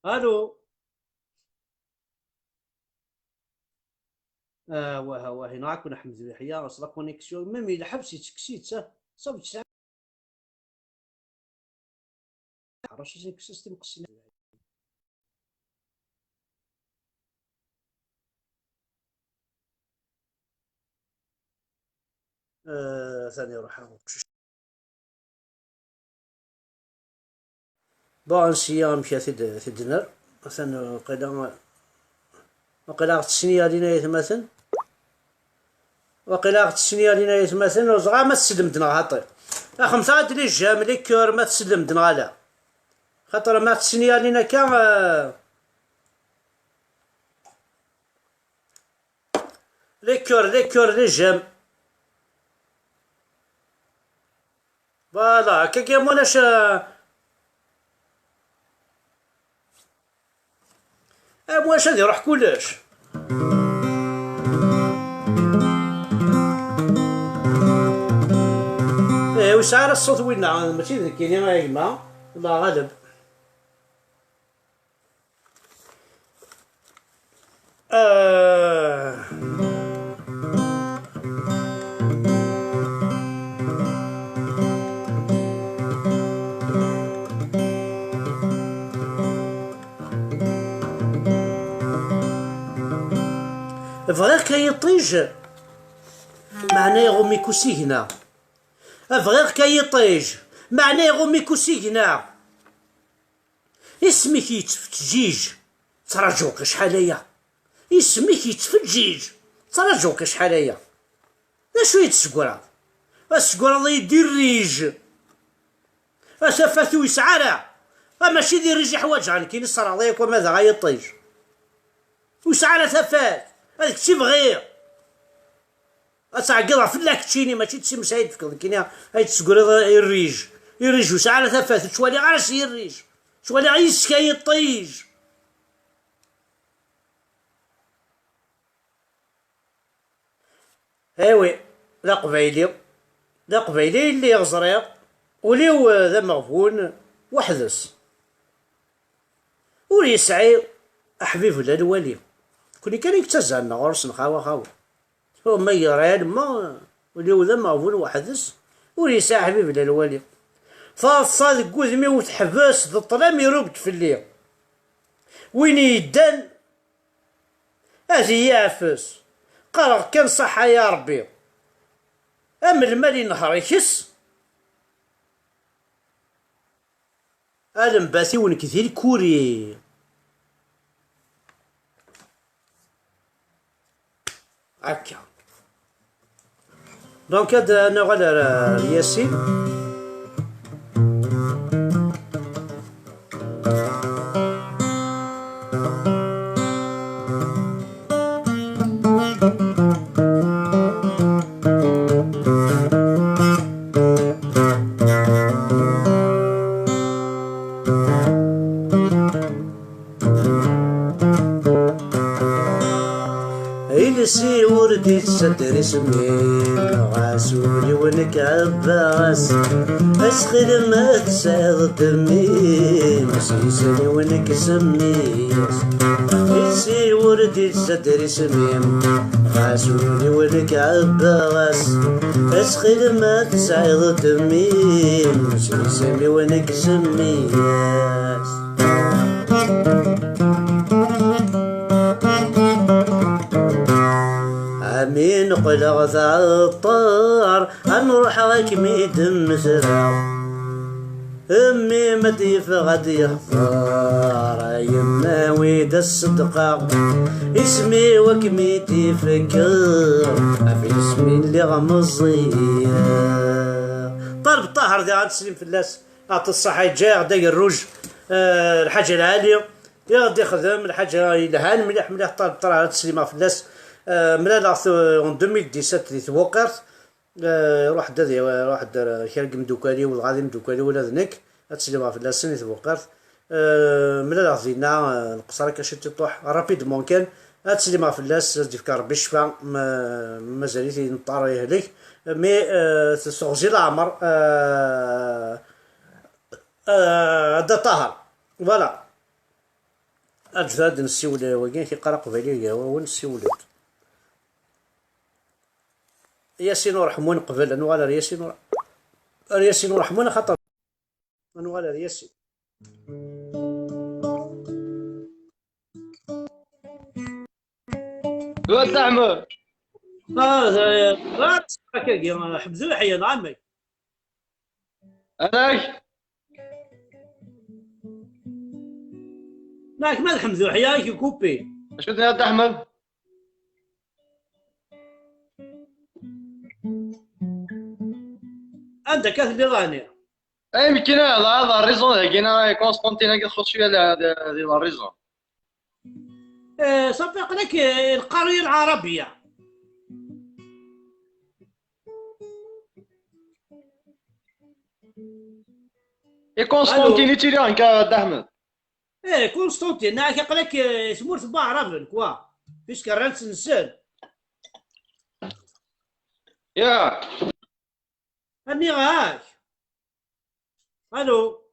Allô. Awah, awah, yenɣa-ken Ḥmed Liḥya, s la connexion, même i lḥebs yettekkes-itt, ah, ṣab tesɛa. Ɛrac-as yekkes-as timqessin. Ah, atan iruḥ uqcic. Bon, ansi amek ad t-id-, t-id-nerr? Atan, waqila, waqila aɣ-tessen yalin ay atmaten. Waqila aɣ-tessen yalin ay atmaten, ur ẓriɣ ma tsellem-d neɣ xaṭi. Axemt-aɣ-d les j'aime, les cœurs, ma tsellem-d neɣ ala. Xaṭer ma tessen yalin akka, euh, les cœurs, les cœurs, les j'aime. Voilà, akka kan ulac, euh, am wacu ad iruḥ kullec. Eh, ur yesɛi ara ṣṣut winna, mačči d nekkini a gma, Allah ɣaleb. Ah. Bɣiɣ-k ay iṭij, meɛna iɣumm-ik usigna. Bɣiɣ-k ay iṭij, meɛna iɣumm-ik usigna. Isem-ik yettfeǧǧiǧ, ttraǧuɣ-k acḥal aya. Isem-ik yettfeǧǧiǧ, ttraǧuɣ-k acḥal aya. D acu i d-tessegraḍ? Ad tessegraḍ-iyi-d irrij. A tafat ur yesɛi ara. A mačči d irrij i ḥwaǧeɣ nekkini, ṣṣreɣ-d yakk ama d ay iṭij. Ur yesɛi ara tafat. Ad kečč i bɣiɣ. Ad tɛeggiḍ ɣef fell-ak keččini, mačči d times ay d-tefkeḍ nekkini, ay d-tessegraḍ irrij. Irrij ur yesɛi ara tafat, ur ttwaliɣ ara s yirrij. Ttwaliɣ yis-k ay iṭij. Awi, d aqbayli, d aqbayli i lliɣ ẓriɣ, ul-iw d ameɣbun weḥd-s. Ur yesɛi aḥbib la lwali. Nekni kan i yettazzalen ɣur-sen xawa xawa. Tura ma réellement, ul-iw d ameɣbun weḥd-s, ur yesɛi aḥbib la lwali. Taḍsa deg wudem-iw teḥbes, d ṭṭlam irub-d fell-i. Win yeddan, ad iyi-yeɛfes. Qqareɣ kan ṣaḥḥa ya Ṛebbi. Am lmal inehher ikes, alembat-iw nekk di lkuri. Akka. Donc, ad nuɣal ar, ar Yasin. Iles-iw ur d-yettadder isem-im, ɣas ul-iw nekk ɛebbaɣ-as. Asxil ma tesɛiḍ ddemmi-m, s yisem-iw nekk semmi-as. Iles-iw ur d-yettadder isem-im, ɣas ul-iw nekk ɛebbaɣ-as. Asxil ma tesɛiḍ ddemmi-m, s yisem-iw nekk semmi-as. Amin qqleɣ d aɛeṭṭar, ad nruḥ ad kem-id-mmesreɣ. Mmi ma d-yeffeɣ ad d-yextar, yemma wi d as-ṣeddqeɣ. Isem-iw ad kem-id-ifkeɣ, ɣef yisem-im lliɣ meẓẓiyeɣ. Ṭaleb Ṭaher diɣ ad teslim fell-as. Aɛṭi ṣṣaḥa, yeǧǧa-yaɣ-d agerruj, eh, lḥaǧa lɛali i ɣ-d-ixdem, lḥaǧa yelhan mliḥ mliḥ. Ṭaleb Ṭaher ad teslimeɣ fell-as. Eh, mlaleɣ-t, eh, en deux mille dix-sept di Tbuqirt. Eh, ruḥ-d ad yawi, ruḥ-d ar kra n yimdukal-iw, dɣa d imdukal-iw ula d nekk, ad teslimeɣ fell-asen i Tbuqirt. Eh, mlaleɣ-t dinna, eh, nqeṣṣer akka ciṭ i ṭuḥ, rapidement kan, ad teslimeɣ fell-as, ad d-yefk Rebbi ccfa, ma, mazal-it ineṭṭer yehlek, mais, eh, tesseɣzi leɛmer, eh, eh, a Dda Ṭaher. Voilà. Aǧǧet ad nessiwel wagi, ak iqqar aqbayli gar wawal, nessiwel-d. Yasin Ureḥmun qbel, ad nuɣal ar Yasin Ur-, ar Yasin Ureḥmun, axaṭer ad nuɣal ar Yasin. Wa Dda Ḥmed. Ah, da, da, akkagi, ḥebdu ḥya, nɛamek. Amek? Nɛamek ma d ḥemdu ḥya, i kupi. Acu tenniḍ a Dda Ḥmed? Anda akka telliḍ ɛni? Ay, mkina la, la raison dagi, na Constantine agi txuṣṣ cwiya la, di, di la raison. Eh, صافي، قال لك، eh, القرية العربية. I Constantine i ttiliɣ nekk a Dda Ḥmed. Eh, Constantine, نعك قالك، eh, تمورت بعرب، quoi. Puisque رانت نسال. يا. أني غاك. ألو.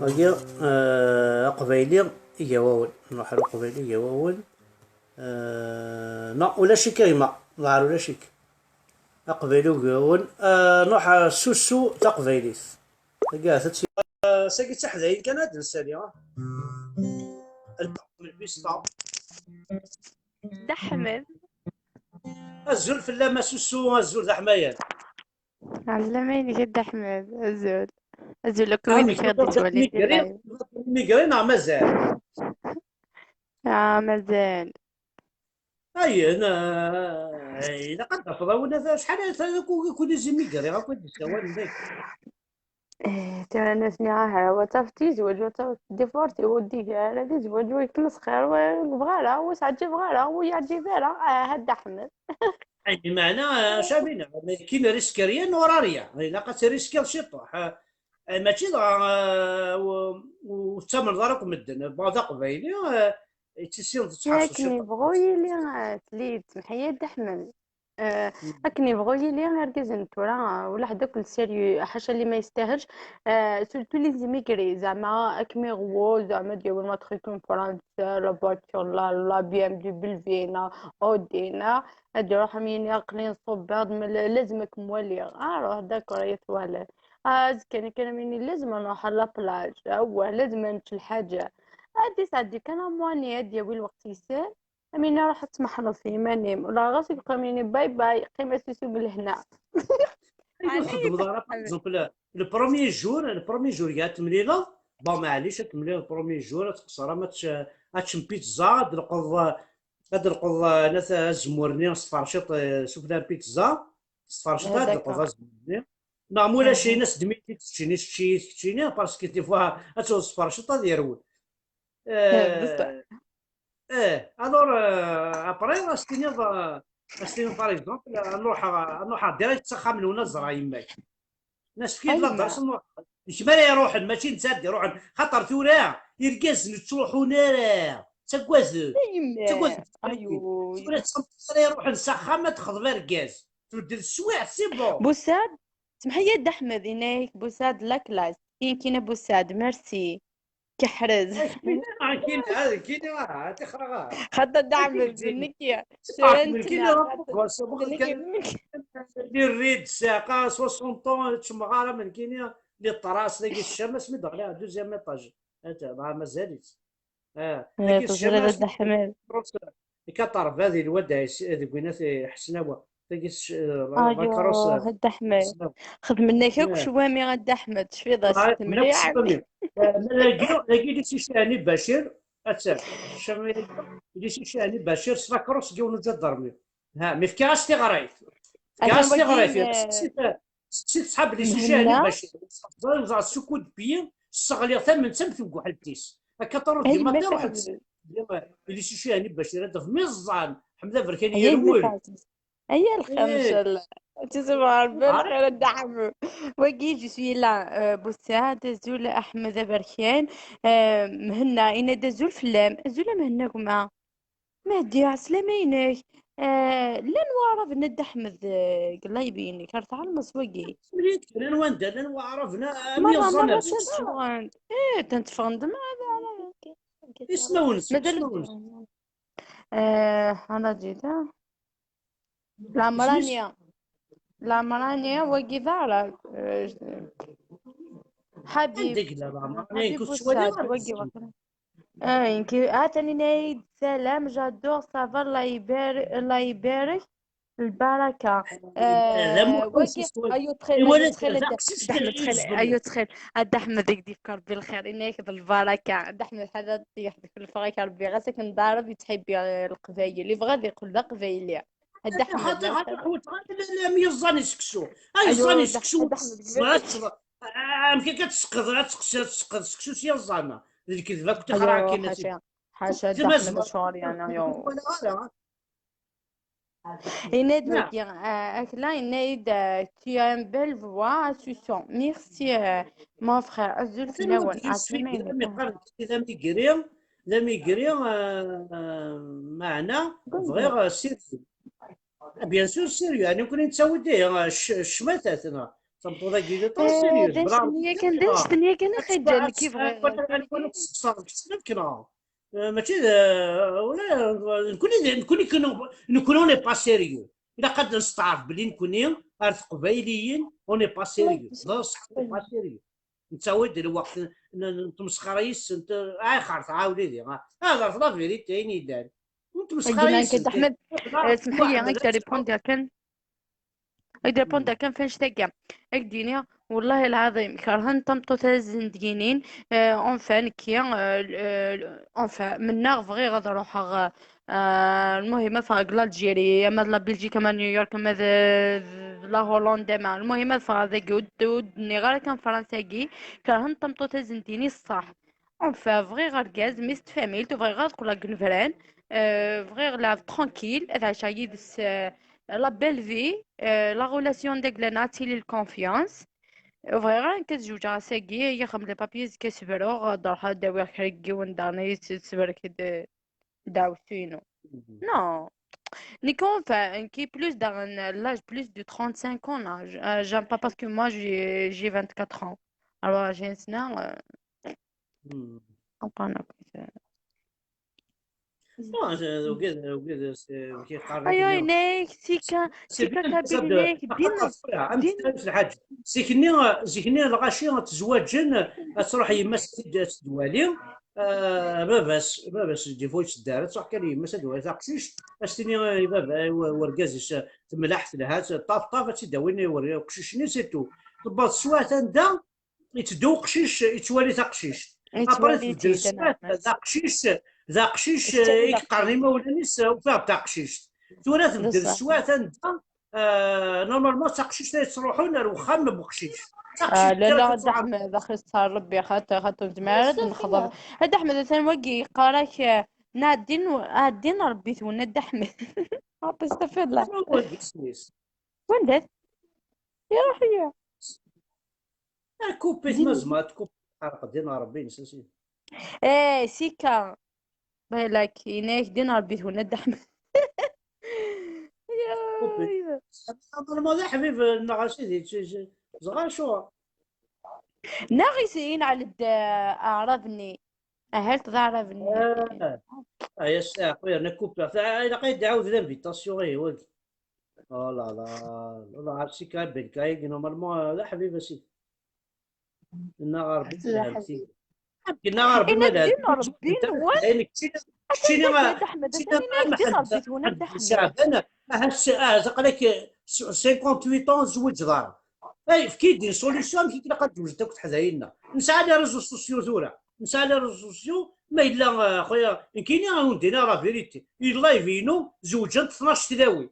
Wagi, eh, aqbayli, Igawawen. Nruḥ ar uqbayli, igawawen. Euh, non, ulac-ik a gma. Ḍeɛr ulac-ik. Aqbayli ugawen. Euh, nruḥ ar Susu taqbaylit. Tagi ahat ad tt-, euh, sagi d tiḥdayin kan ad nsali, ah. Lpista. Dda Ḥmed. Azul fell-am a Susu, azul d aḥmayan. Ɛeslama-inek a Dda Ḥmed, azul. Azul akk win kan d-yettwalin Migri neɣ mazal? Ah, mazal. Ayen, eh, ilaq ad d-tafeḍ a winna, acḥal ay kunizi migri akk i d-yessawalen dagi. Eh, tura nniɣ-as, aha, wa tafeḍ yezweǧ, wa tafeḍ divorce, ur d-igi ara d izweǧ, wa yekles xir, wa ur yebɣi ara, wa ur s-ɛǧibeɣ ara, wa ur yeɛǧib ara, aha Dda Ḥmed. Ay, meɛna, eh, Camina, nekkini riskiɣ rien ur rien. Ilaq ad triskiḍ ciṭuḥ. Eh, eh, mačči dɣa, eh, u-, u-, ur tettamneḍ ara akk medden. Bon, d aqbayli, eh, yettisineḍ ad tḥerseḍ Akken ciṭuḥ. Yebɣu yili, eh, tlid, mḥeyya Dda Ḥmed. Eh, akken yebɣu yili, irgazen n tura, eh, ulaḥ d akk le sérieux, ḥaca li ma yestahel, eh, surtout les immigrés, zeɛma akken iɣwo, zeɛma ad d-yawi matricule n Fransa, la voiture, la, la B M W neɣ Audi neɣ, ad d-iruḥ am yini aql-i nṣubbeɣ-d, ma la-, lazem ad kem-waliɣ. Ah, ruḥ, d'accord, ay twaliḍ. Ah, azekka-nni kan am yini lazem ad nruḥ ar la plage, awah, lazem ad nečč lḥaǧa. Ad d-isɛeddi kan amwani, ad d-yawi lweqt yessen. Am yini ruḥ ad tmeḥleḍ f yiman-im, wala ɣas yebqa am yini bye bye, qqim a Susu g lehna. Ayen ur txeddmeḍ ara, par exemple, le premier jour, le premier jour, ad temlileḍ, bon, maɛlic, ad temlileḍ le premier jour, ad tqeṣṣer, ama ad tečč-, ad teččem pizza, ad d-telqeḍ, ad d-telqeḍ, eh, nat-, azemmur-nni s tferciḍt, eh, sufella n pizza, s tferciḍt ad d-telqeḍ azemmur-nni. Neɣ ma ulac ayen, as-d mi t-id-teččini, tečči-yi-t keččini, parce que des fois, ad tewweḍ s tferciḍt ad yerwel. Eh, eh, alors, eh, après, ad s-tiniḍ, eh, ad s-tiniḍ, par exemple, eh, ad nruḥ, ad nruḥ direct s axxam-nwen ad ẓreɣ yemma-k. Nas-, efk-iyi-d la dars, ad nruḥ. D kemm ara iruḥen, mačči netta ad d-iruḥen. Xaṭer tura, irgazen ur ttruḥun ara. Ttaggaden. Ttaggaden. Tura d tameṭṭut ara iruḥen s axxam ad texḍeb argaz. Tbeddel teswiɛt, c'est bon. Bussad, semḥ-iyi a Dda Ḥmed, yenna-yak Bussad la classe. Tin kina Bussad, merci. Keḥrez. Xaṭer Dda Ḥmed, nekkini. Tura nekkni. Li rrid ssaqa soixante ans, ur ččmeɣ ara, ma nekkini, li ṭṭras dagi s ccama, asmi d-ɣliɣ deuxième étage. Ata, dɣa mazal-itt. Ah, dagi s ccama, Dda Ḥmed. Kaṭerba di lwad deg winat iḥesnawa. Tagi s-, eh, la, la crosse, eh, Dda Ḥmed. Xedmen-ak akk ccwami a Dda Ḥmed, tecfiḍ-as temliḥ. Dagi, dagi di Sicani Bacir, attan. Ccwami di Sicani Bacir, s la crosse n yiwen uǧadarmi. Ha, mi fkiɣ-as tiɣrit. Fkiɣ-as tiɣrit. Seqsit, seqsit ṣṣḥab di Sicani Bacir. Ẓer, ẓer, sukkud piyi, sseɣliɣ tament am tebguḥelt-is. Akka ṭaruḍ di maṭi, ruḥ-d. Di Sicani Bacir, ad d-tafeḍ mi ẓẓan. Ḥmed Aberkan yerwel. Aya lxir, ncallah. Tizem Rebbi lxir a Dda Ḥmed. Wagi, je suis là. Euh, Bussad, azul Aḥmed Aberkan. Euh, Mhenna, yenna-d azul fell-am. Azul a Mhenna gma. Mehdi, ɛeslama-inek. Euh, llan waɛraben a Dda Ḥmed, euh, deg live-inek. Ar tɛelmeḍ s wagi. Llan wanda, llan waɛraben, am yiẓan. Merra, merra tteffɣen. Eh, atan tteffɣen-d. Ismawen-nsen, ismawen-nsen. Eh, ana ǧida. Lamrania. Lamrania, wagi d aɛrab. Eh, Ḥabib. Anda yella Lamrania? Ḥabib Bussad, wagi waḥed. Eh, inki, ha, tani yenna-yi-d salam, j'adore, ça va, Allah ibar-, Allah ibarek, lbaraka. Eh, wagi, ayo, txil, ayo, txil, Dda Ḥmed, txil, ayo, txil, a Dda Ḥmed, ad k-d-yefk Rebbi lxir, yenna-yak d lbaraka. A Dda Ḥmed, ḥader ad yeḥdek lefraq Rebbi, ɣas akken d aɛrab yettḥibbi, eh, Leqbayel, yebɣa ad yeqqel d aqbayli. A Dda Ḥmed, xaṭi, xaṭi, ḥwaǧeɣ am yiẓẓan i seksu. Ay, iẓẓan i seksu, amek akka ad tesqeḍ, ad tesqeḍ, ad tesqeḍ seksu s yiẓẓan? D lekdeb akk, tixra akkin. Ḥaca, ḥaca, Dda Ḥmed, ccɣel, yani, ayo. Yenna-d wagi, ah, akla, yenna-d, ah, tu as une belle voix, Susu. Merci, ah, mon frère. Azul fell-awen. Ɛeslama-inek. D amigri, d amigri, ah, ah, meɛna, bɣiɣ, ah, sérieux. Ah, bien sûr, sérieux. Ani nekkni nettawi-d, ah, c-, ccmatat, neɣ tameṭṭut-agi d aṭas, eh, sérieux. D anect-nni yakan, d anect-nni yakan i ɣ-iǧǧan, nekk i bɣiɣ. Anwa tesseqsaḍ, kečč neɣ? Eh, mačči d, eh, ula, nekkni d, nekkni, nekkni, nekkni on n'est pas sérieux. Ilaq ad nesteɛref belli nekkni ar teqbayliyin on n'est pas sérieux. D ṣṣeḥ, on n'est pas sérieux. Nettawi-d lweqt n, n, n tmesxra yis-sent, ayxer tɛawed-id, ah, hḍer la vérité, ayen yellan. Ur nettmesxir yis-sent. Ahmed, eh, semḥ-iyi, ad k-répondre kan. Ad k-répondre kan f annect-agi. Ad k-d-iniɣ, والله العظيم, kerhen tameṭṭut ad asen-d-yinin, eh, enfin, nekki, eh, eh, enfin, mennaɣ bɣiɣ ad ruḥeɣ, eh, eh, المهم ad ffɣeɣ deg l'Algérie, ama d la Belgique, ama d New York, ama d, d la Hollande, ama, المهم ad ffɣeɣ dagi, ur d-, ur d-nniɣ ara kan Fransa-agi, kerhen tameṭṭut ad asen-d-yini ṣṣeḥ. Enfin, bɣiɣ argaz, mmi-s n tfamilt, ur bɣiɣ ad qqleɣ deg unebran, eh, bɣiɣ lɛeb tranquille, ad ɛiceɣ yid-s, eh, la belle vie, eh, la relation d aglan ad tili la confiance. Ur bɣiɣ ara nekk ad zewǧeɣ ass-agi, ad iyi-xedmen les papiers, ad k-sefruɣ, ad ruḥeɣ ad d-awiɣ kra n yiwen daɣen ad iyi-yessefrek d-, ddeɛwessu-inu. Non. Nekk, enfin, nekki plus daɣen l'âge plus de trente-cinq ans, là. Je, euh, j'aime pas parce que moi, j'ai, j'ai vingt-quatre ans. Alors, j'ai un an, euh, Hmm. Comprends, donc, euh, Non, c'est, ugad, ugad, c'est, c'est carré Aïe, bien. aïe, nek, sika, C'est sika bien, ça, kabili, de- nek, din, Xaṭer, am din. tefrawes lḥaǧ. Zik-nni, zik-nni lɣaci ttezwaǧen, ad truḥ yemma-s ad tt-id-, ad tt-id-twali. Ah, baba-s, baba-s, des fois yetteddu ara, ad truḥ kan yemma-s ad twali taqcict, ad s-tini i baba, i w-, wergaz-is, temlaḥ, telha, ṭaf, ṭaf, ad tt-id-awin i wer-, uqcic-nni, c'est tout. Tewweḍ teswiɛt anda, yetteddu uqcic, yettwali taqcict. Après, Yettwali tbeddel tiyita teswiɛt, neɣ d aqcic, d aqcic, Yettwali i yeqqaren imawlan-is, ufiɣ-d taqcict. Tura tbeddel Beṣṣeḥ. Teswiɛt anda, ah, normalement d taqcict ay yettruḥun ar wexxam n uqcic. D Ah, taqcict la, kan la, ad Dda tettruḥ. Ḥmed, axir s Rebbi, xaṭi, xaṭi, nezmer ad nexḍer. A Dda Ḥmed, atan wagi yeqqar-ak, eh, nɛeddi n-, ɛeddi n Rebbi twenna Dda Ḥmed. Xaṭi, astaɣfirullah. Anwa wagi isem-is? Wanda-t? Iruḥ-iyi. Ah, kuppit ma tzemreḍ ad tkuppit, ḥerq din Rebbi, nesasi. Eh, sika. Balak, yenna-yak din Rebbi twenna Dda Ḥmed. Ya, Kuppit. ya. Normalement d aḥbib nneɣ a sidi, ẓɣa acuɣer. Neɣ is-, yenɛel-d, eh, aɛrab-nni. Ahat d aɛrab-nni. Ah, ah, yes, ah, خويا, انا كوبي. تا-، الا قاعد يعاود l'invitation، ايه، وقت. Oh là là، والله عرفتي كان بلكايك، normalement، لا حبيبي، سي. إنا غربي لا هالتي. قلنا غربي إنا ما لا. دين ربي نوال. عينك تشينا، تشينا، أحمد، تشينا أنا دين ربي تهنا محمد تهنا شعبان. هاس، هاس، قالك cinquante-huit ans زوج دار. اي، فكيدي solution كي كنا قد وجدت كنت حداينا. نسعى les réseaux sociaux ثورة. نسعى les réseaux sociaux ما إلا، آه، خويا، كاينين راهو ندينا la vérité. اللايف ينو زوجنت اثناش تلاوي.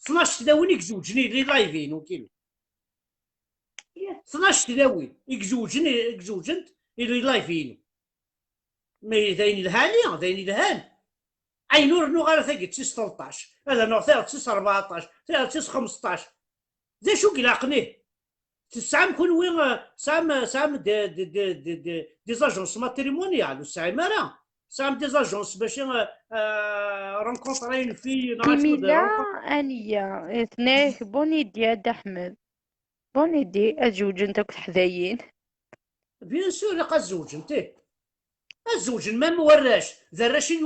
اثناش تلاوي نيك زوجني لي لايف ينو كيلو. اثناش تلاوي يك زوجني، يك زوجنت لي لايف ينو. Mais d ayen yelhan, d ayen yelhan. Ayen ur nuɣ ara tagi d tis tleṭṭac, ad nuɣ tayeḍ d tis rbeɛṭac, tayeḍ d tis xmesṭac. D acu i ilaqen ih? Tesɛam kunwi, eh, tesɛam, tesɛam de, de, de, de, de, des agences matrimoniales, ur tesɛim ara? Tesɛam des agences bac, eh, eh, rencontrer une fille, neɣ acu d Kimila, Aniya, tenna-yak bonne idée a Dda Ḥmed. Bonne idée, ad zewǧent akk teḥdayin. Bien sûr, ilaq ad zewǧent, ih. Ad zewǧen, même warrac, d arrac i,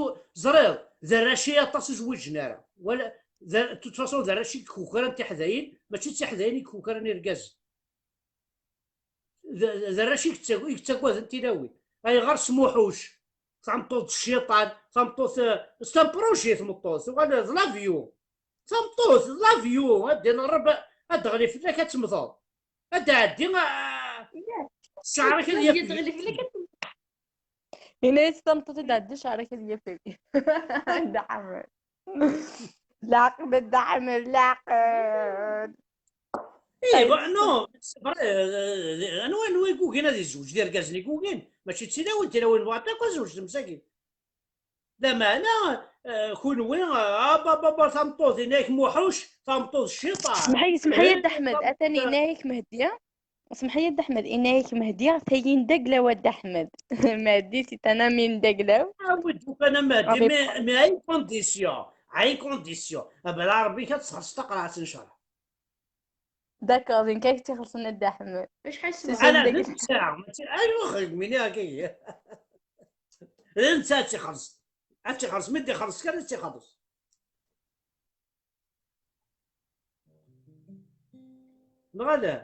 ẓriɣ, d arrac i aṭas ur zwiǧen ara. Wala, d ar-, de toute façon, d arrac i ikukran tiḥdayin, mačči d tiḥdayin i ikukran irgazen. D, d arrac i yettag-, i yettagaden tilawin. Ayɣer s Muḥuc? Tameṭṭut d cciṭan, tameṭṭut, eh, c'est un projet, tameṭṭut, tuɣal d l'avion. Tameṭṭut, d l'avion, ad d-ineṛṛeb, ad d-teɣli fell-ak, ad temmteḍ. Ad d-tɛeddi, ah, ccɛer-ik ad yaf. Yenna-yas tameṭṭut ad d-tɛeddi ccɛer-ik ad yaf. Dda Ḥmed. Leɛqel, Dda Ḥmed, leɛqel. Eh, bah, non, c'est vrai, euh, anwa, anwa i yugin ad yezweǧ d irgazen i yugin? Mačči d tilawin, tilawin bɣant akk ad zewǧent msakit. Lameɛna, eh, kunwi, ah, ba, ba, ba, tameṭṭut, yenna-yak Muḥuc, tameṭṭut d cciṭan. Semḥ-iyi, semḥ-iyi, eh, Dda Ḥmed, tameṭṭut, atan yenna-yak Mehdi. Semḥ-iyi, Dda Ḥmed, yenna-yak Mehdi, tayi n Daglaw a Dda Ḥmed. Mehdi, c'est un ami n Daglaw. Ah, oui, donc, أنا Mehdi, mais, mais à une condition, à une condition. Ah, ben, Ṛebbi ad txelṣ taqerɛet, إن شاء الله. D'accord, d nekk ay tt-ixellṣen a Dda Ḥmed. Acḥal ssaɛa? Ana d ssaɛa, mačči, aywa, xedmini akka. D netta ad tt-ixelṣen. Ad tt-ixelṣ, mi d-ixelṣ kan ad tt-ixelṣ. Neɣ ala?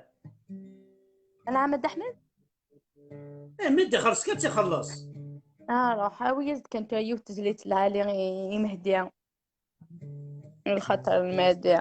Anɛam a Dda Ḥmed? Eh, mi d-ixelṣ kan ad tt-ixelṣ. Ah, ruḥ, awi-yas-d kan tura yiwet tezlit lɛali i, i Mehdi. Lxaṭer n Mehdi.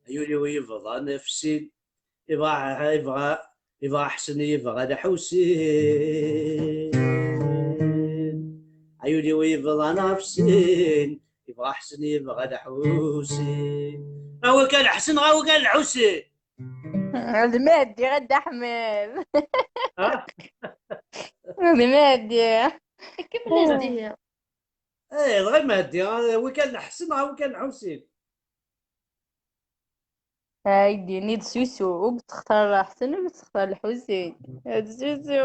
Ay ul-iw yebḍan ɣef sin, yebɣa, yebɣa, yebɣa Ḥsen, yebɣa Lḥusin. Ay ul-iw yebḍan ɣef sin, yebɣa Ḥsen, yebɣa Lḥusin. Awi kan Ḥsen, awi kan Lḥusin. D Mehdi a Dda Ḥmed. Ha? D Mehdi. Kemmel-as dihi. Eh, dɣa Mehdi, awi kan Ḥsen, awi kan Lḥusin. Ay d-yini d susu, ur d-textar Ḥsen, ur d-textar Lḥusin. D susu.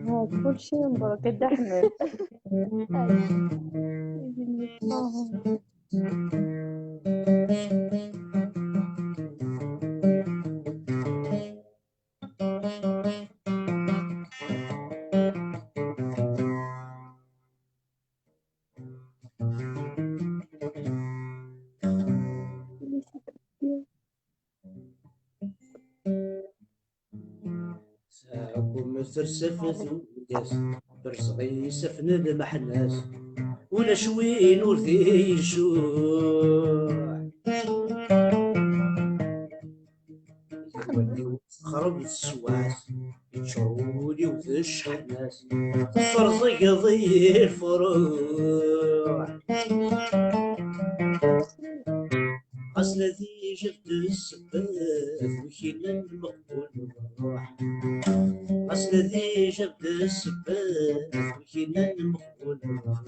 Ah, kulci mebṛuk a Dda Ḥmed. Sɛakum tersef tugas, berzeɣ isaffen n lmeḥnas, ulac win ur t-icuḥ. Wali texreb teswaɛt, yeččur wul-iw d cceḥnas, tferẓegeḍ-iyi lefruḥ. Ɣas nadi jab d ssebbat, wi k-yennan meqbul ṛṛuḥ. Ɣas nadi jab d ssebbat, wi k-yennan meqbul ṛṛuḥ.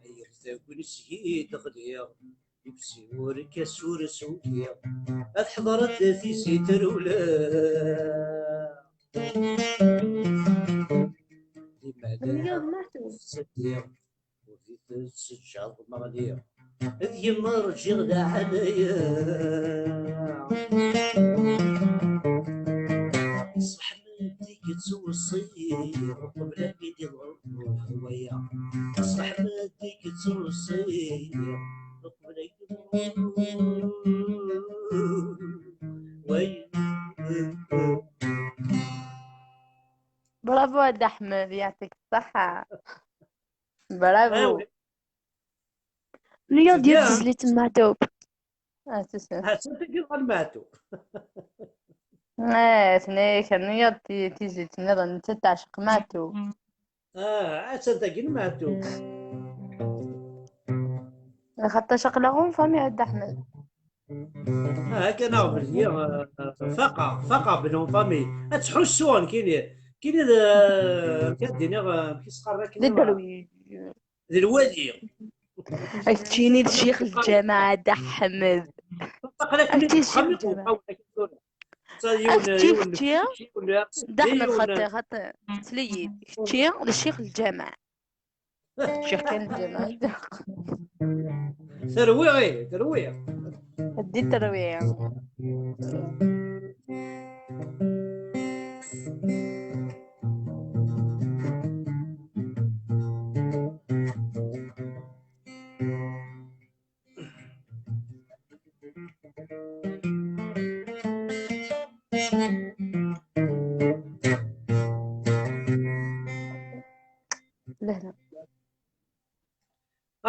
Ay ixtawen seg-i d-ɣliɣ, ibsi ur kasur suliɣ, ad ḥḍret tisi trewla. Di meɛdan ad tteddiɣ, ur di tettejjaḍ meɣliɣ. D yemma rǧiɣ d aɛlaya. Ṣṣeḥ ma d-i yettweṣṣi, uqbel ad d-iḍru waya. Ṣṣeḥ ma d-i yettweṣṣi, uqbel ad d-iḍru waya. Bravo a Dda Ḥmed, يعطيك الصحة. Bravo. Ah oui. Nniɣ-d yir tezlit n Meɛtub. Ah, tezlit. Ah, tagi ɣer Meɛtub. Ah, tenna-yak, nniɣ-d ti-, tizlit nniḍen, netta teɛceq Meɛtub. Ah, attan tagi n Meɛtub. Xaṭer aql-aɣ en famille a Dda Ḥmed. Ah, akka neɣ belli, ah, faqeɣ, faqeɣ belli en famille. Ad ttḥussuɣ, nekkini, nekkini d, ah, amek ad d-iniɣ, ah, amek i s-qqaren akken? D dderwic. D lwali. Ad keččini d ccix lǧameɛ, a Dda Ḥmed. Aql-ak-ccix lǧameɛ. Ad kečči, Dda Ḥmed, xaṭi, xaṭi, sliyi. Kečči d ccix lǧameɛ. Ccix kan lǧameɛ. Terwiɣ, ih, terwiɣ. Ddi terwiɣ.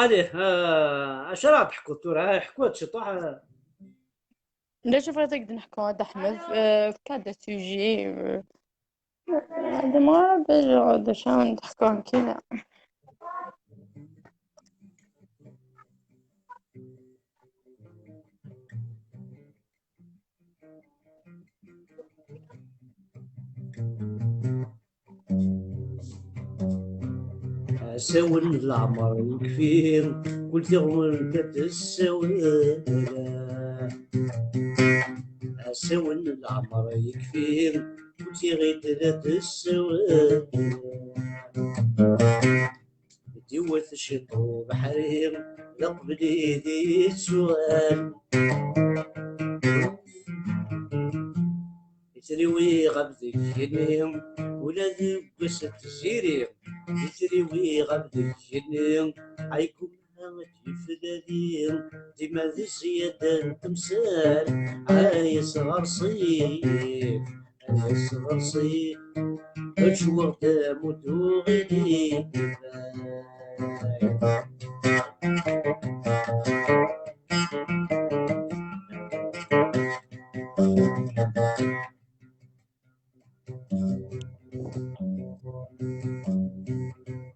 Allez, euh, acu ara d-teḥkuḍ tura? Ha, ḥku-d ciṭuḥ, euh. D acu bɣiḍ ad d-neḥku, a Dda Ḥmed? Euh, fka-d sujet, euh, d acu ara d-neḥku nekkini? Asawen n leɛmer yekfi, kul tiɣmert ad tessawel. Asawen n leɛmer yekfi, kul tiɣit ad tessawel. Diwet ciṭ ubeḥri, d aqbel i d-yettuɣal. Ittriwi ɣef deg-nni, ula deg wass n tziri. Ittriwi ɣef deg-nni, ay kumma ad yeflali, dima di zzyada n temsal. Ay asɣersi, ay asɣersi, ečč waɣ tamut uɣili.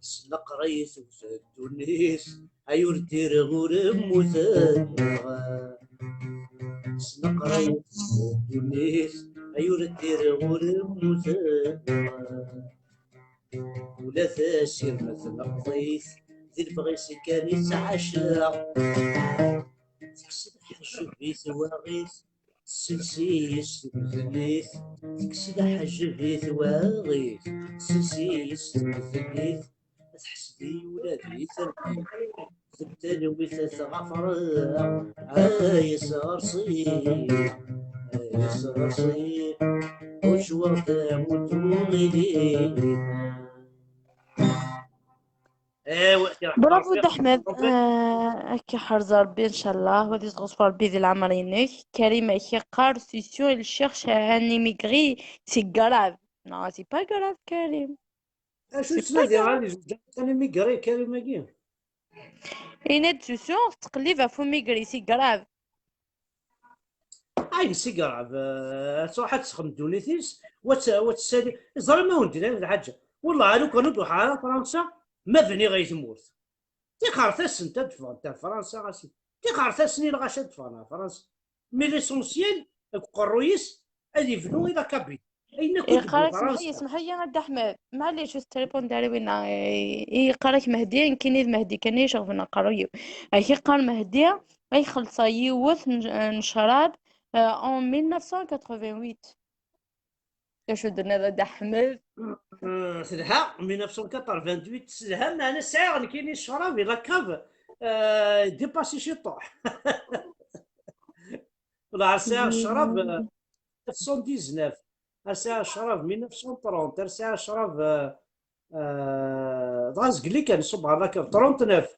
S leqrayet wwet ddunit, ay ur ddireɣ ur mmuteɣ. S leqrayet wwet ddunit, ay ur ddireɣ ur mmuteɣ. Ula d asirem tneqḍit, di lebɣi-s kan i ttɛaceɣ. Tekkes-d aḥecceb i twaɣit, tessels-iyi s tmedlit. Tekkes-d aḥecceb i twaɣit, tessels-iyi s tmedlit. Teḥsed-iyi ula d i targit, deg talwit ad tɣafreɣ. Ay asɣersi, ay asɣersi, ur cwiɣ tamut uɣili. Bravo Dda Ḥmed. Euh, akka ḥerz Rebbi ncallah, wa ad yesɣeṣṣef Rebbi di leɛmer-inek. Karim ak-iqqar, attention, il cherche un immigré, c'est grave. Non, c'est pas grave, Karim. Acu yettnadi ɣer un immigré, Karim-agi? Yenna-d, attention, tettqellib ɣef umigri, c'est grave. Ay, c'est grave, euh, ad truḥ ad texdem ddunit-is, wa tt-, wa tessali. Ẓer ma wen-d-nnan lḥaǧa. Wellah, a lukan ur d-ruḥeɣ ara Fransa, ma bniɣ ay tmurt. Tixertasen ad d-ffɣent ar Fransa, a sidi. Tixertasen i lɣaci ad d-ffɣen ar Fransa. Mais l'essentiel, deg uqerruy-is, ad yebnu i la capitale. Ayen akk i Yeqqar-ak, d-yebɣu semḥ-iyi, semḥ-iyi a Dda Ḥmed, maɛlic ur tettalipunḍ ara winna. I-, i-, yeqqar-ak Mehdi, nekkini d Mehdi kan i iceɣben aqerruy-iw. Ak-iqqar Mehdi, ay xellṣeɣ yiwet n, n ccrab, euh, en mille neuf cent quatre-vingt-huit. D acu d-tenniḍ a Dda Ḥmed? Euh, telha, mille neuf cent quatre-vingt-huit, telha, meɛna sɛiɣ nekkini ccrab i la cave, euh, dépassé ciṭuḥ. Wala, sɛiɣ ccrab, euh, soixante-dix-neuf, sɛiɣ ccrab mille neuf cent trente, sɛiɣ ccrab, euh, euh, dɣa zgel-ik ad nṣubb ɣer la cave, trente-neuf.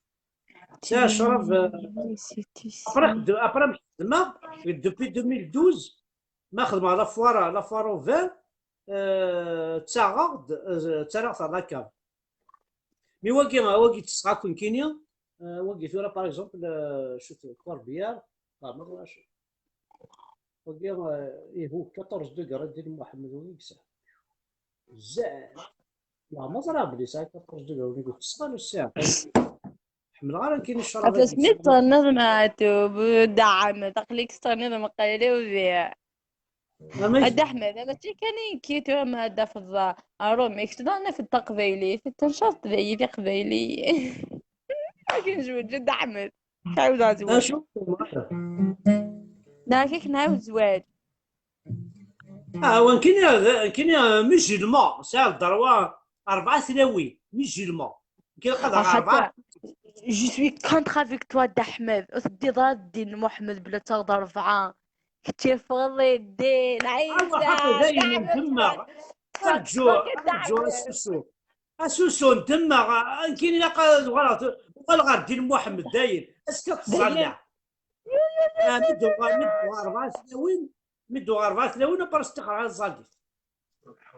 Sɛiɣ ccrab, euh, après, de, après, xedmeɣ, depuis deux mille douze, ma xedmeɣ la foire, la foire au vin, euh, ttaɣeɣ-d, euh, ttarraɣ-t ɣer la cave. Mi wagi, wagi ttesseɣ akk nekkini, euh, wagi tura, par exemple, euh, cwiṭ corbillard, ah, ma ẓriɣ acu. Wagi, euh, ihu, quatorze degrés, Dda Muḥemmed, wagi yesɛa. Zan. Wa, ma ẓriɣ belli yesɛa quatorze degrés, wagi ur ttesseɣ ara ssaɛa. Ḥemmleɣ ara nekkini ccrab. Ɣef asmi d-tenniḍ Meɛtub, Dda Ḥmed, aql-ik testenniḍ meqqar ur bih. A Dda Ḥmed, mačči kan i nekki tura ma ad d-tafeḍ aṛumi, kečč daɣen af-d taqbaylit, tenceḍ teqbaylit, iqbayliyen. Akken zweǧ, a Dda Ḥmed. Tɛawdeḍ ad tzweǧ. Acu? Neɣ ak nɛawed zzwaǧ. Ah, wa nekkini, nekkini, euh, musulman, sɛiɣ ddrewa rebɛa tlawin, musulman. Nekkini qadreɣ rebɛa. Je suis contre avec toi, Dda Ḥmed. Ur teddiḍ ara ddin n Muḥemmed bla taɣeḍ rebɛa. Kečč iffeɣ-d ddin. Ɛisa, dayen ndemmeɣ. Arǧu, arǧu, asusu. Asusu, ndemmeɣ. Nekkini ilaq ad uɣaleɣ, uɣaleɣ ɣer ddin n Muḥemmed dayen. Ass-a ttẓallaɣ. Ah, mi d-uɣal, mi d-uɣal rebɛa tlawin, mi d-uɣal rebɛa tlawin, après stixreɣ ad ẓallit.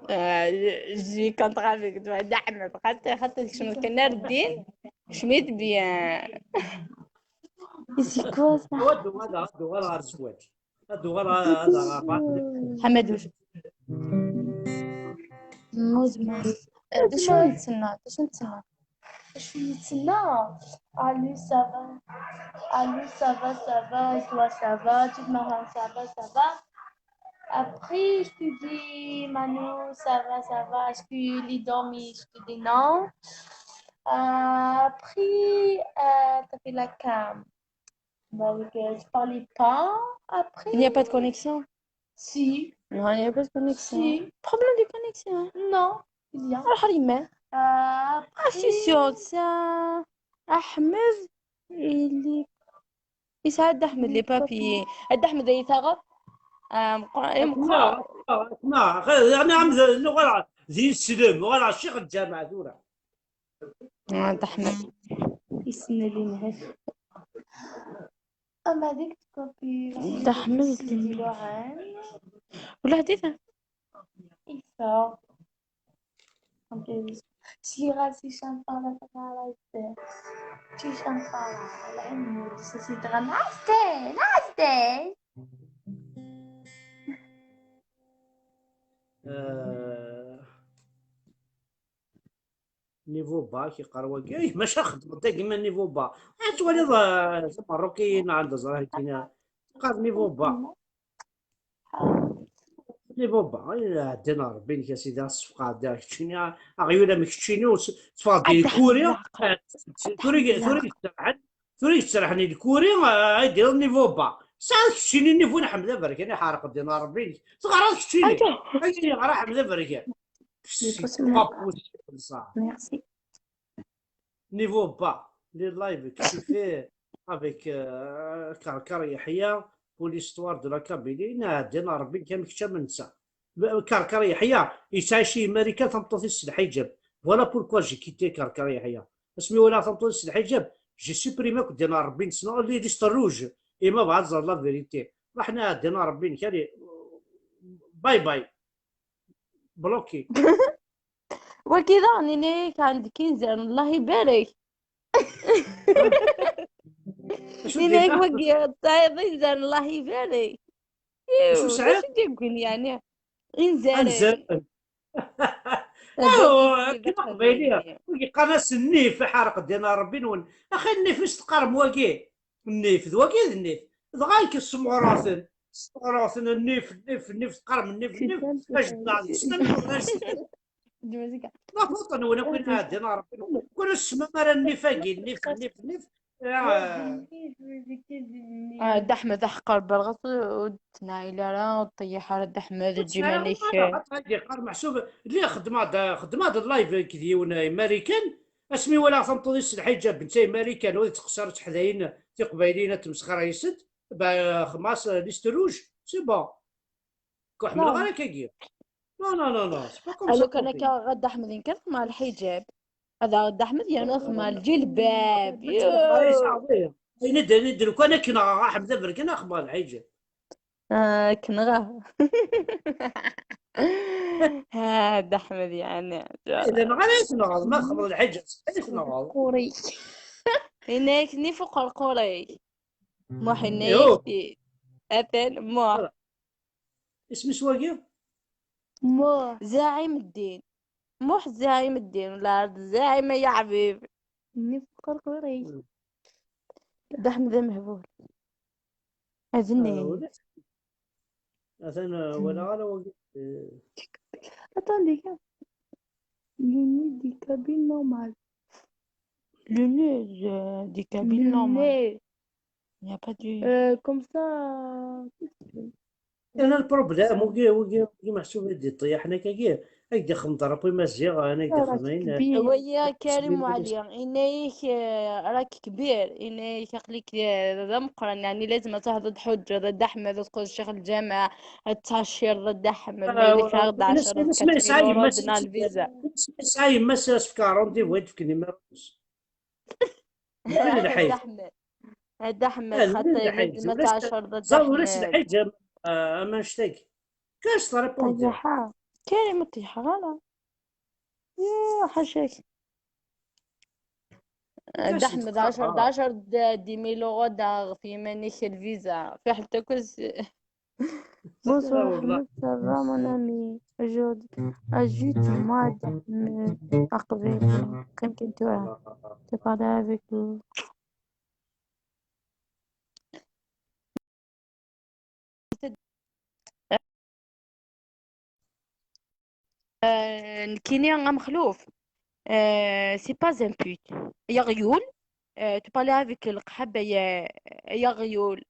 Je suis contre avec toi, Dda Ḥmed. Xaṭi, xaṭi tkecmeḍ kan ar ddin. Kcem-it bien. C'est quoi ça? Ad uɣaleɣ, ad uɣaleɣ ɣer zzwaǧ. Ad uɣaleɣ ad aɣeɣ. Ḥamad, wacu? D acu nettnna? D acu nettnna? Je suis là. Allô, ça va? Allô, ça va, ça va? Et toi, ça va? Toute ma femme, ça va, ça va? Après, je te dis, Manu, ça va, ça va? Est-ce que les dormi? Je te dis non. Euh, après, euh, t'as fait la cam. Donc, euh, je parlais pas. Après, Il n'y a pas de connexion. Si, Non, il n'y a pas de connexion. Si. Problème de connexion. Non, il y a. روح ريمان. Euh, Ah, je suis sûre, c'est Ahmed. Il est... Il s'arrête d'Ahmed, les papiers. Ahmed, il s'arrête. آه، مقرا- إيه، مقرا- اسمع، اسمع، يعني عم نغرع زي السلم، نغرع الشيخ الجامع دورة. آه، أحمد. يسنى لي نهاش. أما هذيك تكون في أحمد. سيدي لوعان. ولا هديثة. إيسا. شي راسي شنطة لا تقرا. شي شنطة لا عمود. سيدي غنعستي، نعستي. آه، نيفو با كيقرا واقي. إيه، ماشي خدمة ديما نيفو با. عاد تولي ض-، المروكيين عند زراهي كاين قال نيفو با. نيفو با، إيه، عدينا ربي لك يا سيدي، الصفقة عندها كتشيني، أغيولا مكتشيني وتفاضي عندها الكوري. حق. ثوري ثوري يتسرحن، ثوري يتسرحن الكوري، آه، يدير نيفو با. ساعة كتشيني نيفو نحمد برك، أنا حارق دينا ربي لك. تغرى كتشيني. أيوه. أي غرا حمد برك. يبوس Pas possible ça. Merci. Niveau bas, les lives que tu fais avec euh, Karkar Yahya pour l'histoire de la Kabylie, نادينا ربي كان كتشا من نسا. كركر يحيى يتعايش ماريكان تمطوطيس الحجاب. Voilà pourquoi j'ai quitté كركر يحيى. اسمي ولا تمطوطيس الحجاب، j'ai supprimé كنت دينا ربي نسنا les listes rouges. إما بعد زال la vérité. رحنا دينا ربي نكالي. باي باي. بلوكي. وكذا راني ليك عندك إنزان، الله يبارك. شو ليك دينا؟ وكي طايب إنزان، الله يبارك. إيوا، شو سعيد؟ شو تقول يعني؟ إنزان. إنزان. أوه، كيما قبيلية. ويقال النيف حارق دينا ربي نون. أخي النيف مش تقرم واقي. النيف، ذ واقي ذ النيف. دغايك السمعراثن. السمعراثن النيف، النيف، النيف، تقرم النيف، النيف. أجدع، استنى، استنى. لا فوت أنا ولا كنا دينا ربي نون. كنا السما مرة النيف أقي، النيف، النيف، النيف. آه. آه، د أحمد أحقر بالغلط وتنايل راه وطيح راه د أحمد تجي مالك. هذه قار محسوب. اللي خدمة دا، خدمة دا اللايف كذيون أمريكان. اسمي ولا خمطوطيس الحجاب بنتي أمريكان ولا تقصر تحذاين تقبايلين تمسخر يسد. با خماس ليست روج. C'est bon. كو حمل لا. غير كاكيا. Non, non, non, non. C'est pas comme قالوا ça كان qu'on fait. كا غد أحمد إن كان مع الحجاب. هذا غد أحمد يعني مع الجلباب. آه، صافي. إي ندير، ندير. كون كنا راح نبدا برك، أنا أخبار الحجاب. آه، كنغا. ها، د أحمد يعني. إذا ما غادي يسمع، ما خبر الحجاب. يسمع. قوري. هناك ني فوق القوري. موح إيوه. هناك. أثن موح. اسمي سواقي؟ موح. زعيم الدين. موح زعيم الدين. ولا زعيم يا حبيبي. ني فوق القوري. د أحمد مهبول. آه، أذني. ولا. أثن ولا غير وقت. آه، Attendez, gars. Le nez des cabines normal. Le nez, euh, des cabines normales. Le nez. Il n'y a pas du... Euh, comme ça. أنا البروبليم وقي وقي وقي محسوب يدي طيح هنا كاكيا. هاك دي خمض ربي ما زيغ أنا دي خمين. ويا كريم وعلي إنايك، آه، راك كبير، إنايك عقلك، آه، ذا مقرن، يعني لازم تهضر حجة ضد أحمد وتقول شيخ الجامع، التعشير ضد أحمد، ما يديك غدا عشرة اسمع، اسمع، كتكين يما ورا سي-، دنا الفيزا. اسمع، يما سي-، اسكا رونديفو يدفك نيميرو. لا، وين هذا الحي؟ أحمد. هذا أحمد آه، خاطر وين الحي؟ لازم ولاش ت-، تعشر ضد زاو ولاش أحمد. الحي جاب، آه، أما نشتاق. كاش تريبوندي؟ طيحة. كريم طيحة، غلا. يا حشاك. Dda Ḥmed, عشرة، عشرة دي ميل اورو داغ في يمانيك الفيزا في حالتك. Bonsoir, Ahmed, ça va, mon ami? Ajoute-moi dans le aqbayli. Quelqu'un, tu vois, tu parles avec lui. Euh, nekkini, Amexluf, euh, c'est pas un pute. Yaɣyul, euh, tu parles avec le qḥab, ya, yaɣyul.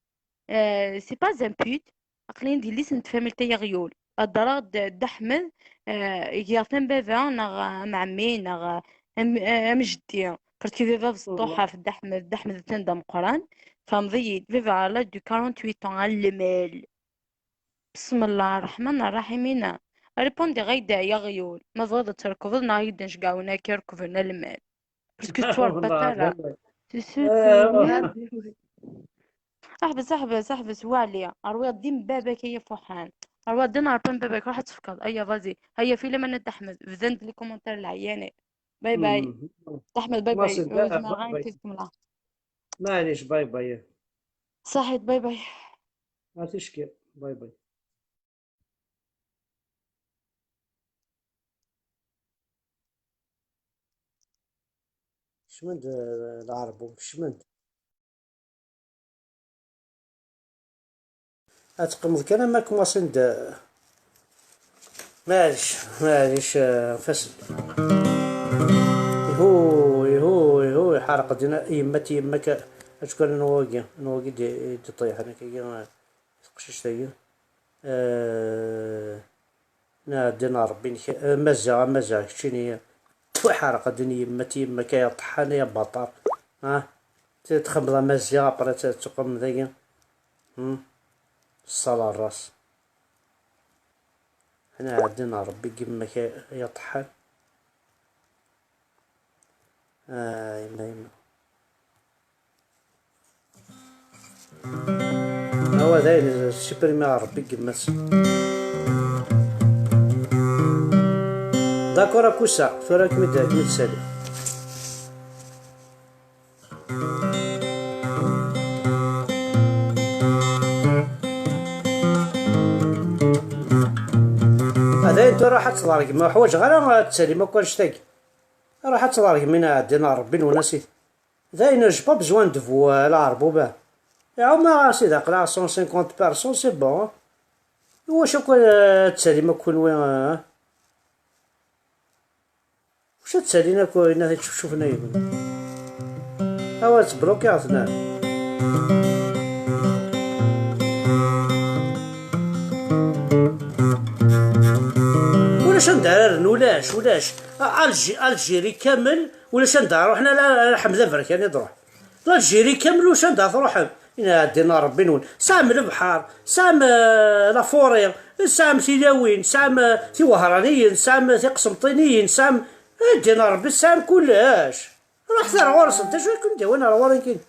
Euh, c'est pas un pute. Aql-in di liste n tfamilt ay aɣyul. Hedreɣ-d Dda Ḥmed, euh, giɣ-t am baba neɣ am ɛemmi neɣ am, am jeddi. Parce que baba bestuḥ ɣef Dda Ḥmed, Dda Ḥmed atan d ameqqran. Tfehmeḍ-iyi-d, baba à l'âge de quarante-huit ans, a lmal. Bismillah ṛṛeḥman ṛṛaḥim, ina. Répondiɣ-ak-d ay aɣyul. Ma tebɣiḍ ad trekbeḍ neɣ ad k-d-nceggeɛ win akka irekben a lmal. Parce que tettwaṛebbaḍ ara. C'est sûr que oui. Ḥbes, ḥbes, ḥbes, waɛli. Rwiɣ-d din baba-k ay afuḥan. Rwiɣ-d din ṛṛeḥman baba-k, ruḥ ad tefkeḍ. Aya, vas-y. Aya, fi laman a Dda Ḥmed. Bdan-d les commentaires lɛeyyani. Bye bye. Dda Ḥmed, bye bye. Ur zmireɣ ara ad k-id-kemmleɣ. Maɛlic, bye bye. Ṣaḥit, bye bye. Ar ticki, bye bye. Kecmen-d, eh, lɛerb, kecmen-d. Ad teqqimeḍ kan am akken wasin d, maɛlic, maɛlic, eh, fassen. Ihu, ihu, ihu, iḥerq din yemma-t yemma-k, ačkal n wagi, n wagi d, d-iṭiḥen akkagi, eh, teqcict-agi. Eh, Nɛeddi n Ṛebbi nek-, eh, Maziɣ, a Maziɣ, keččini, tfu, iḥerq din yemma-t yemma-k, ay aṭeḥḥan, ay abaṭar. Ah, t-, txemmeḍ a Maziɣ, après t-, teqqim dagi. Hmm? Ṣṣala ṛṛas. Nɛeddi n Ṛebbi n yemma-k, ay aṭeḥḥan. Ah, yemma, yemma. Awa dayen, supprimer Ṛebbi n yemma-tsen. D'accord a Kusa, tura ad kem-id-, ad kem-id-saliɣ. Ah, dayen tura ruḥ ad tḍergem, ur ḥwaǧeɣ ara ad tsalim akk annect-agi. Ruḥ ad tḍergem, ina ɛeddi n Ṛebbi-nwen a sidi. Dayen, j'ai pas besoin de vous, euh, la Arbouba. Iɛum-aɣ a sidi, aql-aɣ cent cinquante personnes, c'est bon. Iwacu akk, euh, ad tsalim akk kunwi, euh? Wacu ad tsalin akk, inna, ad ččefčufen aygen? Awa, ttblokiɣ-ten. Ulac anda ara rren, ulac, ulac. A-, Alji-, Algérie kamel, ulac anda ruḥen, ala, ala Ḥmed Aberkan i d-ruḥ. L'Algérie kamel ulac anda truḥem. Ina ɛeddi n Ṛebbi-nwen. Tesɛam lebḥer, tesɛam, eh, la forêt, tesɛam tilawin, tesɛam, eh, tiwehṛaniyin, tesɛam, eh, tiqsemṭiniyin, tesɛam, ɛeddi n Ṛebbi, tesɛam kullec. Ruḥet ar ɣur-sent, acu i ken-d-yewwin ar ɣur-i nekkini?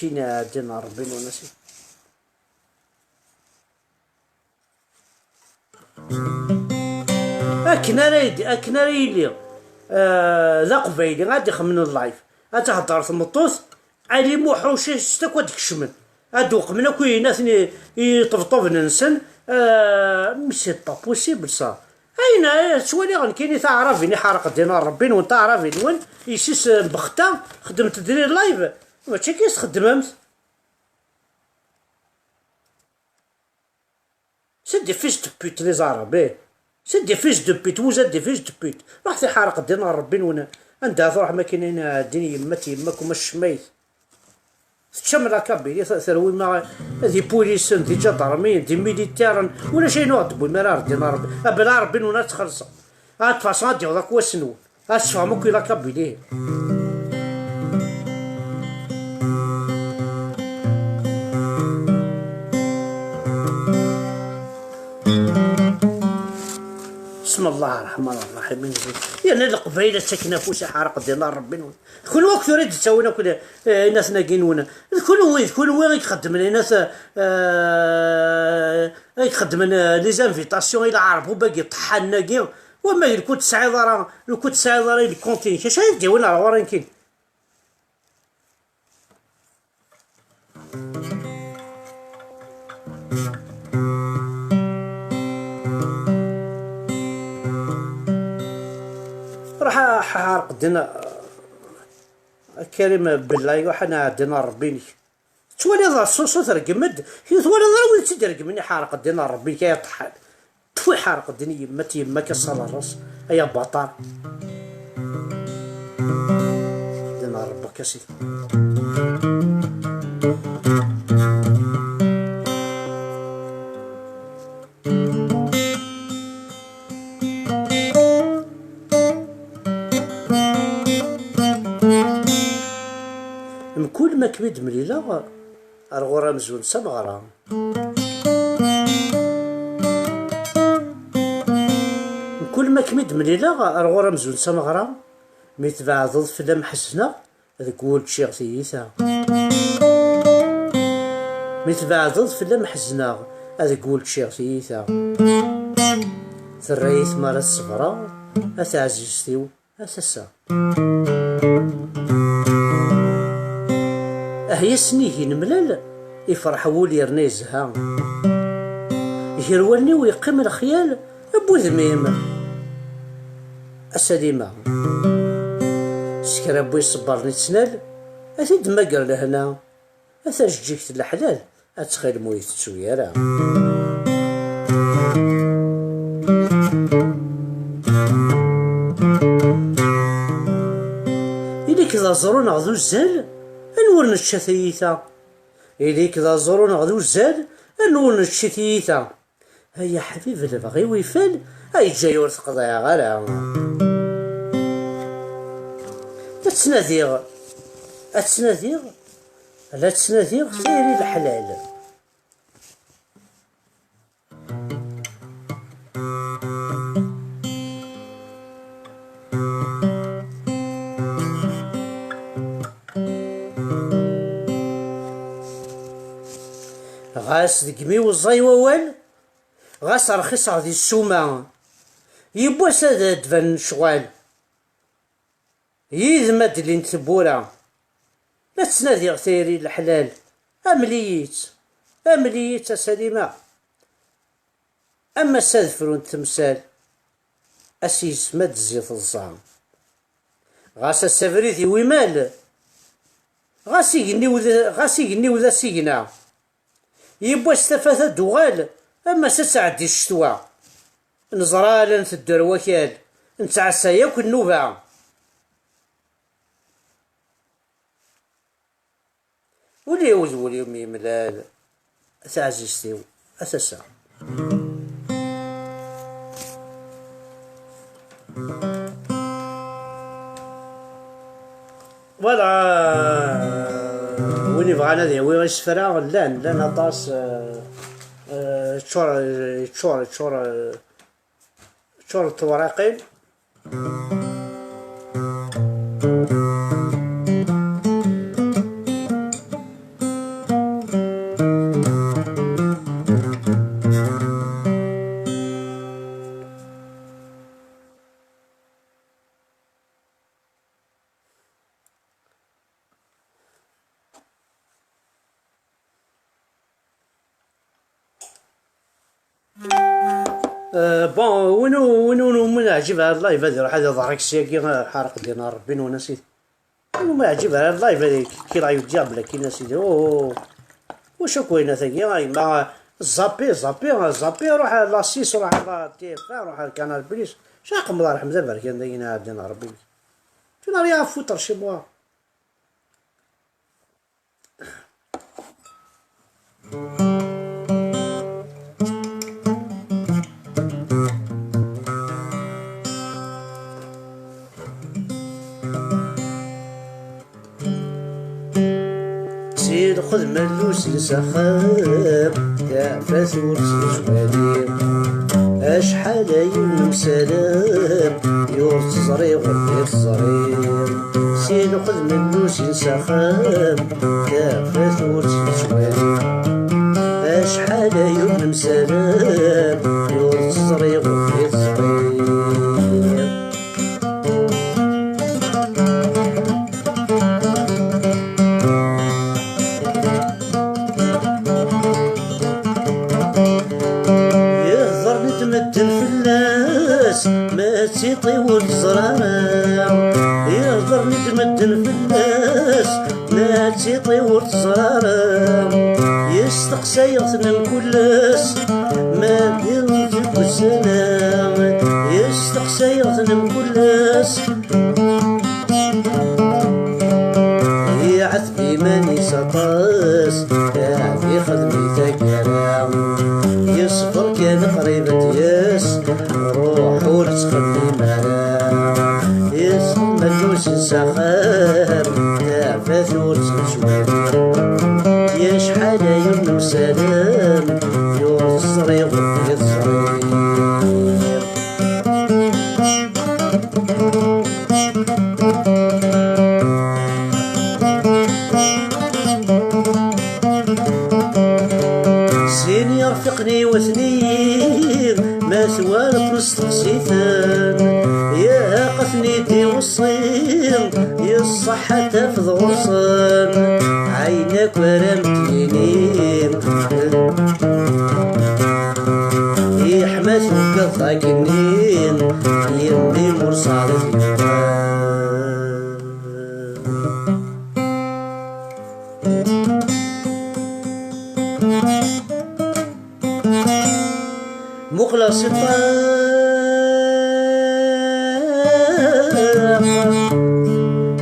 Ina ɛeddi n Ṛebbi-nwen a sidi. Akken ara yid-, akken ara yili, eh, d aqbayli, ad ixemmen live, ad tehder tmeṭṭut, Ali Muḥ Ucist akk ad d-kecmen, ad d-uqmen akk i, i ṭebṭuben-nsen, eh, mais c'est pas possible ça. Ayen, eh, ttwaliɣ nekkini taɛrabin iḥerq ddin n Ṛebbi-nwen, taɛrabin-nwen, isis, eh, bexta, xeddemt-d live, mačči akka i s-txeddmemt. C'est des fils de pute, les Arabes, eh. C'est des fils de pute, vous êtes des fils de pute. Ruḥet iḥerq ddin n Ṛebbi-nwen. Anda truḥem akkin, ayen ɛeddin yemma-t yemma-kum a ccmayt. Teččam la Kabylie, t-, terwim d ipulisen, d iǧadarmiyen, d imilitaren. Ulac ayen ur ɣ-d-tewwim ara ar ddin n Ṛebbi. Abla Ṛebbi-nwen ad txellṣem. Ah, de toute façon, ad d-yaweḍ akk wass-nwen. Ad teffɣem akk i la Kabylie. بسم الله الرحمن الرحيم. Yerna Leqbayel ad ttaken afus, iḥerq ddin n Ṛebbi-nwen. D kunwi akk tura i d-ttawin akk, eh, inatnagi-nwen. D kunwi, d kunwi i ixeddmen inat, eh, i ixeddmen, eh, les invitations i lɛerb ubagi ṭeḥḥan-agi. Wama lukan ur tesɛiḍ ara, lukan ur tesɛiḍ ara i lkunt-inek, acu ara d-yawin ar ɣur-i nekkini? Ruḥ a Ḥarq ddin, a Karim Bellay, ruḥ a nɛeddin ar Rebbi-inek. Twaliḍ a Ṣuṣu tergem-d, kra twalaḍ ara wid tt-id-iregmen i Ḥarq ddin ar Rebbi-inek ay aṭeḥḥan. Tfu iḥerq ddin yemma-t yemma-k a Salarras, ay abaṭar. Ddin ar Rebbi-k a sidi. Mkul ma kem-id-mlileɣ, ar ɣur amzun d tameɣra. Mkul ma kem-id-mlileɣ, ar ɣur amzun d tameɣra. Mi tbeɛdeḍ fell-am ḥezneɣ, deg wul ččiɣ tiyita. Mi tbeɛdeḍ fell-am ḥezneɣ, deg wul ččiɣ tiyita. Terra-yi tmara ad ṣebreɣ, a taɛzizt-iw, a tasa. Ah ya s nnig i nemlal, ifreḥ wul yerna yezha. Gar wallen-iw yeqqim lexyal n wudem-im. A Salima, s kra n wi iṣebbren ittnal, a t-id-temmager lehna, a tajeǧǧigt n leḥlal, a ttxil-m ur yi-tettu ara. Ili-k d aẓru neɣ d uzzal, anwa ur nečča tiyita? Ili-k d aẓru neɣ d uzzal, anwa ur nečči tiyita? Ay aḥbib lebɣi-w ifal, ay ǧǧay ur t-qḍiɛeɣ ara. Ad ttnadiɣ, ad ttnadiɣ, la ttnadiɣ tayri leḥlal. Ɣas deg-m iweẓẓay wawal, ɣas rxiseɣ di ssuma, yiwwas ad d-banen lecɣal. Yid-m ad d-llint tewwura. La ttnadiɣ tayri n leḥlal. Amel-iyi-tt. Amel-iyi-tt a Salima. Am ass ad frunt temsal, ass yis-m ad d-tezzi teẓẓa. Ɣas ass abrid-iw imal, ɣas igenni-w d, ɣas igenni-w d asigna. Yiwwas tafat ad d-tuɣal, am ass ad tɛeddi ccetwa. Neẓra ala nteddu ar wakal, nettɛassa yakk nnuba. Ul-iw d wul-iw myemlal, a taɛzizt-iw, a tasa. Voilà, win yebɣan ad yawi isefra, llan, llan aṭas, euh, euh, ččur, ččur, ččur, euh, ččur n tewraqin. Euh, bon, win ur, win ur, win ur yeɛǧib ara live ad iruḥ ad iḍerrek syagi, euh, ḥareq ddin n Rebbi nwen a sidi. Win ur yeɛǧib ara live ad k-, kkileɣ yuddiɣ bla kin a sidi. Oh, oh. Wacu akk wayen tagi, a yemma, zapi, zapi, zapi, ruḥ ar la six, ruḥ ar la T F un, ruḥ ar Canal Plus. Caqem d rḥem d aberkan dagi n Ɛebdi n Rebbi. Tu n'as rien à foutre chez moi. Si lxedma n llusin s axxam, taɛfat ur tt-nettwali. Acḥal ay ur nemsalam, ur tt-ẓriɣ ur tt-ẓriɣ. Si lxedma n llusin s axxam, tafat ur tt-nettwali. Acḥal ay ur nemsalam, ur tt-ẓriɣ ur tt-ẓriɣ. Yehḍer-d medden fell-as, ma d tiṭ-iw ur teẓra. Iheddren-d medden fell-as, la tt-iṭi ur teẓrar. Yesteqsa-yaɣ-ten mkul ass, ma d iḍ deg ussan-a. Yesteqsa-yaɣ-ten mkul ass, iɛetb iman-is aṭas, ad ixdem i taggara. Yeṣber kan qrib ad d-yas, ruḥ ur ttxemmim ara. Yeṣber ma d-usen s axxam, tafat ur tt-nettwali. Yacḥal ay ur nemsalam, ur teẓriḍ ur yeẓri. Sin yerfiqen iwatniyen, ma twalaḍ nesteqsi-ten, yah, ad ten-id-iweṣṣi, yeṣṣeḥ ad tafeḍ ɣur-sen ayen akk ara m-d-yini. Iḥma tugaḍ akkenni, yemmi-m ur sɛiḍ yuɣal. Muqleɣ si ṭṭaq,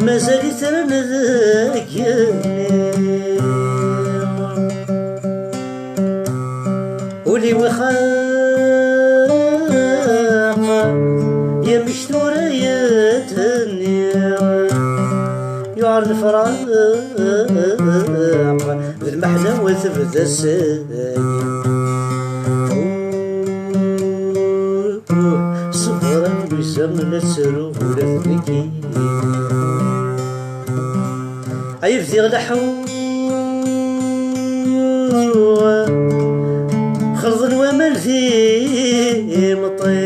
mazal itran deg igenni. Ul-iw ixaq, yamek tura yethenni. Yuɛer lefraq, d lmeḥna wa tebda sani. Ṣebran wizan la ttruɣ ula d nekki. Ay bdiɣ leḥḥuɣ, xelḍen waman d imeṭṭi.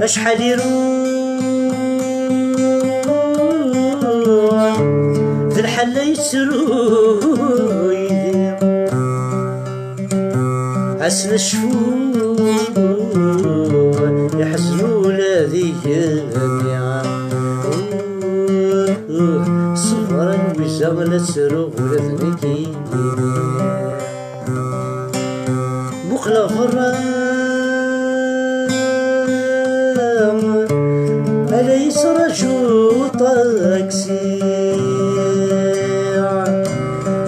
Acḥal iruḥ, d lḥal la yettru yid-i. Ass n cfu iḥzen ula d igenni. Ṣebran wizan la ttruɣ ula d nekki. Muqleɣ berra, ala yettraǧu ṭaksi.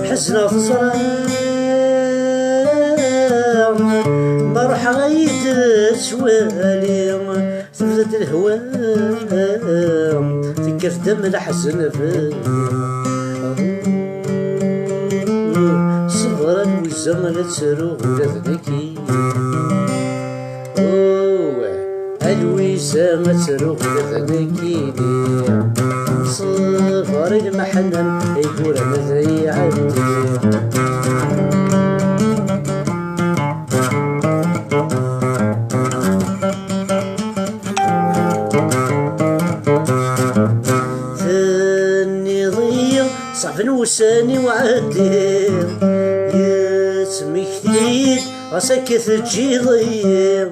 Ḥezneɣ teẓra, ma ruḥeɣ ad yi-d-twali. Tebda-d lehwa, tekkat-d am leḥzen fell-i. Ṣebran wizan la ttruɣ ula d nekki. Oh, a Lwiza, ad ttruɣ ula d nekkini. Ṣebr i lmeḥna, i yuran ad iɛeddi. Tenniḍ-iyi ṣeḥben wussan-iw ɛeddi, yettmekti-d ɣas akka teǧǧiḍ-iyi.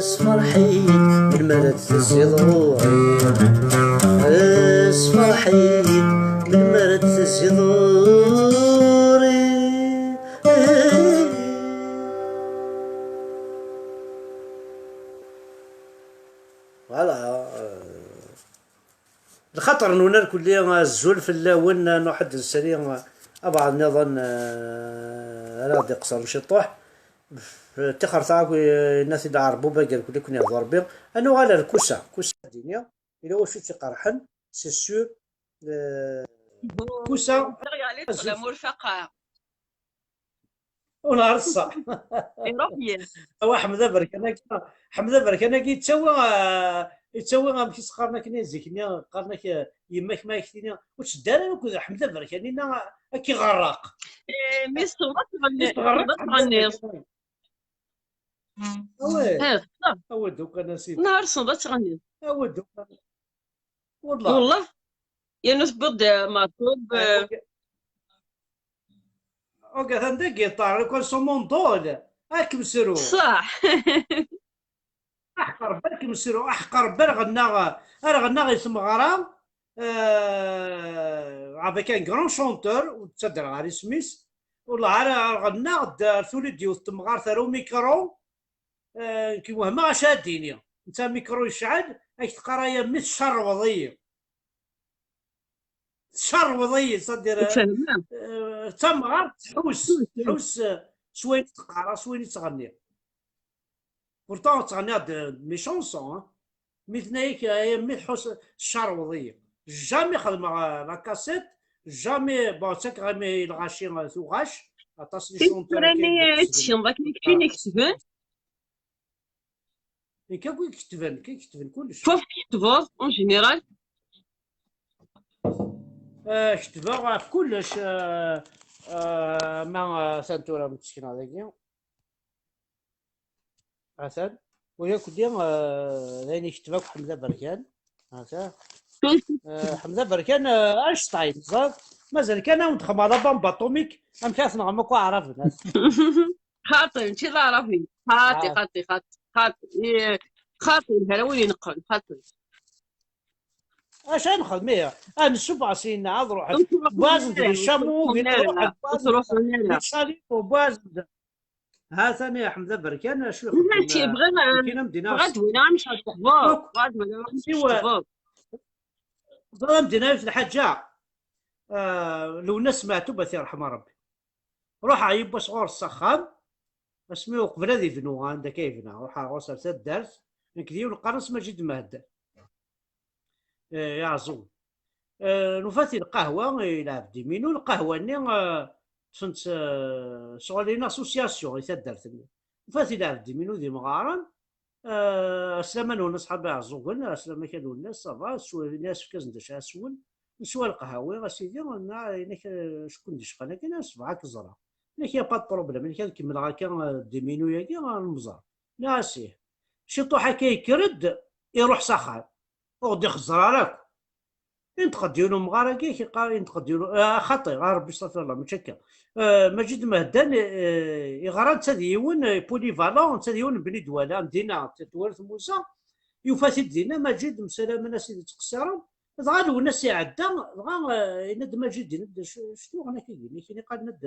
Sferḥ-iyi melmi ara d-tezziḍ ɣur-i, sferḥ-iyi melmi ara d-tezziḍ ɣur-i. Voilà. Lxaṭer-nwen irkelli, azul fell-awen, nruḥ ad nsali abeɛḍ nniḍen, eh, ara ɣ-d-iqeṣṣren ciṭuḥ. Ṭixer taɣ-, yenna-t-id Ɛerbuba, gar kulli ken-ihḍu Rebbi. Ad nuɣal ar Kusa. Kusa ad d-iniɣ, yella wacu tt-iqerḥen, c'est sûr. Eh, Kusa, azul. Ur neɛreṣ ṣṣeḥ. Iruḥ-iyi. Awa Ḥmed Aberkan-agi, Ḥmed Aberkan-agi yettawi, ah, yettawi amek i s-qqaren akken zik-nni, qqaren-ak, ah, yemma-k ma ak-tini, ur tedda ara akked Ḥmed Aberkan-inna, ad k-iɣerreq. Eh, mi tessneḍ ad tɣenniḍ, tessneḍ ad tɣenniḍ. Awi. Awi-d ukan a sidi. Nehar tessneḍ ad tɣenniḍ. Awi-d ukan. Wallah. Wallah. Yernu tewwiḍ-d, eh, Meɛtub, eh, eh, ok. Ok, atan d agiṭar, lukan s umundul. Ad kem-sruɣ. Ṣṣeḥ. Rebbi ad kem-sru, aḥeqq Rebbi ar ɣennaɣ, ar ɣennaɣ i tmeɣra, euh, avec un grand chanteur, ur ttadreɣ ar isem-is, ur ɣennaɣ-d ar tuli-d yiwet temɣart ar umikru, euh, nekk wehmeɣ acu ad d-ini. Netta mikru yecɛel, ak teqqar ay a mmi tcerrweḍ-iyi. Tcerrweḍ-iyi, c'est-à-dire, euh, d tamɣart tḥus, tḥus, euh, s wayen i teqqar, s wayen i tettɣenni. Pourtant ttɣenniɣ-d mes chansons, hein. Mi tenna-yak ay a mmi tḥus tcerrweḍ-iyi. Jamais xedmeɣ, euh, la cassette, jamais, bon, ttakeɣ imi i lɣaci, euh, tuɣac, aṭas n les chanteurs akka i d-ttxedmen. Nekk akk i ketben, nekk i ketben kullec. Fof tketbeḍ, en général? Euh, ketbeɣ ɣef kullec, euh, euh, ma, euh, atan tura msekna dagi. Atan. Waya kulli, euh, d ayen i ketbeɣ akk Ḥmed Aberkan. Atan. Euh, Ḥmed Aberkan, euh, Einstein, teẓriḍ? Mazal kan ad wen-d-xedmeɣ la bombe atomique, amek ara tenɣem akk aɛraben. Xaṭi, mačči d aɛrabi. Xaṭi, xaṭi, xaṭi, xaṭi. Eh, xaṭi, lharawi ineqqen, xaṭi. Acu ara nexdem, ihi? Ad nessufeɣ syenna, ad ruḥen. Ur ttruḥun ara, ur ttruḥun ara, ur ttruḥun ara. Ur ttruḥun ara. Ha-t-an, ya Ḥmed Aberkan, acu ixeddem? Mačči, bɣiɣ, nekkini am d-iniɣ, bɣiɣ ad waliɣ amek txeddmeḍ, bɣiɣ ad waliɣ amek txeddmeḍ. Bɣiɣ ad am d-iniɣ yiwet lḥaǧa. Ah, Lwennas Meɛtub, ad t-yerḥem Rebbi. Ruḥeɣ yiwwas ɣur-s s axxam, asmi uqbel ad ibnu, anda akka yebna, ruḥeɣ ɣur-s ar taddart, nekk d yiwen qqaren-as Majid Mehden. Eh, Iɛeẓẓugen. Eh, nufa-t i lqahwa, i lɛebd iminu, lqahwa-nni, eh, ṭṭfen-tt, eh, sɣur une association i taddart-nni. Nufa-t i lɛebd iminu d imɣaren, Eh, aslama-nwen a ṣḥabi Iɛeẓẓugen, aslama-k a Lwennas, ça va, swa-, ini-as efk-asen-d acu ara swen, neswa lqahwa, a sidi, nna, inak, eh, cukk n d-icqan akken, a sebɛa k-ẓra. Inak, y a pas de problème, inak ad kemmleɣ akka, eh, dix minutes-agi, ad nemẓer. Nniɣ-as ih. Ciṭuḥ akka yekker-d, iruḥ s axxam. Ur ɣ-d-ixeẓẓer ara akk. Inṭeq-d yiwen umɣar-agi, ak-iqqar, inṭeq-d yiwen, ah, xaṭi, ah, Rebbi, stafirlah, mačči akka. Ah, Maǧid Mehden, eh, iɣra netta d yiwen, eh, polyvalent, netta d yiwen n Bni Dwala, am dinna, twala Tmusa, yufa-t-id dinna, Maǧid, msalamen-as i d-yettqeṣṣiren, dɣa Lwennas iɛedda, dɣa, eh, yenna-d Maǧid, yenna-d, "Acu, acu tuɣen akka-agi?" Nekni qqaren-d,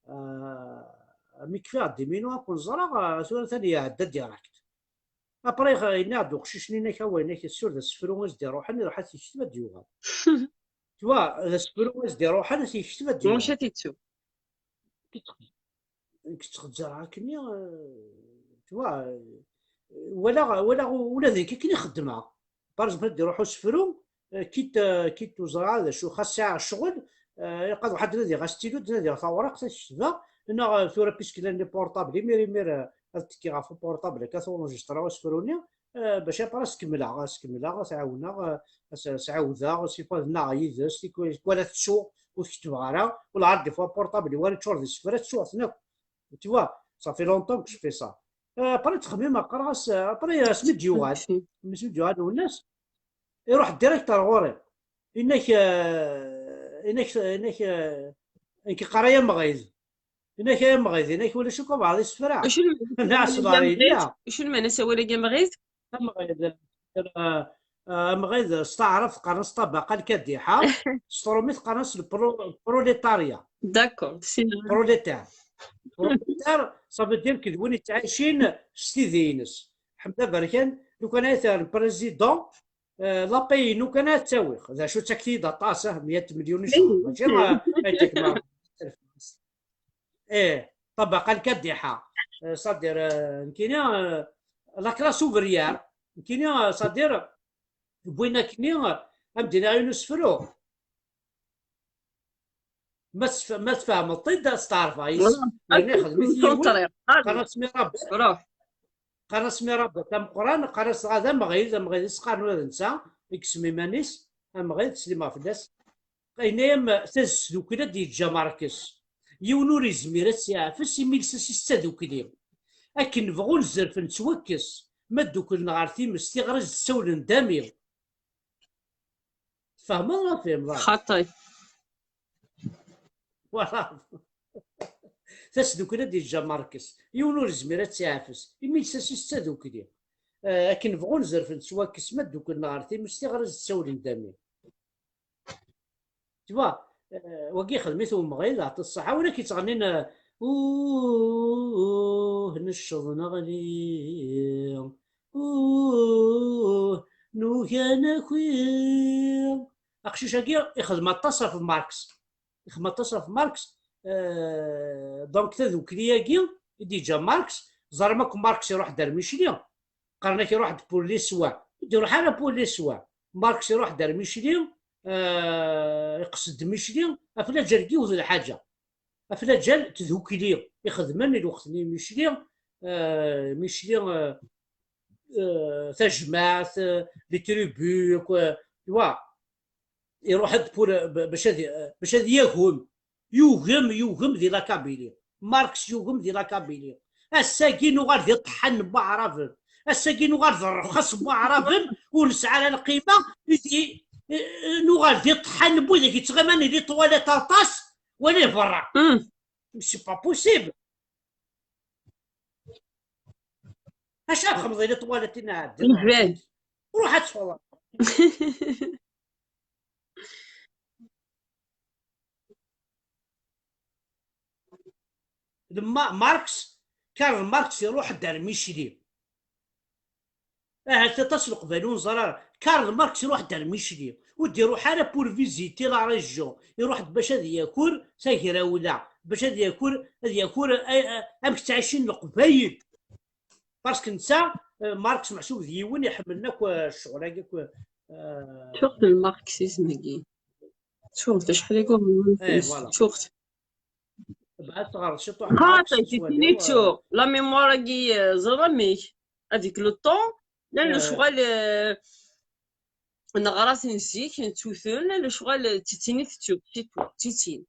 ah, mi kfiɣ dix minutes ad ken-ẓreɣ, ah, tura atan iɛedda direct. Après, yenna-d uqcic-nni, inak, awa, inak, sûr d asefru i s-d-iruḥen, iruḥ ad t-yekteb, ad d-yuɣal. Tu vois, d asefru i s-d-iruḥen, ad t-yekteb, ad d-yuɣal. Maca tettu. Kett-, kett-, ttxezzar akkenni, euh, tu vois, euh, walaɣ, walaɣ ula d nekk akken i xeddmeɣ. Par exemple, ad d-iruḥ usefru, euh, quitte, euh, quitte ur ẓriɣ d acu, xas sɛiɣ ccɣel, euh, ilaq ad ruḥeɣ ad nadiɣ astilu, ad nadiɣ tawriqt, ad ketbeɣ, neɣ, euh, tura, puisque llan les portables, imir, imir, euh, ad tekkiɣ ɣef uportable, akka, ad enregistré asefru-nni, euh, bac après ad s-kemmleɣ, ad s-kemmleɣ, ad s-ɛawneɣ, euh, ad s-, ad s-ɛawdeɣ, si pas nnaɣ yid-s, tikwal, tikwal ad tsuɣ, ur t-ketbeɣ ara, wallah, des fois portable-iw ara yeččur d isefra, tsuɣ-ten akk. Tu vois, ça fait longtemps que je fais ça. Euh, après, ttxemmimeɣ, qqareɣ-as, euh, après, asmi d-yuɣal, asmi d-yuɣal Lwennas, iruḥ direct ar ɣur-i. Inak, euh, inak, inak, euh, nekk iqqar-ay amɣid. Inak ay amɣid, inak ulac akk abeɛḍ isefra. Acu lmeɛna asawal-agi amɣid? Acu lmeɛna asawal-agi amɣid? Amɣid, euh, euh, amɣid s taɛrabt qqaren-as ṭabaqa lkadiḥa, s trumit qqaren-as le pro-, prolétariat. D'accord. Prolétaire. Prolétaire, ça veut dire que d win yettɛicin s tidi-ines. Ḥmed Aberkan, lukan ay t-rren président, euh, la paye-inu kan ad ttawiɣ. D acu, ttakk-iyi-d aṭas, ah, meyya n tmelyun i ccehṛ. Mačči, ah, ay ttakeɣ. Eh, ṭabaqa lkadiḥa. Eh, c'est-à-dire, eh, nekkini, eh, la classe ouvrière, nekkini, eh, c'est-à-dire, wwin akkenni, eh, ad m-d-iniɣ yiwen usefru. Ma tf-, ma tfehmeḍ-t-id, ad steɛṛfeɣ yes. Yerna ixdem-it yiwen, qqaren-as Mirabet. Qqaren-as Mirabet ameqqran, qqaren-as dɣa d amɣid, amɣid i s-qqaren ula d netta, i yessem iman-is, amɣid, slimeɣ fell-as. Yenna-yam, tasdukla d-yeǧǧa Markes. Yiwen ur yezmir ad tt-yeɛfes, imi lsas-is d tadukli. Akken nebɣu nezref nettwakkes. Ma dduklen ɣer times, tiɣri s-d ssawlen d ami. Tfehmeḍ neɣ tfehmeḍ ara? Xaṭi. Voilà. Tasdukla d-yeǧǧa Markes. Yiwen ur yezmir ad tt-yeɛfes. Imi lsas-is d tadukli. eh, akken bɣun zerfen s wakkes ma dduklen ɣer times tiɣri ssawlen-d amin. Tu vois, eh, wagi xdem-it umɣil, ɛṭi ṣṣeḥḥa, win akka yettɣennin, eh, uh, necceḍ neɣli, uh, nugan aki. Aqcic-agi ixdem aṭas ɣef Marx. Ixdem aṭas ɣef Marx. Eh, donc tadukli-agi i d-yeǧǧa Marx, ẓerm akk Marx iruḥ-d ar Micli. Qqaren-ak iruḥ-d pour les soins. Ur d-iruḥ ara pour les soins. Marx iruḥ-d ar Micli, eh, iqsed Micli, ɣef laǧal n yiwet n lḥaǧa. Ɣef laǧal n tdukli ixedmen i lweqt-nni Micli, eh, Micli, eh, eh, tajmaɛt, eh, les tribus, akk, eh, tu vois. Iruḥ-d pour, bac ad, bac ad yagem. Yugem, yugem di la Kabylie. Marx yugem di la Kabylie. Ass-agi nuɣal d iṭeḥḥan n waɛraben. Ass-agi nuɣal d rrxas n waɛraben, ur nesɛi ara lqima. I, i, nuɣal d iṭeḥḥan n widak yettɣiman di les toilettes aṭas, wala berra. C'est pas possible. Acu ara txedmeḍ di les toilettes i nɛeddi? Ruḥ ad teffɣeḍ. D Ma-, Marx, Karl Marx iruḥ-d ar Micli. Ahat aṭas n Leqbayel ur neẓri ara. Karl Marx iruḥ-d ar Micli. Ur d-iruḥ ara pour visiter la région. Iruḥ-d bac ad yaker tagrawla. Bac ad yaker, ad yaker a-, a-, amek ttɛicin Leqbayel. Parce que netta, eh, Marx meḥsub d yiwen iḥemmlen akk, eh, ccɣel-agi akk, eh, Ttuɣ lmarksism-agi. Ttuɣ-t acḥal-agi ur Eh, voilà. Ttuɣ-t. Bɣa ad teɣreḍ ciṭuḥ Marx, xaṭi, titini ttuɣ. La mémoire-agi, eh, ẓriɣ amek. Avec le temps, la, eh, lecɣal, eh, neɣra-ten zik, nettuten, la, lecɣal, eh, titini tettu, tettu, titin.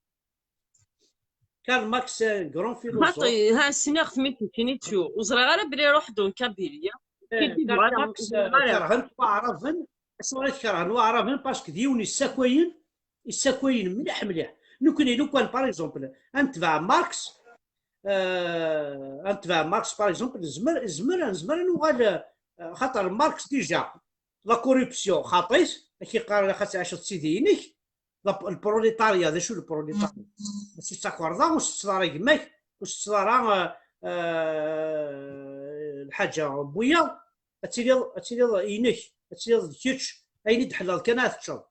Karl Marx, c'est un grand philosophe. Xaṭi, ha, sniɣ-t mi titini tettu. Ur ẓriɣ ara belli iruḥ-d en Kabylie. Eh, Karl Marx, eh, kerhen-t waɛraben. Acuɣer i t-kerhen waɛraben? Parce que d yiwen yessakayen, yessakayen mliḥ, mliḥ. Nekkni, lukan, par exemple, ad netbeɛ Marx, euh, ad netbeɛ Marx, par exemple, nezmer, nezmer, nezmer ad nuɣal, euh, xaṭer Marx, déjà, la corruption, xaṭi-t, ad k-yeqqar, ilaq ad tɛiceḍ d tidi-inek, la, le prolétariat, d acu le prolétariat? Mačči d takerḍa, ur tettetteḍ ara gma-k, ur tettetteḍ ara, euh, euh, lḥaǧa n wiyaḍ, ad tiliḍ, ad tiliḍ inek, ad tiliḍ d kečč, ayen i d-tḥelleḍ kan ad teččeḍ.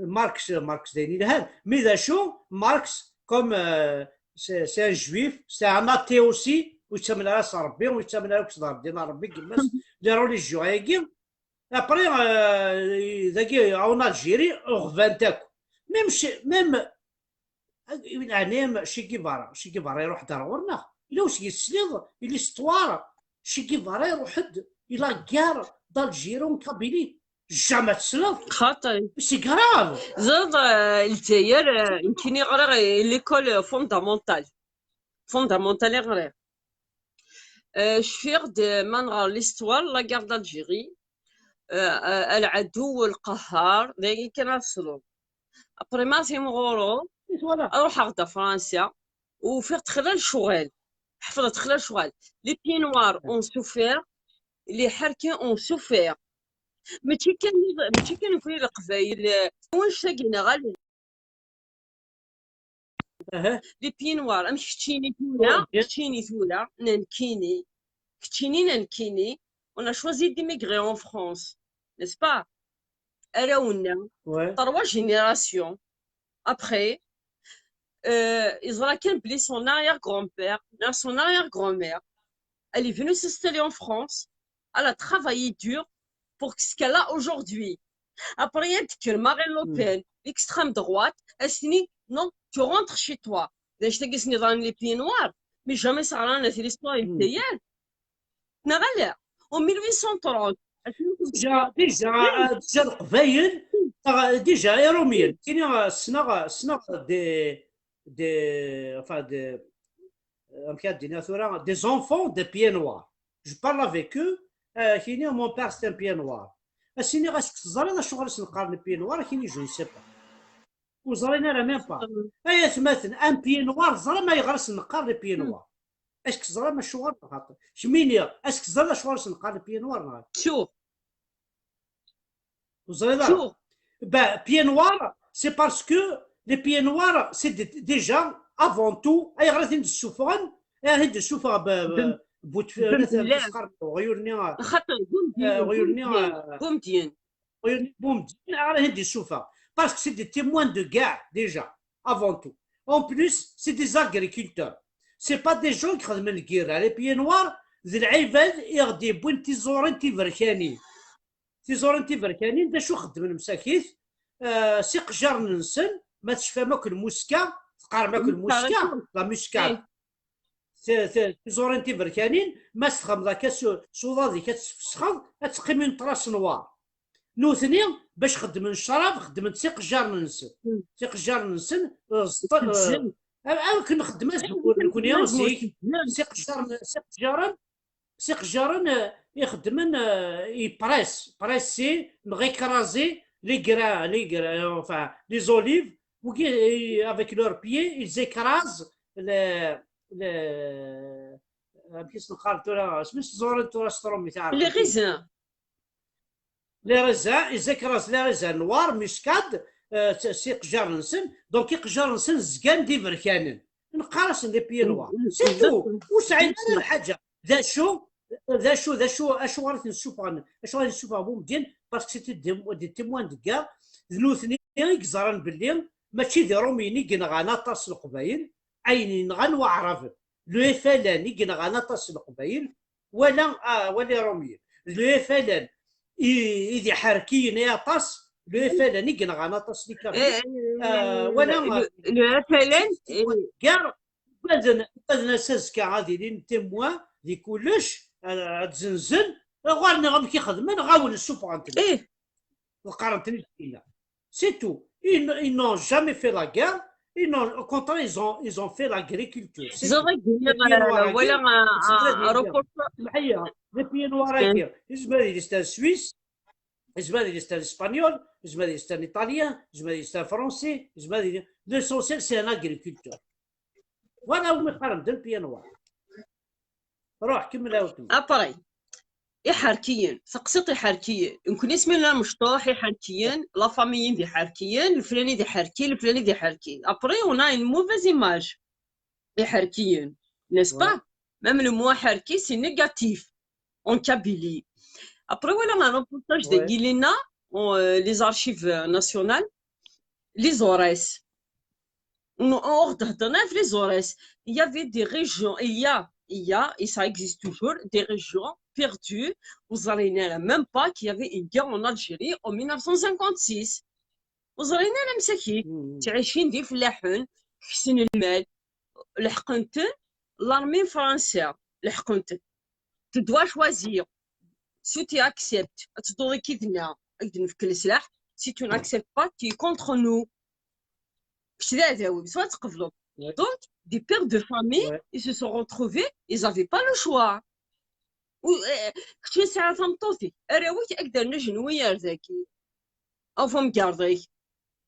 Marx, Marx d ayen ilhan. Mais d acu, Marx, comme, euh, c'est, c'est un juif, c'est un athée aussi, ur yettamen ara s Ṛebbi, ur yettamen ara akk s Ddin n Ṛebbi, gma-s, les religions-agi. Après, euh, dagi, en Algérie, ɣban-t akk. Même, même, Yeɛni Che Guevara, Che Guevara iruḥ-d ar ɣur-neɣ. Yella ur s-yesliḍ i l'histoire. Che Guevara iruḥ-d i la guerre d'Algérie en Kabylie. Jamais tesliḍ. Xaṭi. C'est grave. Ẓriḍ, euh, Lezzayer, euh, nekkini ɣriɣ i l'école fondamentale. Fondamentale i ɣriɣ. Euh, cfiɣ-d, euh, ma nɣer l'histoire, la guerre d'Algérie, euh, euh, العدو القهار, d ayen kan ara tesleḍ. Après ma timɣureḍ, ruḥeɣ-d ɣer Fransa, ufiɣ-d xlal ccɣel. Ḥefḍeɣ-d xlal ccɣel. Les pieds noirs ont souffert, les ḥerki ont souffert. Mačči kan, mačči kan nekkni Leqbayel, wanect-agi neɣ ala. Les pieds noirs, amek keččini tura, keččini tura, nenkini, keččini nenkini, on a choisi d'immigrer en France, n'est-ce pas? Arraw-nneɣ, trois générations après, euh, yeẓra kan belli son arrière-grand-père, neɣ son arrière-grand-mère, elle est venue s'installer en France, elle a travaillé dur pour ce qu'elle a aujourd'hui. Après, il y a Marine Le Pen, l'extrême droite, elle s'est dit, non, tu rentres chez toi. D acu-agi i sen-yeḍran les pieds noirs, mais jamais ça a l'histoire de Lezzayer. Neɣ ala? En mille huit cent trente. Déjà, déjà, déjà Leqbayel, déjà Iṛumyen. Kini, euh, ssneɣ, ssneɣ des, des, enfin, des, euh, amek ad d-iniɣ tura, des enfants des pieds noirs. Je parle avec eux, euh, kini, mon père c'est un pied noir. Ad s-iniɣ, est-ce que teẓriḍ acuɣer i sen-qqaren pied noir? Kini, je ne sais pas. Ur ẓrin ara même pas. Ay atmaten, un pied noir, teẓram ayɣer i sen-neqqar les pieds noirs? Est-ce que teẓram acuɣer neɣ xaṭi? Kemmini, est-ce que teẓriḍ acuɣer i sen-qqaren pieds noirs neɣ? Ttuɣ. Ur teẓriḍ ara? Ttuɣ. Ben, pieds noirs, c'est parce que les pieds noirs, c'est d- déjà, avant tout, ayɣer i ten-id-ssufɣen? Ayɣer i ten-id-ssufɣen b- b- bu tf- Bemdilaf. Ɣyul-nni, Xaṭer, euh, ɣyul-nni, euh, Bumedyen. Bumedyen, ayɣer i ten-id-issufeɣ? Parce que c'est des témoins de guerre, déjà, avant tout. En plus, c'est des agriculteurs. C'est pas des gens qui xedmen lgirra. Les pieds noirs, d lɛibad i ɣ-d-yewwin tiẓurin tiberkanin. Tiẓurin tiberkanin, d acu xeddmen msakit? Euh, s iqejjaren-nsen, ma tecfam akk lmuska, teqqarem akk lmuska, la muscade. Ti- ti- Tiẓurin tiberkanin, ma s-txedmeḍ akka s s uḍad-ik ad tfesxeḍ, ad teqqim une trace noire. Nutni, bac xeddmen ccrab, xeddmen s iqejjaren-nsen. S iqejjaren-nsen, euh, ẓeṭ- euh, am- akken nxeddem azemmur nekni zik, s iqejjaren, s iqejjaren, s iqejjaren, euh, i xeddmen, euh, i presse, pressé, neɣ écrasé, les grains, les grains, enfin, les olives, wigi, et avec leurs pieds, ils écrasent les, les, amek i s-neqqar tura, asmi s-ẓuren tura s trumit, Les raisins. Les raisins, ils écrasent les raisins noirs, muscade, euh, s s iqejjaren-nsen, donc iqejjaren-nsen zgan d iberkanen. Neqqar-asen les pieds noirs. C'est tout. Ur sɛin ara lḥaǧa. D acu, d acu, d acu, acuɣer i ten-ssufɣen? Acuɣer i ten-ssufɣen Bumedyen? Parce que c'était des, des témoins de guerre. D nutni i yeẓran belli mačči d Iṛumyen i yenɣan aṭas n Leqbayel, ayen yenɣan Waɛraben. Le F L N i yenɣan aṭas n Leqbayel, wala, ah, wala Iṛumyen. D le F L N i, i d iḥerkiyen i aṭas, le F L N i yenɣan aṭas n ikerfiyen. Ah, wala, le, le F L N, gar, ugaden, ugaden ass azekka ad ilin témoin di kullec, ad, ad zenzen, ɣur-neɣ amek i xedmen, ɣawen ssufɣen-ten. Ih. Ḍeqqren-ten-id dinna. C'est tout. Ils, n- ils n'ont jamais fait la guerre. Ils n'ont, au contraire, ils ont, ils ont fait l'agriculture. C'est Ẓriɣ tout. ad d-iniɣ, Les pieds noirs euh, walaɣ un, un, un reportage. Semɛiya, les pieds noirs-agi, yezmer ad yili s Suisse, yezmer ad yili s Espagnol, yezmer ad yili s Italien, yezmer ad yili s Français, yezmer ad yili. L'essentiel, c'est un agriculteur. Voilà umi qqaren d pieds noirs. Ruḥ, kemmel a weltma. Après, iḥerkiyen, teqsiḍ iḥerkiyen. Nekkni asmi nella mecṭuḥ, iḥerkiyen, la famille d iḥerkiyen, leflani d iḥerki, leflani d iḥerki. Après, on a une mauvaise image. Iḥerkiyen, n'est-ce pas? Même le mot aḥerki, c'est négatif en Kabylie. Après, voilà un reportage de Guilina, euh, les archives, euh, nationales, les Aurès. On, on, on, les Aurès. Il y avait des régions, il y a, il y a, et ça existe toujours, des régions perdues. Vous n'allez même pas qu'il y avait une guerre en Algérie en mille neuf cent cinquante-six. Vous n'allez même, c'est qui? تعيشين دي فلاحين، كسن المال، لحقنتن l'armée française، لحقنتن. Tu dois choisir. Si tu acceptes, ad tedduḍ yid-neɣ, ad k-d-nefk leslaḥ. Si tu n'acceptes pas, tu es contre nous. Kečč d aɛdaw-iw, soit tqebleḍ. Donc, des pères de famille, ils se sont retrouvés, ils n'avaient pas le choix. Kečč tesɛiḍ tameṭṭut-ik, arraw-ik ad k-d-rren ajenwi ar dagi. Ɣef umgarḍ-ik.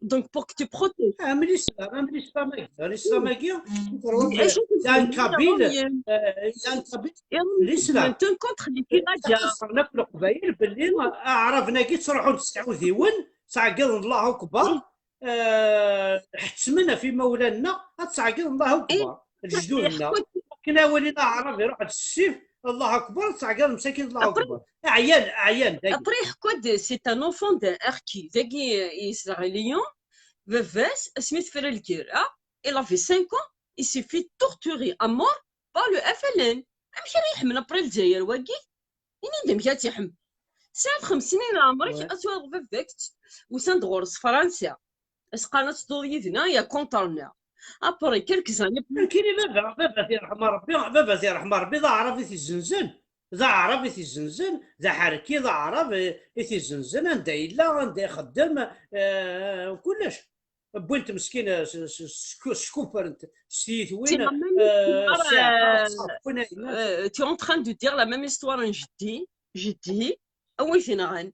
Donc, pour que tu protèges. Am l'islam, am l'islam-agi, l'islam-agi, il y a un kabyle, euh, il y a un kabyle, l'islam. Ttqeṣṣren akk Leqbayel belli aɛraben-agi ttruḥun s tɛudiwin, ttɛeggiḍen Allahu Akbar, euh, ḥettmen ɣef imawlan-nneɣ ad ttɛeggiḍen Allahu Akbar. Lejdud-nneɣ. Akken awalin aɛrab iruḥ-d s ssif, Allahu Akbar, ad ttɛeggiḍen msakin Allahu Akbar. Ɛyan, ɛyan dagi. Après, yeḥku-d, c'est un enfant d'un harki. Dagi, yezdeɣ Lyon, baba-s, asmi tefra lgirra, il avait cinq ans, il s'est fait torturer à mort par le F L N. Amek ara yeḥmen après Lezzayer wagi? Ini-d amek ad tt-yeḥmen. Tesɛiḍ xems snin n ɛemr-ik, ad twaliḍ baba-k, usan-d ɣur-s Fransa. As-qqaren ad tedduḍ yid-neɣ, ya contre-neɣ. Après quelques années plus. Nekkini baba, baba-t yerḥem Rebbi, baba-t yerḥem Rebbi, d aɛrab i t-izzenzen. D aɛrab i t-izzenzen, d aḥerki, d aɛrab i, i t-izzenzen, anda yella, anda ixeddem, eh, kullec. Wwin-t meskin, eh, s- s- s- skuffren-t s tyitwin, eh, s iɛeqqar, ṣṣerfun ayen. Euh, tu es en train de dire la même histoire n jeddi, jeddi, a wi t-inɣan.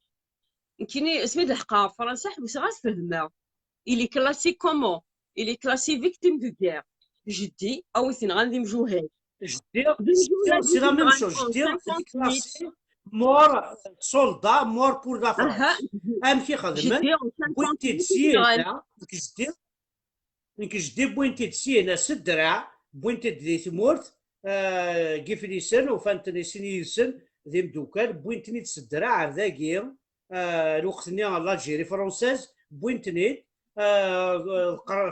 Nekkini, asmi d-leḥqeɣ ɣer Fransa, ḥewseɣ-as fehmeɣ. Il est classé comment? Il est classé victime de guerre. Jeddi, a wi t-inɣan d imjuhad. Jeddi, c'est la même chose. Jeddi, il est classé mort soldat, mort pour la France. Amek i xedmen? Wwin-t-id syin, nekk jeddi, nekk jeddi wwin-t-id syin s ddreɛ, wwin-t-id di tmurt, eh, deg Iflisen, ufan-ten i sin yid-sen d imdukkal, wwin-ten-id s ddreɛ ar dagi, eh, lweqt-nni l'Algérie française, wwin-ten-id, eh,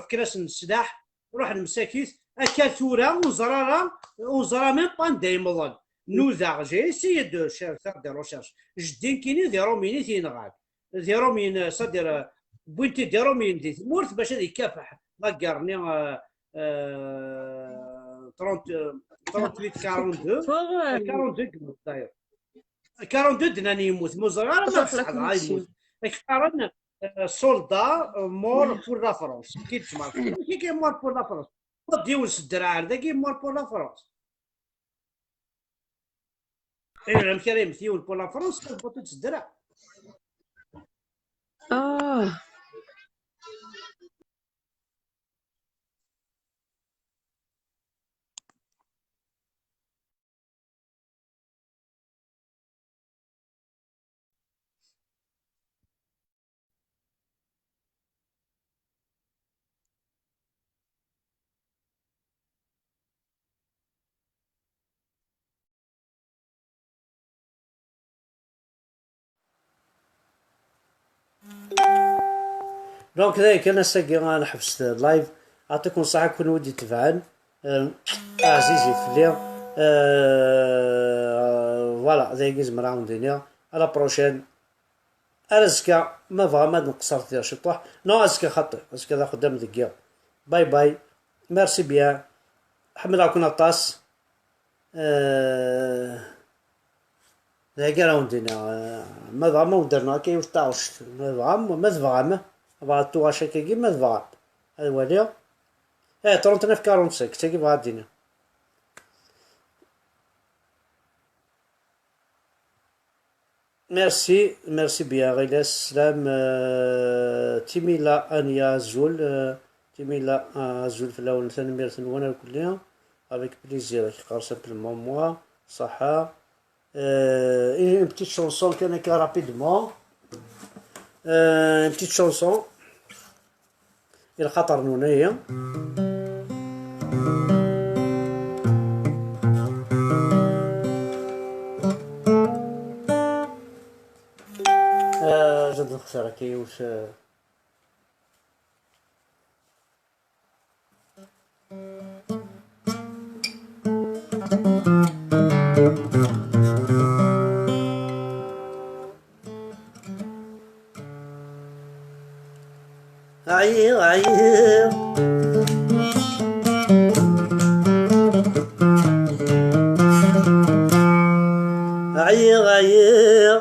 fkan-asen sslaḥ, ruḥen msakit, akka tura ur ẓra ara, ur ẓra même pas anda yemmḍen. Nudaɣ, j'ai essayé de faire des recherches. Jeddi nekkini d Iṛumyen i t-yenɣan. D Iṛumyen, c'est-à-dire, wwin-t-id Iṛumyen di tmurt bac ad ikkafaḥ la guerre-nni, euh, euh, trente, euh, trente-huit quarante-deux. Quarante-deux, d'ailleurs. Quarante-deux d-nnan yemmut, ma ur ẓriɣ ara ma teṣḥa dɣa yemmut. Ak-qqaren, euh, soldat, euh, mort pour la France. Ki d-ttmar. Ki mort pour la France. Wad yiwen s ddreɛ ar dagi mort pour la France. Eh, amek ara yemmet yiwen pour la France, ma tewwiḍ-t s ddreɛ? Ah. Donc, d aya kan ass-agi ad neḥbes live. Ɛṭikum ṣṣeḥḥa kunwi d-itebɛen. Euh, ɛzizit fell-i. Euh, voilà, d ayagi zemreɣ ad wen-d-iniɣ. À la prochaine. Ar azekka, ma bɣam ad nqeṣṣer tira ciṭuḥ. Non, azekka xaṭi. Azekka d axeddam deg yiḍ. Bye bye. Merci bien. Ḥemmleɣ-ken aṭas. Euh, d agi ara wen-d-iniɣ, euh, ma dɣa ma wen-d-rnuɣ akka yiwet taɣect, ma dɣa, ma tebɣam, bɣa tuɣac akkagi, ma tebɣam. Ad waliɣ. Eh, trente-neuf quarante-cinq, d tagi bɣa ad d-iniɣ. Merci, merci bien, Ɣilas, slam, euh, Timila Anya, azul, euh, Timila, euh, azul fell-awen, tanemmirt-nwen irkelli, avec plaisir, ak qqar simplement moi, ṣaḥa. Euh, une petite chanson kan akka rapidement. Euh, une petite chanson. I lxaṭer-nwen, ihi. Ah, ad nexser akka yiwet, ah. Ɛyiɣ, ɛyiɣ. Ɛyiɣ, ɛyiɣ.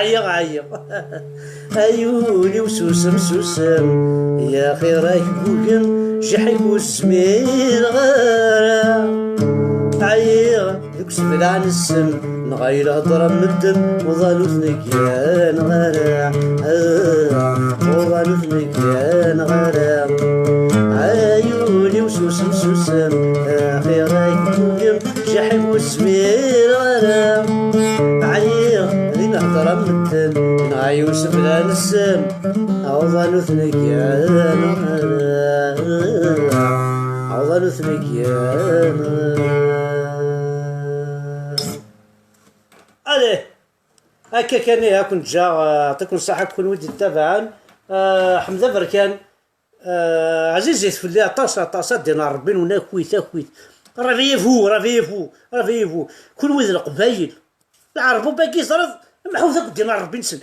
Ɛyiɣ, ɛyiɣ. Ay ul-iw susem, susem, ya xir-ak bugem, jeḥ-ik ur zmireɣ ara. Ɛyiɣ deg usebleɛ n ssem, neɣ ay lehḍra n medden, uḍan ur ten-gganeɣ ara. Ah, uḍan ur ten-gganeɣ ara. Ay ul-iw susem, susem, axir-ak bugem, jeḥ-ik ur zmireɣ ara. Ɛyiɣ di lehḍra n medden, neɣ ay usebleɛ n ssem, uḍan ur ten-gganeɣ ara. Uḍan ur ten-gganeɣ ara. Allez, akka kan ihi, ad ken-ǧǧeɣ, eh, ɛṭikum ṣṣaḥa kunwi d-ittabaɛen. Eh, Ḥmed Aberkan, eh, ɛzizit fell-i aṭas, aṭas, ad d-iniɣ Ṛebbi-nwen akkit, akkit. Réveillez-vous, réveillez-vous, réveillez-vous. Kunwi d Leqbayel. Lɛerb-agi ẓriɣ, mḥut akk ddin n Ṛebbi-nsen.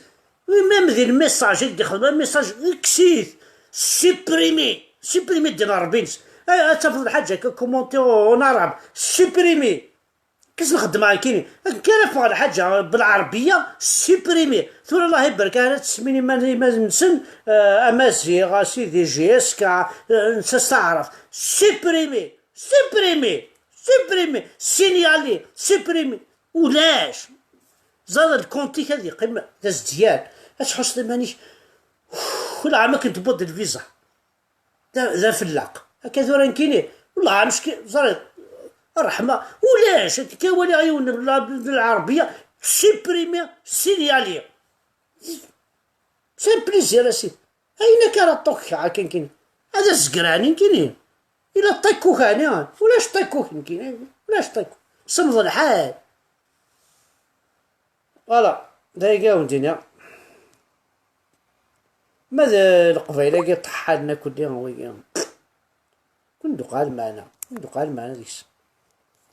Oui, même di lmessage i k-d-ixdem, message, kkes-it, supprimer, supprimer ddin Ṛebbi-ines. Ad tafeḍ lḥaǧa akka commenter en arabe, supprimer. Kkes nxeddem akini. Akken kan ffeɣ lḥaǧa belɛerbiya, supprimer. Tura Allah ibarek ara tesmin iman-nsen, eh, amaziɣ, asidi, J S K, eh, nsa s taɛrabt. Supprimer, supprimer, supprimer, signaler, supprimer. Ulac. Ẓer lkont-ik ad yeqqim d azedyan. Ad tḥusseḍ iman-ik, uf, kul ɛam akken tewweḍ lviza. D, d afelleq. Akka tura nekkini, wellah, mecki, ẓer, ṛṛeḥma, ulac, akka waliɣ yiwen n la-, n lɛerbiya, supprimer, signaler. C'est un plaisir, a sidi. Ayen akka ara ṭṭukkeɣ, akka nekkini. Ad azegran, nekkini. Ila ṭṭikkuk, ɛni? Ulac ṭikkuk, nekkini. Ulac ṭikkuk. Semmeḍ lḥal. Voilà, d ayagi i wen-d-iniɣ. Ma d Leqbayel-agi ṭeḥḥanen akk-nni wigi, kun d-uqal lmeɛna, kun d-uqal lmeɛna deg-s.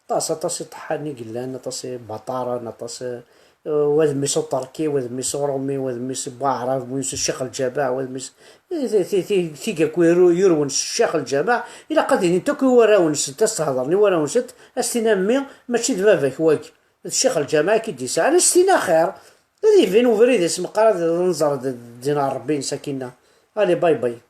Aṭas, aṭas iṭeḥḥanen i yellan, aṭas ibaṭaren, aṭas, eh, wa d mmi-s uṭerki, wa d mmi-s uṛumi, wa d mmi-s n waɛrab, wa d mmi-s n ccix lǧameɛ, wa d mmi-s, eh, ti-, ti-, ti-, tigak yuru-, yurwen s ccix lǧameɛ, ilaq ad inint akk i warraw-nsent, ad s-thedren i warraw-nsent, ad s-tin a mmi, mačči d baba-k wagi. D ccix lǧameɛ i k-id-yesɛan, ad s-tin axir. Ad yebin ubrid-is meqqar ad nẓer d ddin ɣer Ṛebbi-ines akkinna. Allez, bye bye.